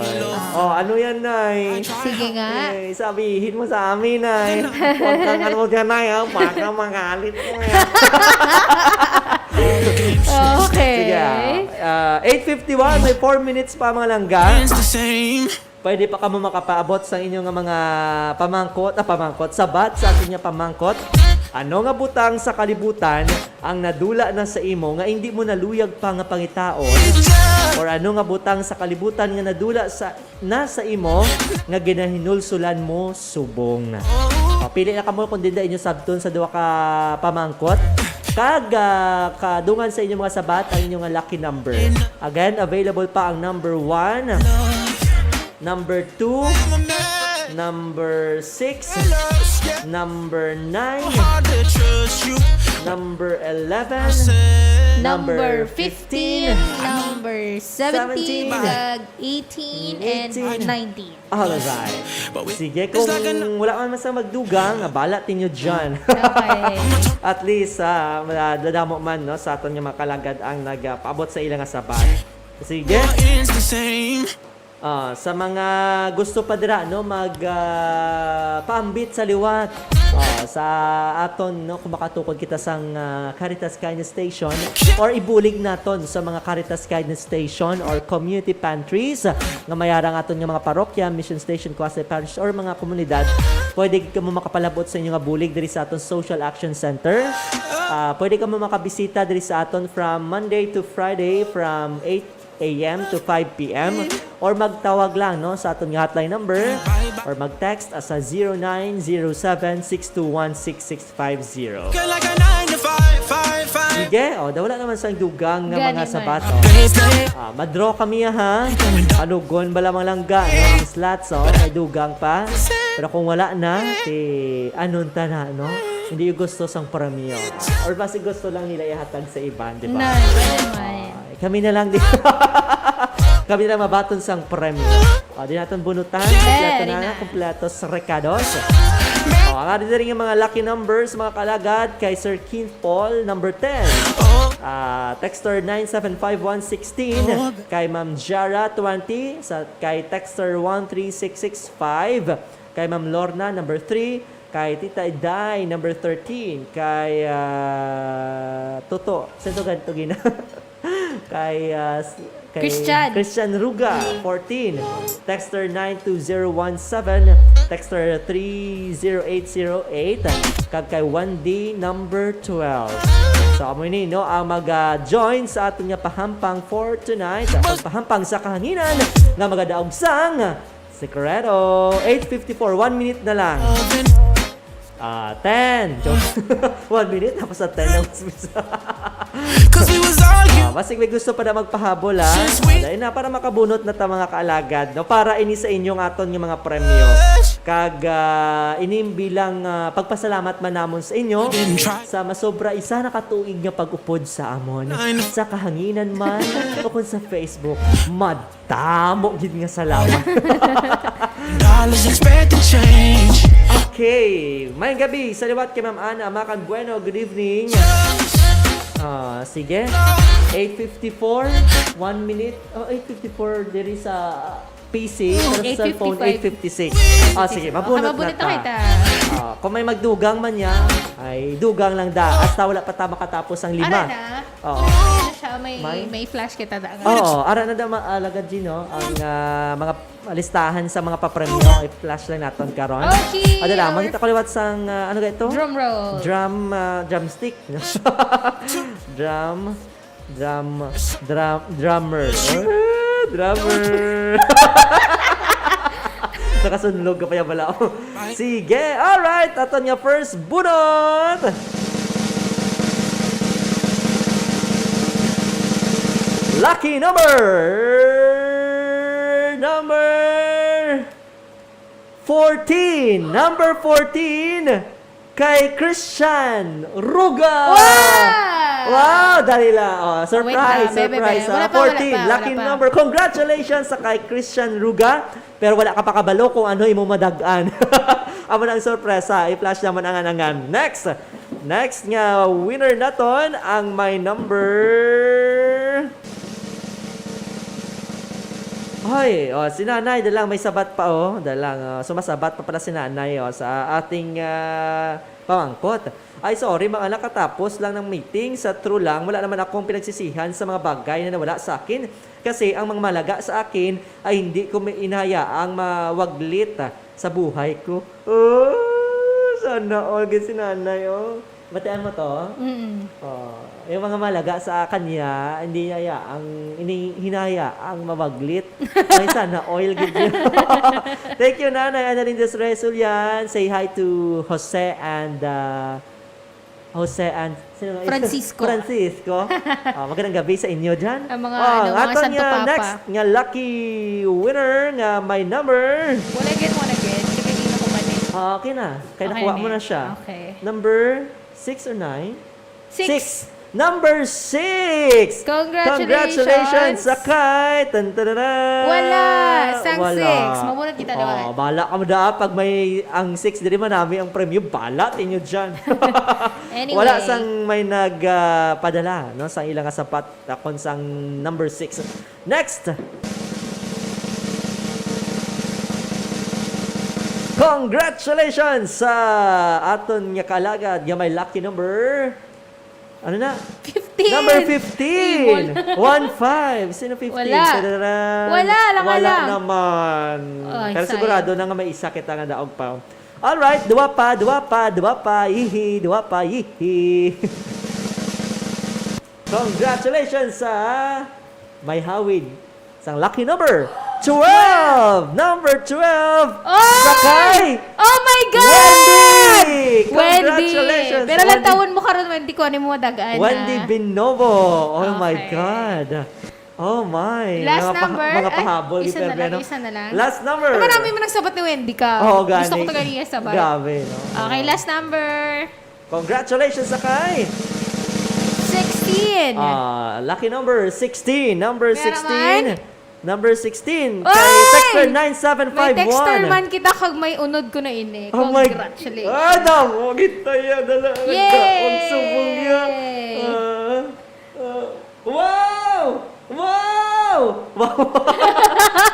Oh, ano yan, Nay? Sige nga. Eh, sabihin mo sa amin, Nay. Huwag kang ano dyan, Nay, ha? Baka magalit mo, eh. Okay. Sige, ah. Ah, eight fifty-one, may four minutes pa, mga langga. It's the same. Pwede pa kamo makapaabot sa inyo nga mga pamangkot, ah, pamangkot, sabat sa aton nga pamangkot. Ano nga butang sa kalibutan ang nadula na sa imo nga hindi mo naluyag pa nga pangitaon? Or ano nga butang sa kalibutan nga nadula sa, na sa imo nga ginahinulsulan mo subong? O, pili na kamo kung dinda inyo sabton sa duha ka pamangkot. Kag, ah, kadungan sa inyo mga sabat ang inyo nga lucky number. Again, available pa ang number one, number two, number six, number nine, number eleven, Number fifteen, number seventeen, seventeen, kag eighteen, and eighteen. nineteen. Alright. Sige, kung wala man man sa magdugang, bala tinyo dyan. Okay. At least, ah, madadamo man, no, sa aton nga mga kalagad ang nagpaabot sa ila nga sabat. Sige. Ah, sa mga gusto pa dira, no, mag, ah, paambit sa liwat, ah, sa aton, no, kung makatukod kita sang, ah, Caritas Kindness Station or ibulig naton sa mga Caritas Kindness Station or community pantries, ah, nga may ara nga aton nga mga parokya, mission station, quasi parishes, or mga komunidad, pwede gid kamo makapalabot sa inyo nga bulig diri sa aton Social Action Center. Ah, pwede kamo makabisita diri sa aton from Monday to Friday from eight a m to five p m, or magtawag lang, no, sa aton nga hotline number, or mag-text, ah, sa zero nine zero seven six two one six six five zero. Sige, oh, daw wala naman sang dugang nga mga sabat, oh. Ah, madraw kami, ha? Anugon ba lamang langga, no? Ang slots, oh, may dugang pa. Pero kung wala na, ti, anong ta na, no? Hindi yung gusto sang premyo. Or basi gusto lang nila ihatag sa iban, di ba? Na, wala naman. Ah, kami na lang di-, kami na lang mabaton sang premyo. O, di naton bunutan. Kompleto na, kompleto sa rekados. O, ang ari diri nga mga lucky numbers, mga kalagad, kay Sir Keith Paul, number ten. Ah, texter nine seven five one sixteen, kay Ma'am Jara, twenty, sa, kay texter one three six six five, kay Ma'am Lorna, number three, kay Tita Iday, number thirteen, kay, ah, Toto, sento ganito gina. Kay, ah, s-, Christian. Christian Ruga, fourteen. Texter nine two zero one seven. Texter three zero eight zero eight. Kag kay Wendy, number twelve. So, amo ini, no, ang mag-join sa aton nga pahampang for tonight. Ang pahampang sa kahanginan nga magadaog sang Secreto. Eight fifty-four, one minute na lang. Ah, ten. Joke. One minute, tapos sa ten na mas bisa. Cause we was arguing. Ah, basig may gusto pa na magpahabol, ha? Dahil na, para makabunot na ta, mga kaalagad, no? Para ini sa inyong aton nga mga premyo. Kag ah, ini bilang ah, pagpasalamat man namon sa inyo sa masobra isa na katuig nga pag-upod sa amon, sa kahanginan man o kung sa Facebook. Madamo gid nga salamat. Dollars expect to change. Okay, may gabi sa liwat kay Ma'am Ana Macan Bueno. Good evening. Ah, sige. Eight fifty-four, one minute. Oh, eight fifty-four diri sa P C, pero sa cellphone, eight fifty-six. Ah, sige, mabunot na Mabunot na ta. kita. Ah, kung may magdugang man niya, ay dugang lang da. Hasta wala pa ta makatapos ang Ara lima. na. Oo. Ano siya, may, May- may flash kita da. Oo, ara na da, ma- alagad Gino, ang ah, mga listahan sa mga papremyo. I-flash lang naton karon. Okay, Ada lang, our- makita ko liwat sang, ah, ano ga ito? Drum roll. Drum, ah, drumstick. Drum, drum, drum, drummer. Ah, drummer. Nakasunlog ka pa yan pala. Sige, alright. Aton nga first bunot. Lucky number. Number fourteen. Number fourteen. Kay Christian Ruga. Wow! Wow, dali lang. Oh, surprise, Wait lang, bebe, surprise. bebe. Wala Ah, pa, wala fourteen, pa, wala lucky pa. number. Congratulations sa kay Christian Ruga. Pero wala ka pa kabalo kung ano imo madag-an. Amo na ang sorpresa. I-flash naman ang anangan. Next. Next nga winner naton ang may number. Hoy, oh, si Nanay, dalang may sabat pa, oh. Dalang, oh, sumasabat pa pala si Nanay, oh, sa ating ah, pamangkot. Ay, sorry, mga anak, katapos lang ng meeting. Sa true lang, wala naman akong pinagsisihan sa mga bagay na nawala sa akin. Kasi ang mga malaga sa akin ay hindi ko may inahayaang mawaglit ah, sa buhay ko. Oh, sana all, gid si Nanay, oh. Batian mo to? Mm. Oh, yung mga malaga sa kanya, hindi niya ang ini hinaya ang mawaglit. Ay, sana oil gid yun. Thank you, Nanay Annalyn Desresulian. Say hi to Jose and uh, Jose and sino nga isa? Francisco. Francisco. Ah, magandang gabi sa inyo dyan. Ang mga, Oh, ano, mga aton Santo nga Papa. Next nga lucky winner nga may number. One again, one again. Sige, di na ko pa din. Ah, okay na. Kaya Okay nakuha na mo eh. Na siya. Okay. Number six or nine? Six. Number six! Congratulations. Congratulations sa kay... Tan, tan, tan, tan. Wala. Sang Wala. Six. Mabunot kita, daw. Oh, bahala ka mo da pag may ang six diri man nami ang premyo, bala tinyo dyan. Anyway. Wala sang may nag ah, padala, no, sang ilang nga sapat akon sang number six. Next. Congratulations sa aton nga kaalagad nga may lucky number. Ano na? Fifteen. Number fifteen. Evil. One five. Sino fifteen? Wala. Tadadaan. Wala, lang Wala alam. naman. Ay, Pero sayang. Sigurado na nga may isa kita nga daog pa. Alright, duwa pa, duwa pa, duwa pa, ihi, duwa pa, ihi. Congratulations sa may hawid. Sang lucky number, twelve! Number twelve! Oy! Sa kay Oh my God! Wendy! Wendy! Congratulations, Pero lang Wendy. Taon mo karon, Wendy, kung ano mo madagaan Wendy na. Binobo! Oh my Okay. God! Oh my! Last Mga pa- number? Mga Ay, pahabol isa ni na lang, Bebe, no? Isa na lang. Last number! Ay, marami mo nagsabat ni Wendy ka. Oo, Gusto ko gani. talaga yung sabat. Grabe, no? Okay, last number. Congratulations sa kay Sixteen. Ah, lucky number sixteen. Number Meron sixteen. man? Number sixteen. Oy! Kay texter nine seven May five one. Texter man kita kag may unod ko na ini. Oh my Congratulations. Ah, damo kita ya dala. Yay! Magsubong ya. Ah, ah, wow! Wow! Wow!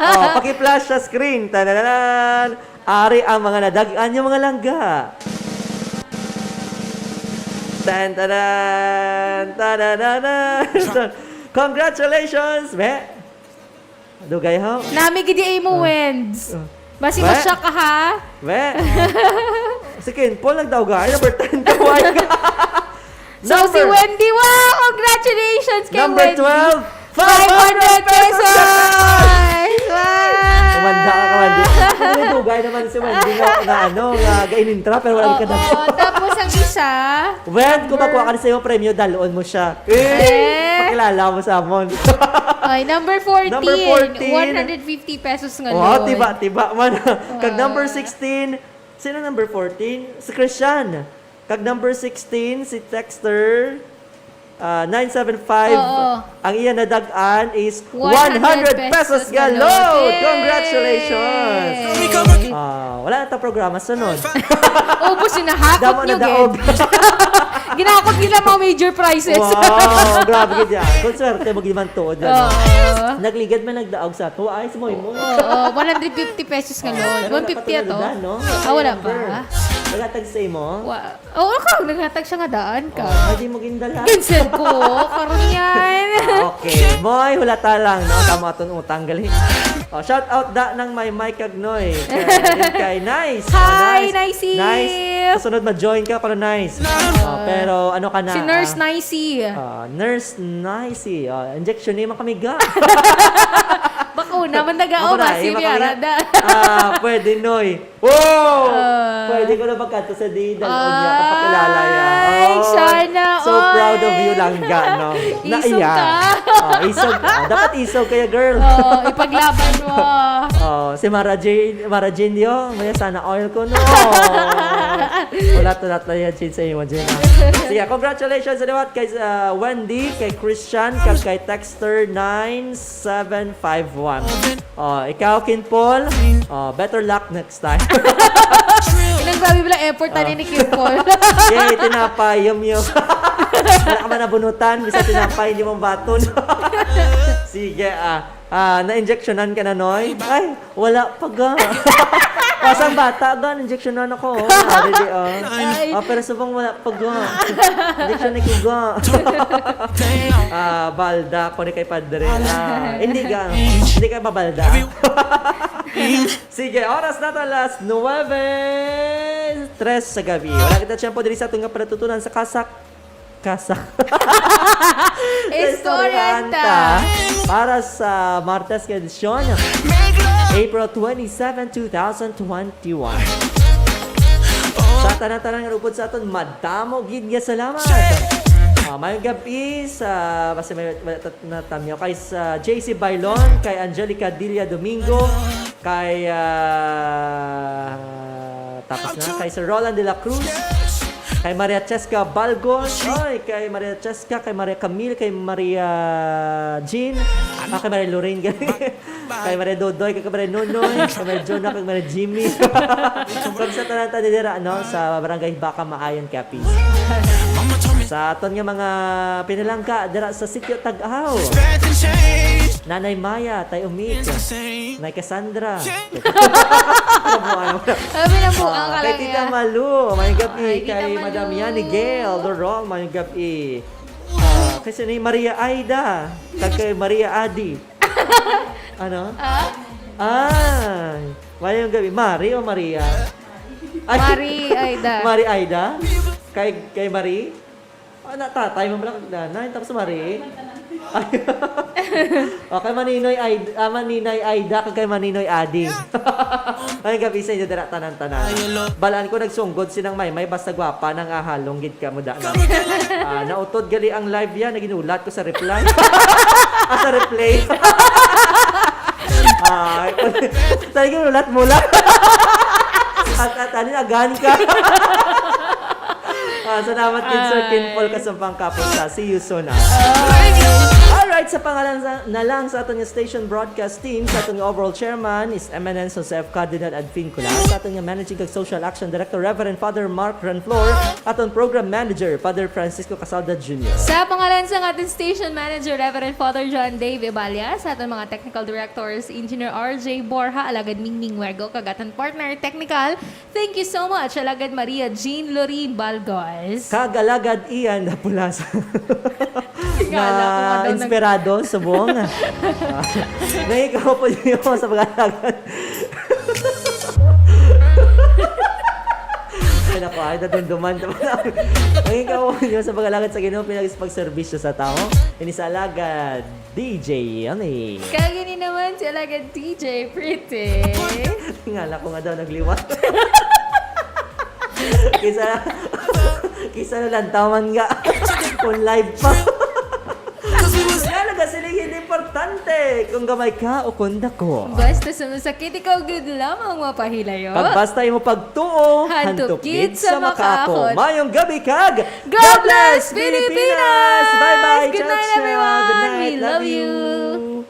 Oh, paki-flash sa screen. Tananan! Ari ang mga nadag-an nga mga langga. Tan tanan! Tananan! Congratulations, be! Dugay, ha? Nami gid yung imo Ah. wins. Ah. Basi Ba? masya ka, ha? We. Si Ken Paul nagdaog, ay, number ten ka, why ka? So, si Number- Wendy. Wow! Congratulations kay Number Wendy. twelve, Five hundred pesos! Wow! Kumanda ka, kumanda. May dugay naman si Wendy na, na ano, na gainintra, pero wala ka na. Oo, tapos ang isa, When kumakuha ka na sa iyong premyo, dalon mo siya. Eh, Eh. Pakilala mo sa amon. Ay, number fourteen. Number fourteen. One hundred fifty pesos nga Wow, load. tiba-tiba man. Kag Ah. number sixteen, sino number fourteen? Si Christian. Kag number sixteen, si Texter, ah, nine seven five. Oo. Ang iya nadag-an is One one hundred hundred pesos pesos nga nga load. load. Yay! Congratulations! Ah, wala na ta programa. Sunod. Ubus yun, nahakot Damo nyo, na daog. gid. Ginakot nila mga major prizes. Wow, grabe gid yan. Kung swerte mo gid man tuod yan, no? Oo. Nagligad man nagdaog sa ato. Ay, sumoy mo. Oo, one hundred fifty pesos nga load. Pero One fifty ato. napatulog na, no? Ah, wala pa. Naghatag sa imo? Wa- Oo, ka, naghatag siya nga daan ka. Oh, hindi mo gindala. Cancel ko. Karon yan. Ah, okay. Moy, hulata lang, no? Tama aton utang, gali. Oh, shout out da ng may Mike Agnoy. Kay, kay Nice. Oh, Hi, Nice. Nicey. Nice. Kasunod, ma-join ka para Nice. Oh, pero ano ka na? Si Nurse Ah, Nicey. Ah, Nurse Nicey. Ah, injection ni mga kamiga. Bakuna man daga, oh, Bakuna, basi eh, niya, makamiga. rada. Ah, pwede, Noy. Wow! Ah. Pwede ko na magkadto sa di, dalon niya, kapakilala niya. Ay, Oh, sana so all. Proud of you, Langga, no? Isog ka. Oh, isog. Oh, dapat isog kaya, girl. Oo, ipaglaban mo. Oh, si Mara Jane, Mara Jane, yo, may sana all ko, no? Ulat-ulat na yan, Jane, sa imo, Jane, ah. Sige, congratulations sa liwat kay, ah, Wendy, kay Christian, kag kay Texter nine seven five one. Oh, ikaw, Kin Paul, oh, better luck next time. Inang grabe pala effort tani ni Kin Paul. Yay, tinapay, yum, yum. Wala ka man nabunutan, bisa tinapay, hindi mong baton. Sige, ah, ah, na-injectionan ka na, Noy? Ay, wala pa ga. Pasang bata ga, na-injectionan ako, oh. Sabi di, oh. Ay. Ah, pero subong wala pa ga. Injection ni ko ga. Ah, balda, ako ni kay padre. Ah, hindi ga. Hindi ka mabalda. Sige, oras na to, alas nuwebe tres sa gabi. Wala kita tiyempo diri sa aton nga panatutunan sa Kasak. Kasak. Istorya ta. Para sa Martes nga edisyon, April twenty-seven, two thousand twenty-one. Sa tanan-tanan nga nag-upod sa aton, madamo gid nga salamat. Ah, mayong gabi sa, basta may, may, natamyaw kay sa J C Bailon, kay Angelica Dilla Domingo, kay, ah, tapos na, kay Sir Roland de la Cruz, kay Maria Cheska Balgon, oy, kay Maria Cheska, kay Maria Camille, kay Maria Jean, ah, kay Maria Lorraine, kay Maria Dodoy, kay Maria Nonoy, kay Maria Jonah, kay Maria Jimmy. Kag sa tanan ta dira, no, sa Barangay Baka Maayon, Capiz. Sa aton nga mga pinalangga dira sa Sitio Tag-aw. Nanay Maya, Tay Umit, Nay Cassandra. Ano mo, ano? Sabi na po, ang Ah, kay Tita Malu, may gabi. Ay, Tita Kay Malu. Madam Yani Gail Dorong, may gabi. Ah, kay si Maria Aida, kag kay Maria Adi. Ano? Ah? Ay, mayong gabi. Mari o Maria? Ay, Mari Aida. Mari Aida? Kay, kay Mari? Ah, na, tatay mo pala, nanay, tapos Mari? Ay. Okay, Maninoy Aida, ah, Maninay Aida, kag kay Maninoy Adi. Ay, gabi sa inyo, dira, tanan-tanan. Balaan ko, nagsunggod sinang Maymay, basta gwapa, nang ahalong gid ka mo, da, na. Ah, nautod gali ang live yan, naginulat ko sa reply. Ah, sa replay. Ah, tayo ginulat mo lang. At, at, ano, agan ka. Ah, salamat gid, Sir Kin Paul Kasampang Kapos, sa see you soon, ah. Alright, sa pangalan sa, na lang sa aton nga station broadcast team, sa aton nga overall chairman is Eminence Joseph Cardinal Advincula, sa aton nga managing kag social action director, Reverend Father Mark Ranflor, aton program manager, Father Francisco Casalda Junior. Sa pangalan sa aton station manager, Reverend Father John Dave Ibalia, sa aton mga technical directors, Engineer R J Borja, alagad Mingming Wego, kag aton partner technical, thank you so much, alagad Maria Jean Lorraine Balgos. Kag alagad Ian Dapulas. Kala ko nga daw nag- inspirado, subong. Ah, nangikapon niyo sa mga alagad. Ay, naku, ay, nadumduman. Nangikapon niyo sa mga alagad sa Ginoo, pinagpagserbisyo sa tao. Ini sa alagad, D J Yoni. Kag ini naman si alagad D J Pretty. Tingala ko nga daw nagliwat. Kisa, kisa na lang taman nga. Kung live pa. Wala nagasiling hindi importante kung gamay ka o kung dako. Basta sa masakit, ikaw gid lamang mapahilayo. Kag basta imo pagtuo, hantop gid sa makaakon. Mayong gabi kag God bless Pilipinas! Bye-bye, Good night, ciao, ciao. Everyone! Good night, We love love you. You.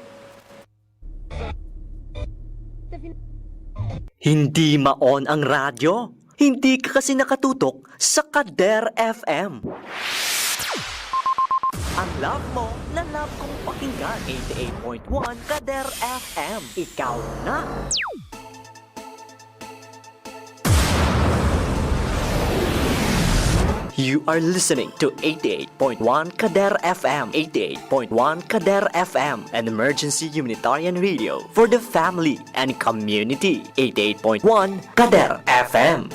Hindi ma-on ang radyo? Hindi ka kasi nakatutok sa Kader F M. Ang love mo na love kong pakinggan, eighty-eight point one Kader F M. Ikaw na! You are listening to eighty-eight point one Kader F M. Eighty-eight point one Kader F M, an emergency humanitarian radio for the family and community. Eighty-eight point one Kader F M.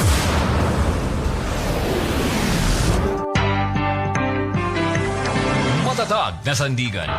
Matatag na sandigan.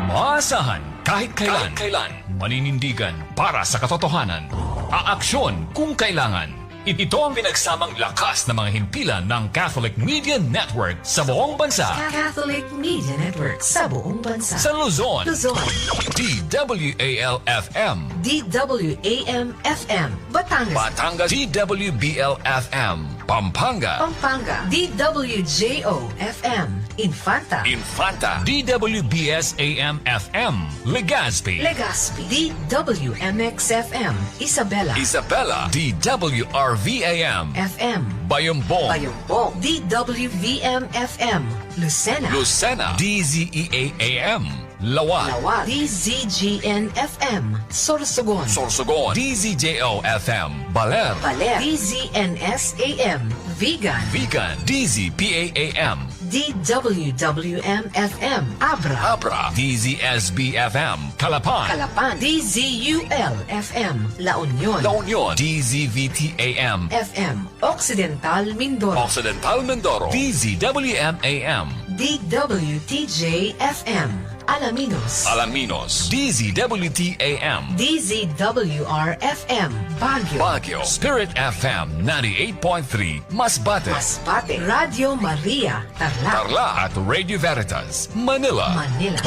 Maasahan kahit kailan. Kahit kailan. Maninindigan para sa katotohanan. Aaksyon kung kailangan. Ito ang pinagsamang lakas ng mga himpilan ng Catholic Media Network sa buong bansa. Catholic Media Network sa buong bansa. Sa Luzon, Luzon. D W A L F M. D W A M F M, Batangas. Batangas, D W B L F M. Pampanga. Pampanga, D W J O F M. Infanta. Infanta, D W B S A M F M. Legazpi. Legazpi, D W M X F M. Isabela. Isabela, D W R V A M. F M. Bayombong. Bayombong, D W V M F M. Lucena. Lucena, D Z E A A M. Laoag. Laoag, D Z G N F M. Sorsogon. Sorsogon, D Z J O F M. Baler. Baler, D Z N S A M. Vigan. Vigan, D Z P A A M. D W W M F M. Abra. Abra, D Z S B F M. Calapan. Calapan, D Z U L F M. La Union. La Union, D Z V T A M. F M. Occidental Mindoro. Occidental Mindoro, D Z W M A M. D W T J F M. Alaminos. Alaminos, D Z W T A M. D Z W R F M. Baguio. Baguio, Spirit F M ninety-eight point three, Masbate. Masbate. Radio Maria, Tarlac. Tarlac at Radio Veritas, Manila. Manila.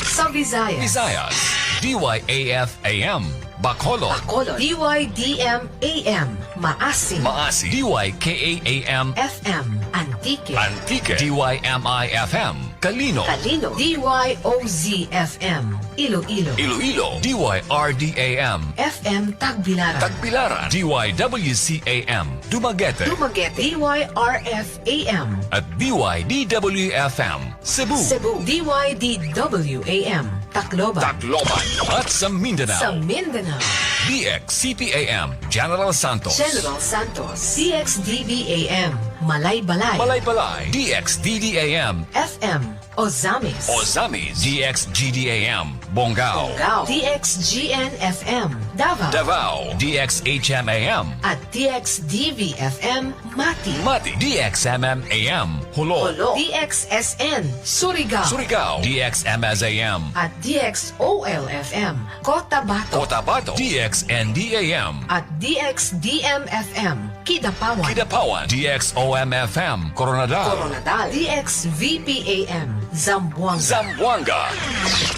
Sa Visayas. Visayas, D Y A F A M, Bacolod. Bacolod, D Y D M A M, Maasin. Maasin, D Y K A A M, F M, Antique. Antique, D Y M I F M, Calinog. Calinog, D Y O Z F M, Iloilo. Iloilo, D Y R D A M, F M Tagbilaran. Tagbilaran, D Y W C A M, Dumaguete. Dumaguete, D Y R F A M. At D Y D W F M, Cebu. Cebu, D Y D W A M, Tacloban. Tacloban. At sa Mindanao. Sa Mindanao. D X C P A M, General Santos. General Santos. D X D B A M, Malaybalay. Malaybalay. D X D D A M, F M, Ozamiz. Ozamiz. D X G D A M, Bongao. Bongao. D X G N F M, Davao. Davao. D X H M A M. At D X D V F M, Mati. Mati. D X M M A M, Jolo. Jolo. D X S N, Surigao. Surigao. D X M S A M. At D X O L F M, Cotabato. Cotabato. D X N D A M. At D X D M F M, Kidapawan. Kidapawan. D X O M F M, Koronadal. Koronadal. D X V P A M, Zamboanga. Zamboanga.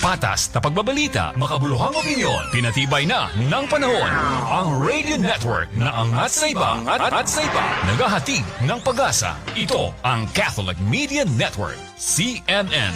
Patas na pagbabalita, makabuluhang opinyon, pinatibay na ng panahon. Ang Radio Network na angat sa iba, angat sa iba, naghahatid ng pag-asa. Ito ang Catholic Media Network, C M N.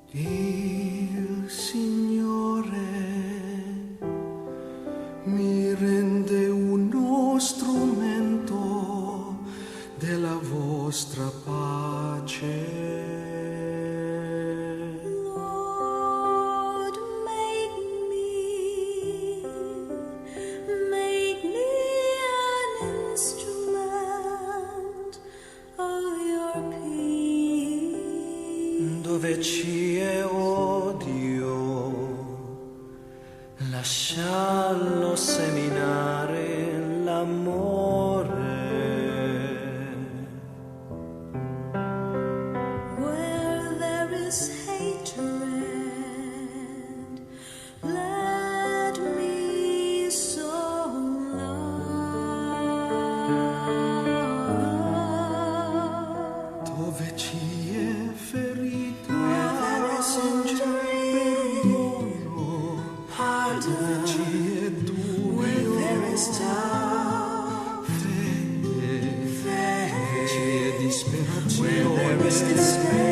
Il Signore Nostra pace. Lord, make me, make me an instrument of your peace. Dove ci è, o Dio, lascialo seminare l'amore. Where there is hatred, let me sow love. Dove ci è ferita, Where there is injury, perdono. Dove ci è duello, where there is doubt, fede. Dove ci è disperazione, where there is despair,